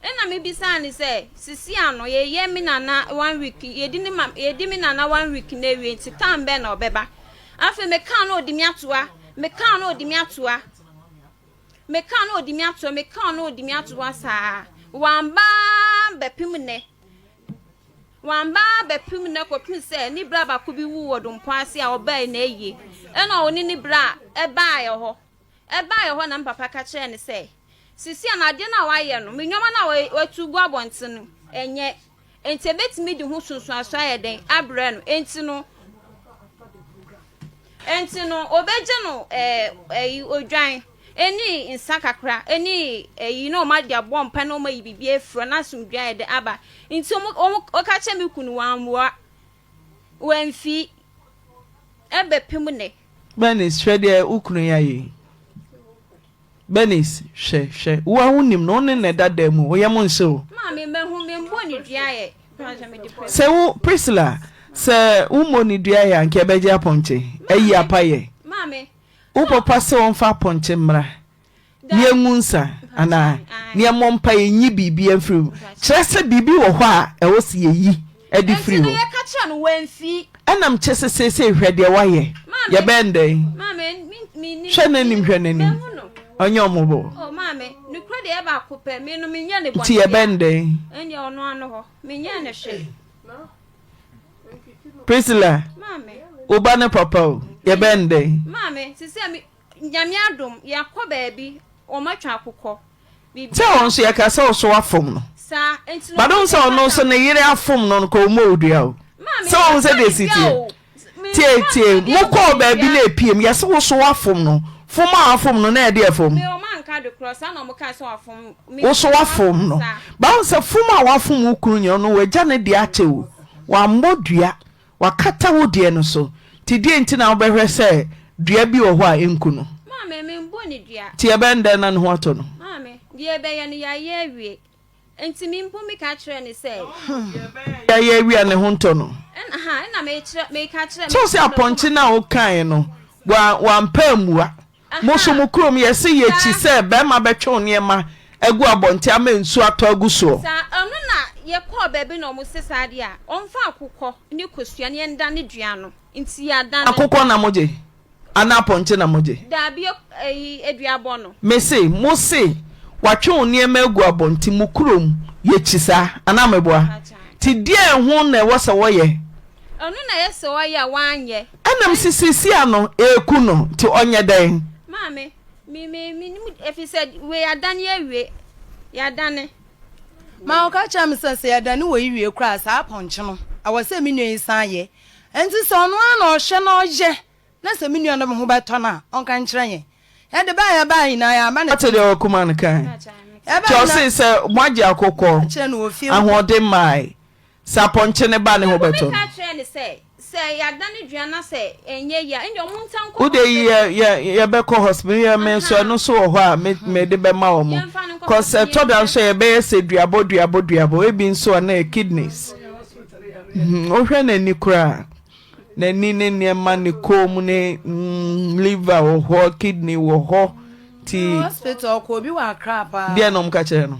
Ɛna mebisaa no sɛ, sisi ano, yɛyɛ me nana one week, yɛdi ne ma, yɛdi me nana one week na awie nti time bɛn na ɔbɛba? Afei mekaa no ɔdi me atoa, mekaa no ɔdi me atoa, mekaa no ɔdi me atoa, mekaa no ɔdi me atoa saa. Wamba bɛpem nnɛ. Wamba bɛpem nnɛ kɔpem sɛ ne bra baako bi wuu wɔ Dompo ase a ɔbae na ayie. Ɛna ɔne ne bra ɛbaeɛ hɔ. Ɛbaeɛ hɔ na me papa ka kyerɛɛ no sɛ, Seesei no, adeɛ no a woayɛ no, me nneɛma no a woatu gu abɔnten no, ɛnyɛ. Enti ɛbɛtumi de ho sunsuansoɔ ayɛ dɛn abrɛ no. Enti no, enti no, ɔbɛgye no ɛɛ ɛyi odwan ɛne nsa kakra ɛne ɛyi na wɔn ade abɔ mpa na wɔn ayi biribi afiri hɔ na asomdwoeɛ ayɛ dɛn aba. Nti wɔn wɔn wɔka kyerɛ me kunu wammua, wamfi ɛbɛpem nnɛ. Bernice, hwɛ deɛ wo kunu yi ayɛ yi. Bernice, hwɛ, hwɛ. Wo ara wonim no, wo ne no na ɛda dan mu, wo yam nhye wo. Maame, mahu, memmɔɔ ne dua ɛ. Sɛ wo, Priscilla, sɛ wommɔɔ ne dua ɛ a, anka yɛbɛgye apɔnkye ayi apayɛ. Maame, Wo papa se ɔmfa apɔnkye mmra. na yɛngu nsa anaa na yɛmmɔ mpaeɛ nyi biribi mfiri mu. Kyerɛ sɛ biribi wɔ hɔ a ɛwɔ sɛ yɛyi de firi hɔ. Ɛna mekyɛ sɛ seesei hwɛ deɛ woayɛ. Yɛbɛyɛ no dɛn? Hwɛ n'anim hwɛ n'anim. Ɔnyɛ ɔmmɔbɔ. Nti yɛbɛyɛ no dɛn? Priscilla, wo ba ne papa o, yɛbɛyɛ no dɛn? Nyame adom yɛakɔ baabi wɔn atwa akokɔ biribi. Sɛ wɔn nso yɛka sɛ ɔso wafom no. Saa nti no. But wohu sɛ ɔno nso ne yere afom no no kɔ ɔmmɔ wo dua o. Maame Sɛ wohu sɛ deɛ ɛsi teɛ. Tie tie mokɔɔ baabi na ɛpiem yɛse wo so wafom no fom a wafom no na ɛdeɛ fom. Me wɔn anka de korɔ saa na wɔn kaa sɛ wafom me. Wo so wafom no. But wohu sɛ fom a wafom wo kunu nyɛ ɔno wagya ne deɛ akyɛ o wammɔ dua. Wakata wo deɛ no so, nti deɛn nti na wobɛhwɛ sɛ dua bi wɔ hɔ a ɛnku no? Maame, membɔ no dua. Nti ɛbɛn dɛn na ne ho atɔ no? Maame, deɛ ɛbɛyɛ no, yɛayɛ awie. Nti me mpo meka kyerɛɛ no sɛ. Deɛ yɛayɛ awie a ne ho ntɔ no? Ɛna, ha, ɛna mekyerɛ, meka kyerɛ. Sɛ wo sɛ apɔnkye no a wokaeɛ no, wa, wampɛ ammua. Mo nso mo kurom yɛse yɛkyi sɛ bɛrima bɛtwe wo nneɛma agu abɔnten ama nsuo atɔ agu soɔ. Saa ɔno na yɛkɔɔ baabi na ɔmo se saa deɛ a ɔmfa akokɔ ne kosua ne yɛndane dua no nti yɛadane. Akokɔ na mogye anaa apɔnkye na mogye? Daabi ɛyi aduabɔ no. Mese mo se watwe wo nneɛma agu abɔnten mo kurom yɛkyi saa anaa meboa? Nti deɛn ho na ɛwɔ sɛ wɔyɛ? Ɔno na ɛyɛ sɛ ɔyɛ a wanyɛ. Ɛna mese seesei a no ɛreku no nti ɔnyɛ dɛn? Maame, me me menim efisɛ wei yɛadane awie, yɛadane. Ma ɔka kyerɛɛ me sɛ, sɛ yɛdane wei wie koraa a, saa apɔnkye no, ɛwɔ sɛ me nua yi san yɛ. Enti sɛ ɔno ara na ɔhwɛ na ɔyɛ na sɛ me nua no ho bɛtɔ no a, ɔnka nkyerɛ yɛn. Yɛde baa a yɛbae nyinaa, yɛamma no Woate deɛ ɔkuma no kae? Yɛbae Nti ɔse nyinaa, sɛ moagye akokɔ, kyerɛ no wɔ fie hɔ. ahoɔden mae. Sɛ apɔnkye no ba ne ho Mpo bɛtɔ no. meka kyerɛɛ no sɛ, sɛ yɛadane dua na sɛ ɛnyɛ yie a, ɛndeɛ ɔmo nsan nkɔ Wo deɛ yi hospital. yɛ yɛ yɛbɛkɔ hospital yɛ me nso ɛno nso wɔ hɔ a me mede bɛma wɔn Yɛmfa no nkɔ cause hospital ɛtɔ da yɛnhwɛ. nso yɛbɛyɛ sɛ duabɔ duabɔ duabɔ ebi nso a na yɛ kidneys hmm wohwɛ n'ani koraa n'ani ne nneɛma ne kɔn mu ne mm. Liver wɔ hɔ, kidney wɔ hɔ. Ti. Hospital ɔkɔ obi wɔ Accra paa. Deɛ na ɔmo ka kyerɛ no?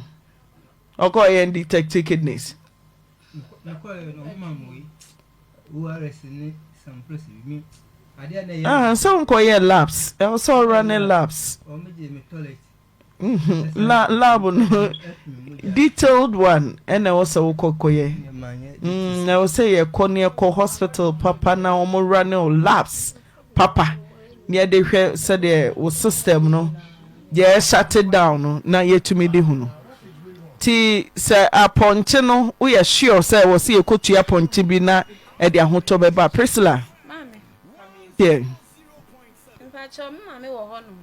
Ɔkɔ yɛn detect kidneys. Ah, sɛ wonkɔ yɛ labs, ɛwɔ sɛ ɔwura ne labs. La lab no detailed one ɛna ɛwɔ sɛ wokɔ kɔyɛ. Mm, ɛwɔ sɛ yɛkɔ ne yɛkɔ hospital papa na wɔn wura ne labs papa na yɛde hwɛ sɛdeɛ wo system no deɛ ɛshut down no na yɛtumi de hunu. Nti sɛ apɔnkye no woyɛ sure sɛ ɛwɔ sɛ yɛkɔtua apɔnkye bi na ɛde ahotɔ bɛba Priscilla? Maame. Deɛ. Mpakyɛw me maame wɔ hɔ nom.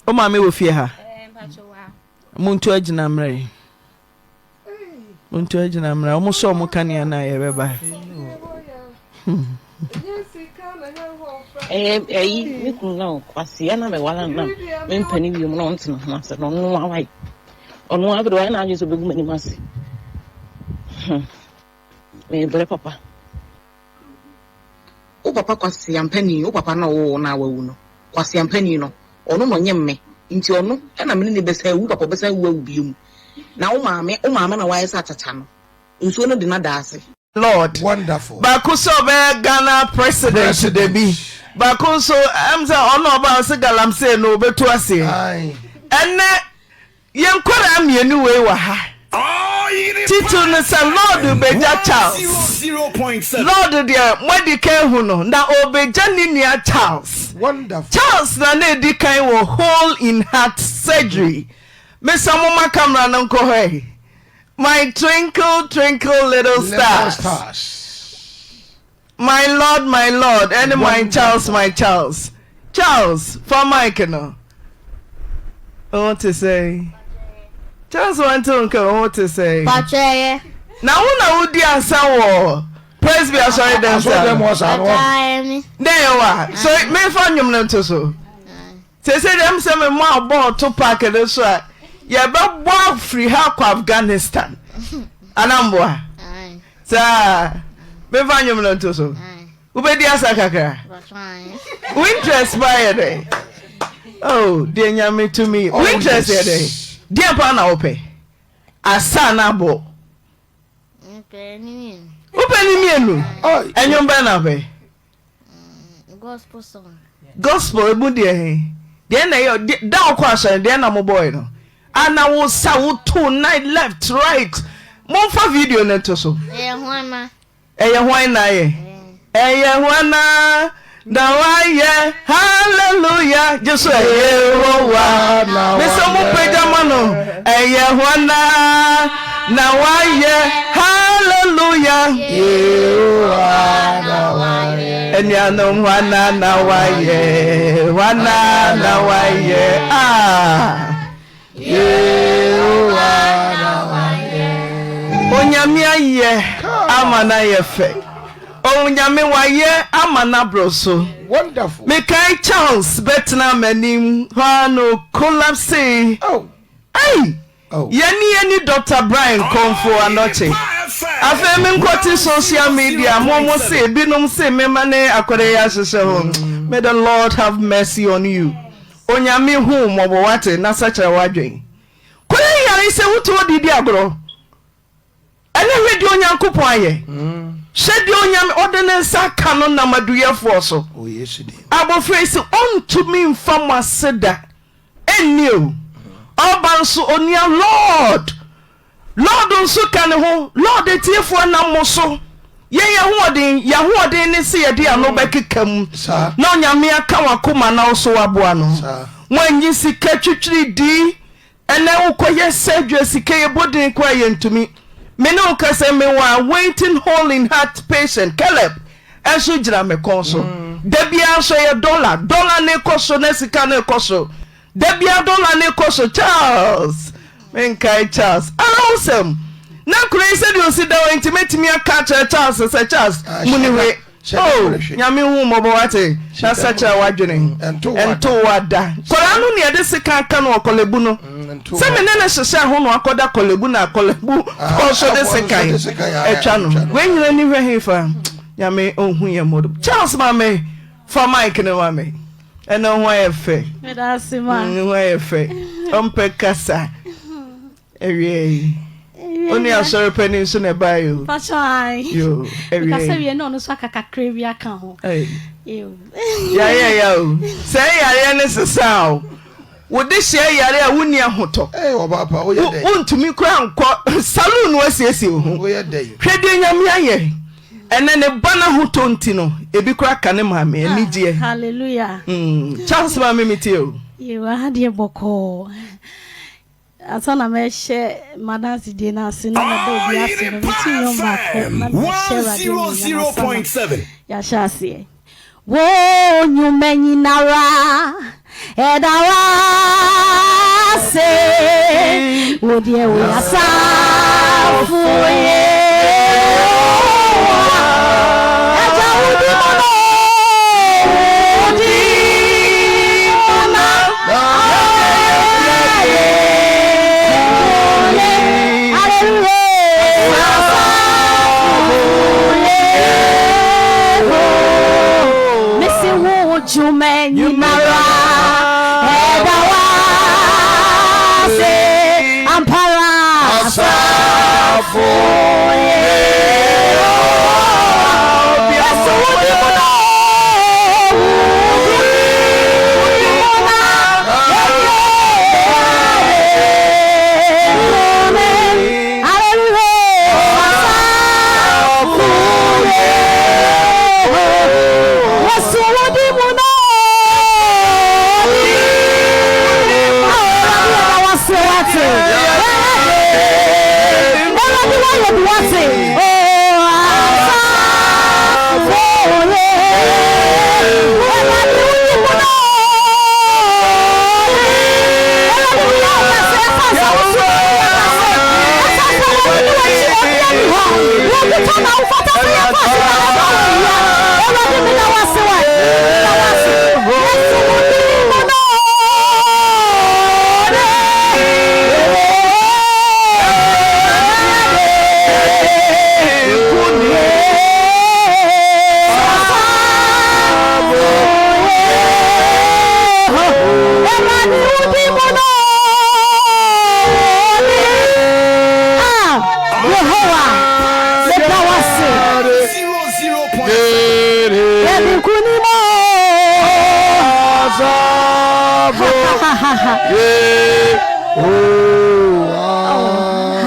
Wo maame wɔ fie ha? Ɛɛ mpakyɛw wɔ ha. Montu agyina mmerɛ yi. Montu agyina mmerɛ. Wɔn sɛ wɔn kanea na yɛbɛba. Ɛyɛ ɛyi me kunu na ɔkwasea na mewala no na mempɛ ne wiem na ɔnte ne ho ase na ɔno awae ɔno afei de wayɛ n'adwene sɛ ɔbɛgu m'anim ase hmm mebrɛ papa. Wo papa kwaseampani, wo papa no a ɔwoo wo no a wawu no, kwaseampani no, ɔno na ɔnyem me, nti ɔno na me ne no bɛsan awu, wo papa ɔbɛsan awu awu bio mu, na wo maame, wo maame na wayɛ sɛ akyakya no, nsuo no de no ada ase. Lord. Wonderful. Baako sɛ ɔbɛyɛ Ghana president da bi. Baako nso ɛm sɛ ɔno ɔba ɔse galamsey no ɔbɛtu aseɛ. Ɛnɛ yɛn nkwadaa mmienu wei wɔ ha. Titiriw no sɛ Lord bɛgya Charles. Lord deɛ moadi kan ahu no na ɔrebɛgya ne nua Charles. Charles na na ɛdi kan wɔ hole in heart surgery. Mesa moma camera no nkɔ hɔ ɛ. My twinkle twinkle little stars. Little stars. My Lord my Lord ɛne my Charles my Charles. Charles fa mic no. Wo te sɛn? Charles wante wo nka wo te sɛn? Pakyɛ ɛyɛ. Na wo na wodi asa wɔ Presby asɔre dɛm saa no? Dɛ yɛ wa so mefa nnwom no nto so. Seesei deɛ ɛm sɛ me mɔ abɔɔl to park no so a yɛbɛbɔ afiri ha akɔ Afghanistan anamboa saa mefa nnwom no nto so wobɛdi asa kakra wo interest pa yɛ dɛn oh deɛ nyame tumi wo interest yɛ dɛn deɛ paa na wopɛ asa na abɔ wopɛ ne mmienu ɛnwom bɛn na wopɛ Gospel song. Gospel emu deɛ he? Deɛ na ɛyɛ da wokɔ asɔre deɛ na mobɔe no? Ana wo sa woto night left right momfa video no nto so. Ɛyɛ hwana? Ɛyɛ hwan na ayɛ? Ɛyɛ hwana na wayɛ hallelujah gye so ɛyɛ Yehowa mesɛ mo pagya ma no ɛyɛ hwana na wayɛ hallelujah Yehowa na wayɛ anuanom hwana na wayɛ hwana na wayɛ ah Yehowa na wayɛ Onyame ayɛ ama no ayɛ fɛ Onyame wayɛ ama no aboro so Wonderful. Mekae Charles bɛtena m'anim hɔ ara no collapse Oh. Ei! Oh. Yɛne yɛni Doctor Brian Komfo Anokye. Afei me nkɔte social media mo mo se binom se mema ne akɔda yi ahyehyɛ ho. May the Lord have mercy on you. Onyame hu wo mmɔbɔ wate na sakyera w'adwen. Kɔyɛ yare sɛ wote hɔ de di agorɔ. Ɛnɛ hwɛ deɛ Onyankopɔn ayɛ. Hwɛ deɛ Onyame ɔde ne nsa aka no nam aduyɛfoɔ so. Abɔfra yi se ɔntumi mfa mo ase da. Ɛnni o. Ɔba nso onua Lord. Lord nso ka ne ho. Lord atiefoɔ nam mo so. Yɛn ahoɔden, yɛn ahoɔden ne se yɛde ano bɛkeka mu na Onyame aka wakoma na wo so waboa no. Moanyi sika twitwiridii Ɛnɛ wokɔyɛ surgery a sika yɛ bɔ din koraa yɛntumi. Me ne wo kasa yi mewɔ a waiting hole in heart patient Caleb nso gyina me kɔn so. Da biara nso ɛyɛ dollar, dollar no rekɔ so na sika no rekɔ so. Da biara dollar no rekɔ so Charles, menkae Charles. Awerɛhosɛm, na kuro yi sɛdeɛ ɔsi da hɔ yi nti mɛtumi aka akyerɛ Charles sɛ Charles muni hwe. Oh nyame hu mmɔbɔ wate na sakyera w'adwene ɛnto wo ada nkwadaa no nea ɛde sekan aka no wɔ kɔlɛbu no sɛ me ne no hyehyɛ ho na wakɔda kɔlɛbu na kɔlɛbu foɔ nso de sekan atwa no wei nyina ni hwɛ hefa nyame ɔhu yɛ mmɔdom Charles maame. Fa mic no ma me. Ɛnɛ wo ho ayɛ fɛ. Meda ase ma. Mm, wo ho ayɛ fɛ. Ɔmpɛ kasa. Awia yi. Oni asɔre panin nso na ɛbaeɛ o. Pacho ai. Yo, awia yi. Mekasa wie na ɔno nso aka kakra bi aka ho. Yo. Yareɛ ya o. Sɛ yareɛ ne sesa o. Wo de hyɛ yare a wonni ahotɔ. Wontumi koraa nkɔ saloon no asiesie wo ho. Hwɛ deɛ Nyame ayɛ. Ɛnɛ ne ba no ahotɔ nti no, ebi koraa ka ne maame ah, anigyeɛ. Hallelujah. Mm. Charles maame me tie o. Yewa ha deɛ bɔkɔɔ. Ansa na mɛhyɛ m'adansedie no ase na mɛda obi ase no, meto nnwom baako na mehyɛ Awurade animuonyam ansa na yɛahyɛ aseɛ. Wo nnwuma nyinara ɛda w'ase, wo deɛ woyɛ asafo Yehowa. Agya wo di mu no, wo di mu na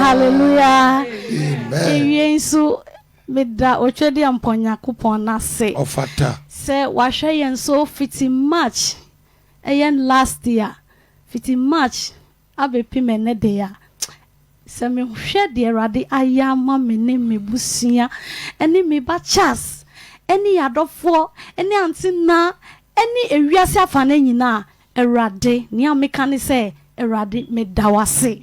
Hallelujah. Ewie nso meda Otwedeɛmpɔn Nyankopɔn ase. Ɔfata. Sɛ wahwɛ yɛn so fiti March ɛyɛ last year fiti March abɛpem ɛnɛ de a sɛ mehwɛ deɛ Awurade ayɛ ama me ne m'abusua ne me ba Charles ne yɛn adɔfoɔ ne Aunty Naa ne ewiase afanan nyinaa a, Awurade, nea meka ne sɛ, Awurade, meda wo ase.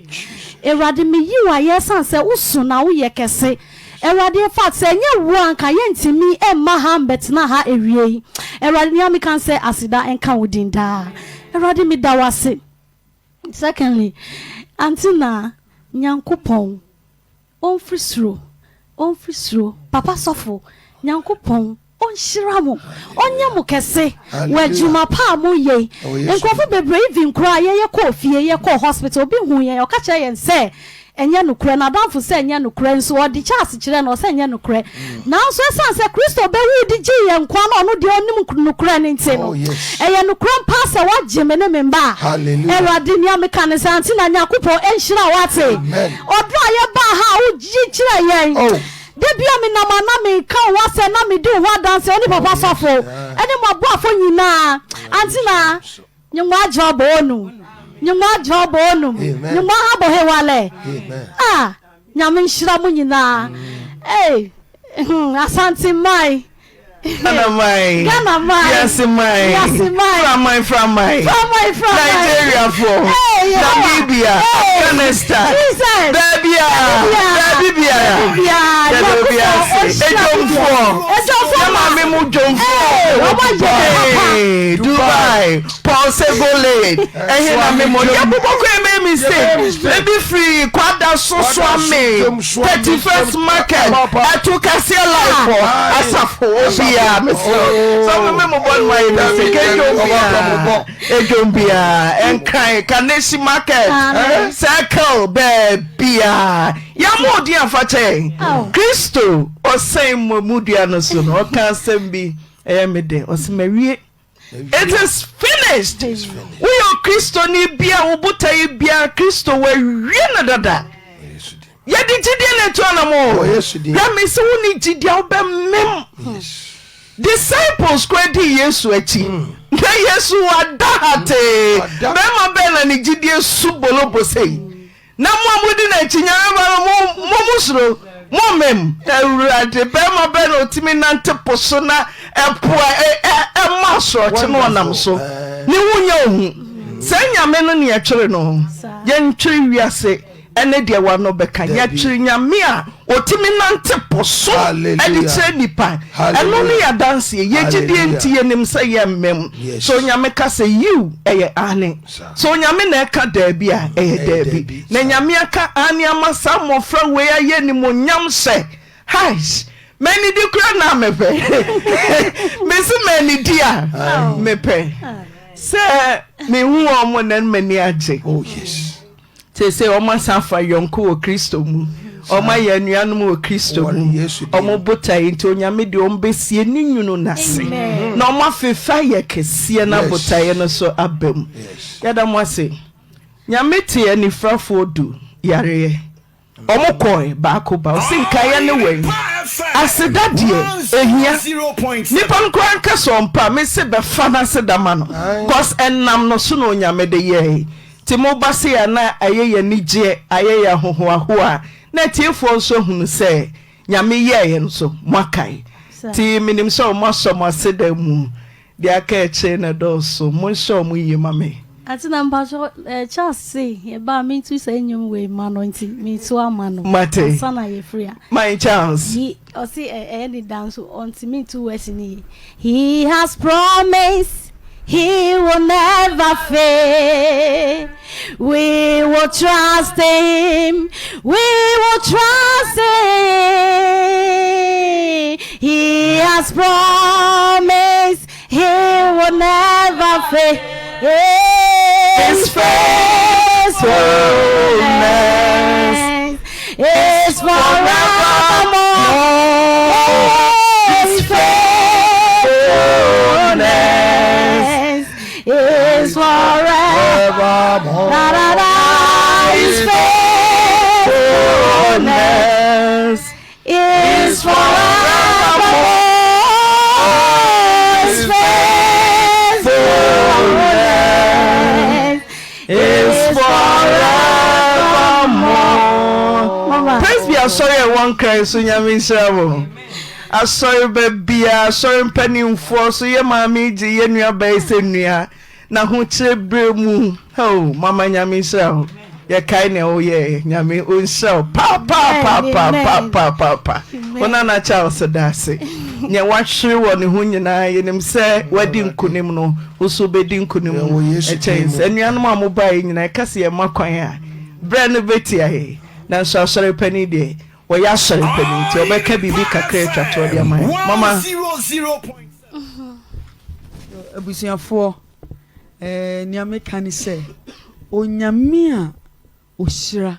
Awurade, meyi wo ayɛ ɛsiane sɛ woso na woyɛ kɛse. Awurade, in fact, sɛ ɛnyɛ wo a, anka yɛntumi mma ha mmɛtena ha awiei. Awurade, nea meka ne sɛ, aseda nka wo din daa. Awurade, meda wo ase. Secondly, Aunty Naa, Nyankopɔn ɔmfiri soro, ɔmfiri soro, Papa Sɔfo, Nyankopɔn ɔnhyira mo, ɔnyɛ mo kɛse wɔ adwuma pa a moyɛ yi. Nkurɔfo bebree even koraa yɛyɛ kɔɔ fie, yɛkɔɔ hospital, obi huu yɛn, ɔka kyerɛɛ yɛn sɛ Ɛnyɛ nokorɛ, n'adamfo sɛ ɛnyɛ nokorɛ, nso ɔde Charles kyerɛɛ no, ɔsɛ ɛnyɛ nokorɛ. Nanso ɛsiane sɛ Kristo bɛwuu de gyee yɛn nkwa na ɔno deɛ ɔnim nokorɛ no nti no, ɛyɛ nokorɛ mpa sɛ wagye me ne me mma. Awurade, nea meka ne sɛ, ante na Nyankopɔn nhyira wo ate. Ɔdɔ a yɛbaa ha a wogye kyerɛɛ yɛn, da bi a menam a na meka wo ho asɛm na medi wo ho adanseɛ, wo ne Papa Sɔfo ne mo aboafo nyinaa, ante na. Nyungwa jɔ bonu. Nyungwa jɔ bonu. Nyungwa ha bɔ he walɛ. Ah, Nyame nhyira mo nyinaa. Hey, hmm, Asante man. Ghana man. Ghana man. Wiase man. Wiase man. Framan framan. Framan framan. Nigeria fo. Hey, Namibia. Hey. Afghanistan. Jesus. Baabia. Baabi biara. Baabi Yɛda obi ase. Edwomfoɔ. Edwomfoɔ. Yɛ maame mu dwomfoɔ. Hey, wɔn ayɛ papa. Dubai. Paul Segolade. Ɛhe na me mo. Yɛ bobɔ kɔ ɛmɛ. mistake. Ebi firi Kwada so Suame, 31st market, ɛto kɛseɛ life hɔ, asafo obiara mesrɛ wo. Sɛ mo me mo bɔ no mayɛ mistake, edwom biara, edwom biara, Nkran, Kaneshie market, Circle, baabiara. Yɛama odin afa kyɛ yɛn. Kristo ɔsɛn mmɔmu dua no so no, ɔka asɛm bi, ɛyɛ me dɛ, ɔse mawie. It is finished. Woyɛ Okristoni bi a wo botaeɛ biara Kristo wawie no dada. Yɛde gyidie na ɛtu anam o. Hwɛ me sɛ wonni gyidie a wobɛmem. Disciples koraa di Yesu akyi. Hmm. Na Yesu wada hatee. Bɛrima bɛn na ne gyidie su bolobo sei. Na mo a modi n'akyi, Nyame ba no, mo, mo mo suro, mo mem. Awurade, bɛrima bɛn na ɔtumi nante po so na ɛpo a ɛ, ɛ, ɛma asorɔkye no ɔnam so? Ne ho nyɛ ohu. Saa Nyame no ne yɛtwere no. Yɛntwere wiase ɛne deɛ wano bɛka. Yɛtwere Nyame a ɔtumi nante po so de kyerɛ nnipa. Ɛno ne yɛn adanseɛ. Yɛn gyidie nti yɛnim sɛ yɛmmem. Sɛ Onyame ka sɛ yiw, ɛyɛ aane. Sɛ Onyame na ɛka daabi a, ɛyɛ daabi. Na Nyame aka aane ama saa mmɔfra wei ayɛ animuonyam sɛ, hais, mannidi koraa na mepɛ. Mese mannidi a, mepɛ. Sɛ mehu wɔn nnɛ no m'ani agye. Oh, yes. Seesei wɔasan afa yɔnko wɔ Kristo mu. Wɔayɛ anuanom wɔ Kristo mu. Wɔn botae nti, Onyame de wɔn bɛsie ne nwunu no ase. Na wɔn afefe ayɛ kɛseɛ na botaeɛ no so aba mu. Yɛda mo ase. Nyame te anifirafoɔ du yareɛ. Wɔn kɔe baako ba. Ɔse nkaeɛ ne wɛn. Aseda deɛ ɛhia. Nipa no koraa nka sɛ ɔmpa. Mese bɛfa n'aseda ma no. Cause ɛnam no so na Onyame de yɛe. Nti moba sei a na ayɛ yɛn anigyeɛ, ayɛ yɛn ahohoahoa, na atiefoɔ nso ahunu sɛ Nyame yɛeɛ nso moakae. Nti menim sɛ wɔasɔ mo aseda mu. Deɛ aka akyire no dɔɔso. Monhyɛ wɔn yie ma me. Ante na mpakyɛw eh, Charles se yɛba a mentu saa nnwom wei mma no nti metu ama no Mate. ansa na yɛfiri a. My Charles. He ɔse ɛyɛ ne da nso ɔntumi ntu verse no yie. He has promised he will never fail. We will trust him. We will trust him. He has promised he will never fail. His faithfulness is forevermore. His faithfulness is forevermore. Da, da, da. His faithfulness is forevermore. His faithfulness is forevermore. Praise be asɔre a ɛwɔ nkran so nyame nhyira mo. Asɔre ba biara, asɔre mpanimfoɔ so yɛ maame gye yɛ nua ba yi sɛ nua na ahokyerɛ berɛ mu oh mama nyame nhyira wo yɛkae nea woyɛɛ nyame ɔnhyira wo paapaapaapaapaapa wo nana Charles da ase nea wahwere wɔ ne ho nyinaa yɛnim sɛ wadi nkonim no wo so wobɛdi nkonim ɛkyɛn sɛ anuanom a mobaeɛ nyinaa ɛka sɛ yɛma kwan a berɛ no bɛtia yɛ nanso asɔre panin deɛ Ɔyɛ asɔre panin nti ɔbɛka biribi kakra atwa toɔ de ama yɛn. Mama. Abusuafoɔ, eh, nea meka ne sɛ, Onyame a ɔhyira,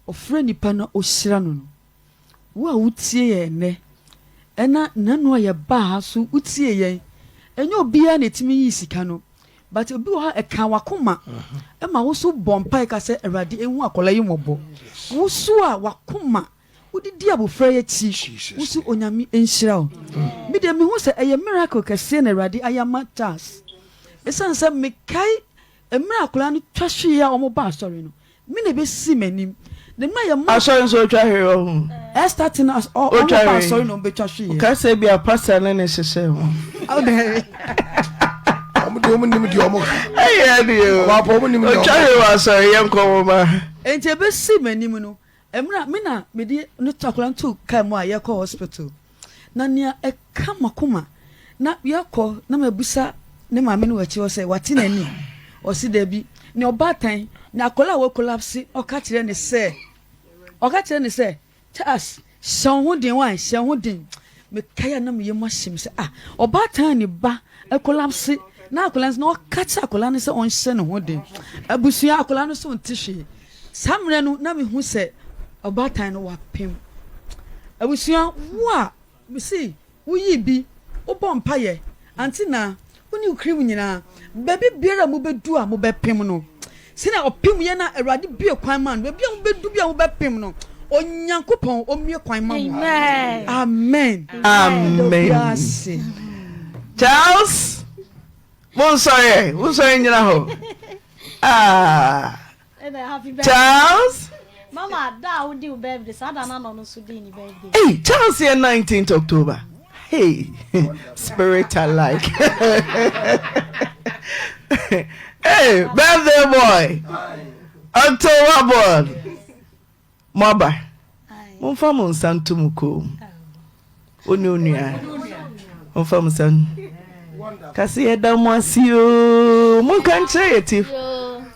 ɔfrɛ nipa na ɔhyira no no, wo a wotie yɛn ɛnnɛ, ɛna nanu a yɛbaa ha so wotie yɛn, ɛnyɛ obiara na ɛtumi yii sika no, but obi wɔ hɔ a ɛka wakoma ɛma wo so bɔ mpae ka sɛ Awurade ehu akwadaa yi mmɔbɔ. Wo so a wakoma wode di abofra yi akyi, wo so Onyame nhyira wo. Me deɛ mehu sɛ ɛyɛ miracle kɛseɛ na Awurade ayɛ ama Charles. Ɛsiane sɛ mekae mmerɛ akwadaa no twa hweeɛ a wɔn ba asɔre no, Me na ebesi m'anim. Na mmerɛ a yɛma. Asɔre nso otwa hwee wɔ ho. Ɛstart no as ɔ ɔmo ba asɔre na ɔmo betwa hwee. Ɔka sɛ bi a pastor ne ne hyehyɛ ho. Ɔmo de ɔmo nim deɛ ɔmo ka. Ɛyɛ ɛde o. Ɔmo apɔ ɔmo nim deɛ ɔmo ka. Otwa hwee wɔ asɔre yɛ nkɔ mo ma. Enti ebesi m'anim no, mmerɛ a me na mede no to akwadaa no too car mu a yɛkɔ hospital. Na nea ɛka m'akoma, na yɛkɔ na mabisa ne maame no wɔ akyire hɔ sɛ wate n'ani? Ɔse dabi. Nea ɔbaatan Na akwadaa a wakolapse, ɔka kyerɛ ne sɛ, ɔka kyerɛ ne sɛ, Charles, hyɛ wo ho den, wai, hyɛ wo ho den. Mekae a na me yam ahye me sɛ, ah, ɔbaatan a ne ba akolapse, na akwadaa no na ɔka kyerɛ akwadaa no sɛ ɔnhyɛ ne ho den. Abusua, akwadaa no so nte hwee. Saa mmerɛ no, na mehu sɛ ɔbaatan no wapem. Abusua, wo a Mese wo yi bi, wo bɔ mpaeɛ, ante naa, wo ne wo crew nyinaa, baabi biara a mo bɛ du a mo bɛ pem no, sɛnea ɔpem yɛ na Awurade bue kwan maa no, baabi a mo bɛ du bi a mo bɛ pem no, Onyankopɔn ɔmmue kwan ma mo. Amen. Amen. Charles, monsɔre ɛ, monsɔre nyina hɔ. Ah. Charles. Mama, da a wodi wo birthday, saa da no na ɔno nso dii ne birthday. Hey, Charles yɛ 19th October. Hey, spirit alike. hey, birthday boy. October born. Moaba, momfa mo nsa nto mo kɔn mu. Wo ne onua, momfa mo nsa ka sɛ yɛda mo ase oo. Monka nkyerɛ yɛ ti.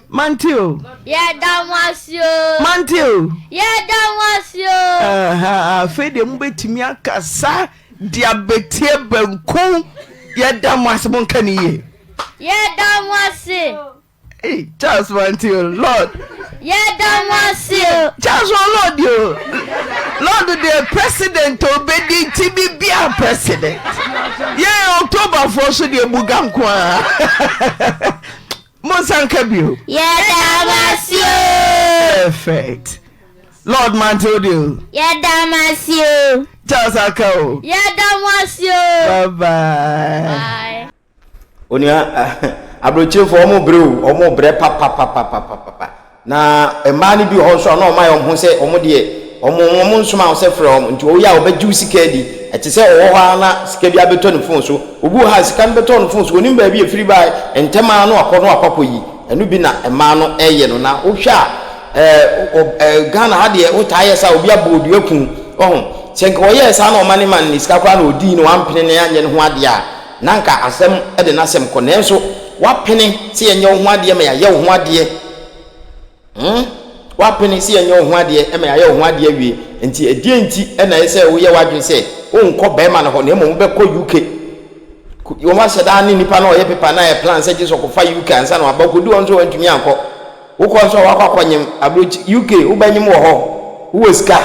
Mante o. Yɛda mo ase oo. Mante o. Yɛda mo ase oo. Afei deɛ mobɛtumi akasa de abɛtie banku. Yɛda mo ase, monka ne yie. Yɛda mo ase. Hey, Charles Mante o, Lord. Yɛda mo ase o. Charles o Lord o. Lord deɛ president obedi nti bibia president. Yɛn October foɔ so deɛ buga nko ara. Mo nsa nka bio. Yɛda mo ase o. Perfect. Lord Mante o deɛ o. Yɛda mo ase o. Charles aka o. Yɛda mo ase o. Bye bye. Bye. Onua, aburokyerefoɔ wɔn brɛ o, wɔn brɛ papapapapapa. Na mmaa no bi wɔ hɔ nso a na wɔn ayɛ wɔn ho sɛ wɔn deɛ wɔn wɔn nsoma wo sɛ frɛ wɔn nti wɔyɛ a wɔbɛgye wo sika adi. Ɛte sɛ ɔwɔ hɔ ara na sika bi abɛtɔ ne fon so. Obi wɔ hɔ a sika no bɛtɔ ne fon so onim baabi a ɛfiri baeɛ, ntɛm ara na wakɔ na wakɔ akɔyi. Ɛno bi na mmaa no reyɛ no. Na wohwɛ a ɛɛ ɛɛ Ghana ha deɛ wotaa yɛ saa obi abɔ odua kun. Ɔho sɛ nka ɔyɛɛ saa na ɔma ne ma no ne sika koraa na ɔdii na wampene na anyɛ ne ho adeɛ a Na anka asɛm de n'asɛm kɔ, nanso woapene sɛ yɛnyɛ wo ho adeɛ ma yɛayɛ wo ho adeɛ. Hmm? Woapene sɛ yɛnyɛ wo ho adeɛ ma yɛayɛ wo ho adeɛ awie. Nti ɛdeɛn nti na ɛyɛ sɛ woyɛ w'adwene sɛ wonkɔ bɛrima no hɔ na mmom wobɛkɔ UK? Wɔn ahyɛ daa ne nipa na ɔyɛ pepa na ayɛ plan sɛ gye sɛ ɔkɔfa UK ansa na waba. Ɔkɔdu hɔ nso wantumi ankɔ. Wokɔ nso a wakɔ akɔnyem aburokyi UK wobɛnyem wɔ hɔ. Wowɔ sika.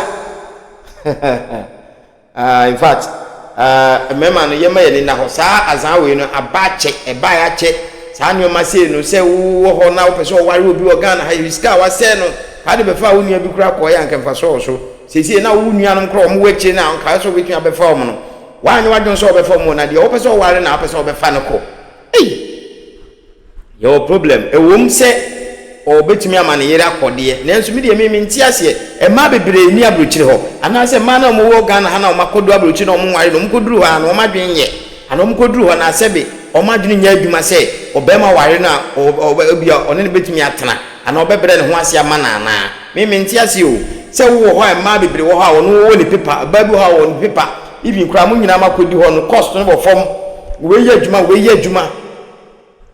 Ah in fact ah mmarima no yɛma yɛn ani nna hɔ saa azan wei no aba akyɛ ɛbaeɛ akyɛ saa nneɛma sei no sɛ wowɔ hɔ na wopɛ sɛ ɔware obi wɔ Ghana ha yɛ sika a wasɛe no ka de bɛfa wo nua bi koraa kɔɛ anka mfasoɔ wɔ so seesei na wo nuanom koraa wɔn wɔ akyire no a nka sɛ wobɛtumi abɛfa wɔn no woanyɛ w'adwene sɛ wɔbɛfa wɔn na deɛ wopɛ sɛ ɔware na wopɛ sɛ wɔbɛfa no kɔ ei Yɛwɔ problem. Ɛwom sɛ ɔbɛtumi ama ne yere akɔ deɛ, nanso me deɛ me mente aseɛ. Mmaa bebree nni aburokyire hɔ. Anaasɛ mmaa no a wɔwɔ Ghana ha no a wɔakɔdu aburokyire na wɔnware no, wɔkɔduru hɔ a na wɔn adwene nyɛ. Anaa wɔkɔduru hɔ no a sɛbe wɔn adwene nyɛ adwuma sɛ ɔbarima ware no a ebia ɔne no bɛtumi atena anaa ɔbɛbrɛ ne ho ase ama no anaa. Me mente aseɛ o. Sɛ wowɔ hɔ a mmaa bebree wɔ hɔ a ɔno ɔwɔ ne paper, ɔbaa bi wɔ hɔ a ɔwɔ ne paper. Even koraa mo nyinaa moakɔdi hɔ no cost no wɔ fam. Wei yɛ adwuma, wei yɛ adwuma.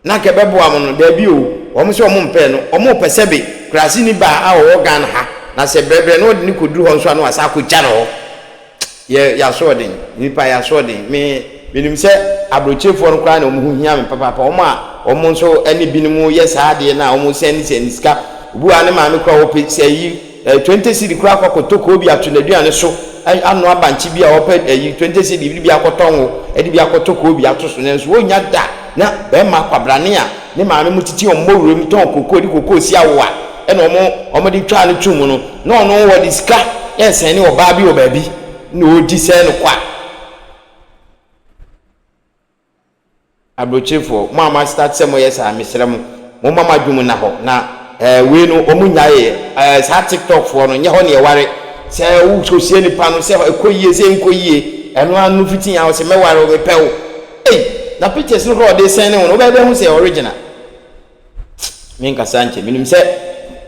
Na anka ɛbɛboa mo no, daabi o, wɔn nso wɔn mpɛɛ no, wɔn repɛ sɛbe kuraseni baa a ɔwɔ Ghana ha, na sɛ brɛbrɛ na ɔde no kɔduru hɔ nso a na wasan akɔgya no hɔ. Yɛ, yɛ asoɔden, nnipa yɛ asoɔden. Me, menim sɛ aburokyerefoɔ no koraa na wɔn ho hia me papaapa, wɔn a wɔn nso ne binom yɛ saa adeɛ no a wɔn sɛne sɛne sika, obi wɔ ha ne maame koraa ɔpɛ sɛ ayi, Eh, 20 cedi koraa kɔ akɔtɔ koobi ato n'aduane so, anoa bankye bi a ɔpɛ ayi 20 cedi de bi akɔtɔ ngo, de bi akɔtɔ koobi ato so, nanso wonnya da na bɛrima kwabrane a ne maame mo tete wɔn mmɔ wuram tɔn kokoo de kokoo si awowa ɛna wɔn wɔn de twaa no tum no, na ɔno wɔde sika ɛresɛn ne ɔbaa bi wɔ baabi na ɔredi sɛn no kwa. Abrokyerefoɔ, mo a mo astart sɛ moyɛ saa, mesrɛ mo, momma mo adwene mu nna hɔ, na eh, wei no wɔn nnyaeɛ, eh, saa tiktok foɔ no, nyɛ hɔ na yɛware, sɛ wokɔhyia nipa no, sɛ ɛkɔ yie, sɛ ɛnkɔ yie, ɛno ara no fiti a ɔsɛ mɛware wo, mepɛ wo, ei, na pictures no koraa ɔde sɛn ne wo no, wobɛyɛ dɛ hu sɛ original. Menkasa nkyɛ, menim sɛ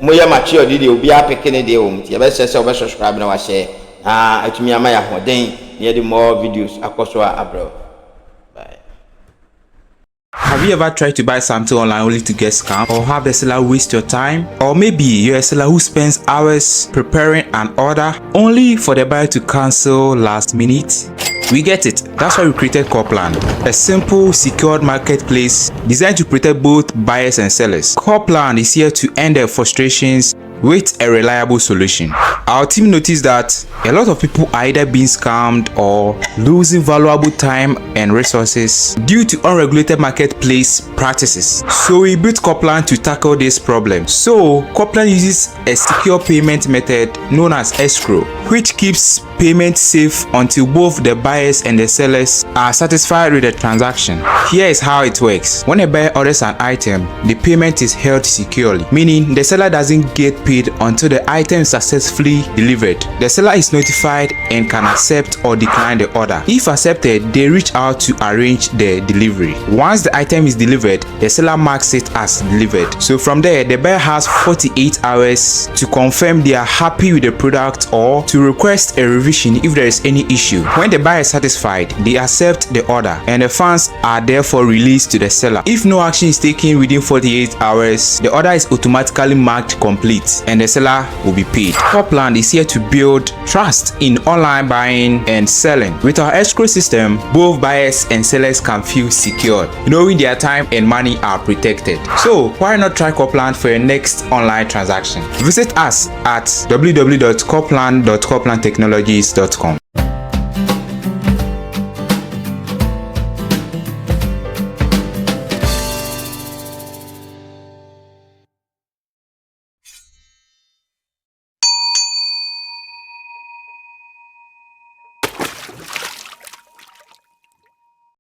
moyɛ matured deɛ obiara peke ne deɛ wɔ mu, nti yɛbɛsrɛ sɛ wobɛ subscribe na wahyɛ na atumi ama yɛ ahoɔden na yɛde more videos akɔ so a abrɛ wo. Bye. Have you ever tried to buy something online only to get scammed or have the seller waste your time? Or maybe you're a seller who spends hours preparing an order only for the buyer to cancel last minute? We get it. That's why we created Corplan, a simple, secured marketplace designed to protect both buyers and sellers. Corplan is here to end their frustrations with a reliable solution. Our team noticed that a lot of people are either being scammed or losing valuable time and resources due to unregulated marketplace practices. So we built Coplan to tackle this problem. So Coplan uses a secure payment method known as escrow, which keeps payment safe until both the buyers and the sellers are satisfied with the transaction. Here is how it works. When a buyer orders an item, the payment is held securely, meaning the seller doesn't get paid until the item is successfully delivered. The seller is notified and can accept or decline the order. If accepted, they reach out to arrange the delivery. Once the item is delivered, the seller marks it as delivered. So from there, the buyer has 48 hours to confirm they are happy with the product or to request a revision if there is any issue. When the buyer is satisfied, they accept the order and the funds are therefore released to the seller. If no action is taken within 48 hours, the order is automatically marked complete and the seller will be paid. Copland is here to build trust in online buying and selling. With our escrow system, both buyers and sellers can feel secured, knowing their time and money are protected. So, why not try Copland for your next online transaction? Visit us at www.copland.coplandtechnologies.com.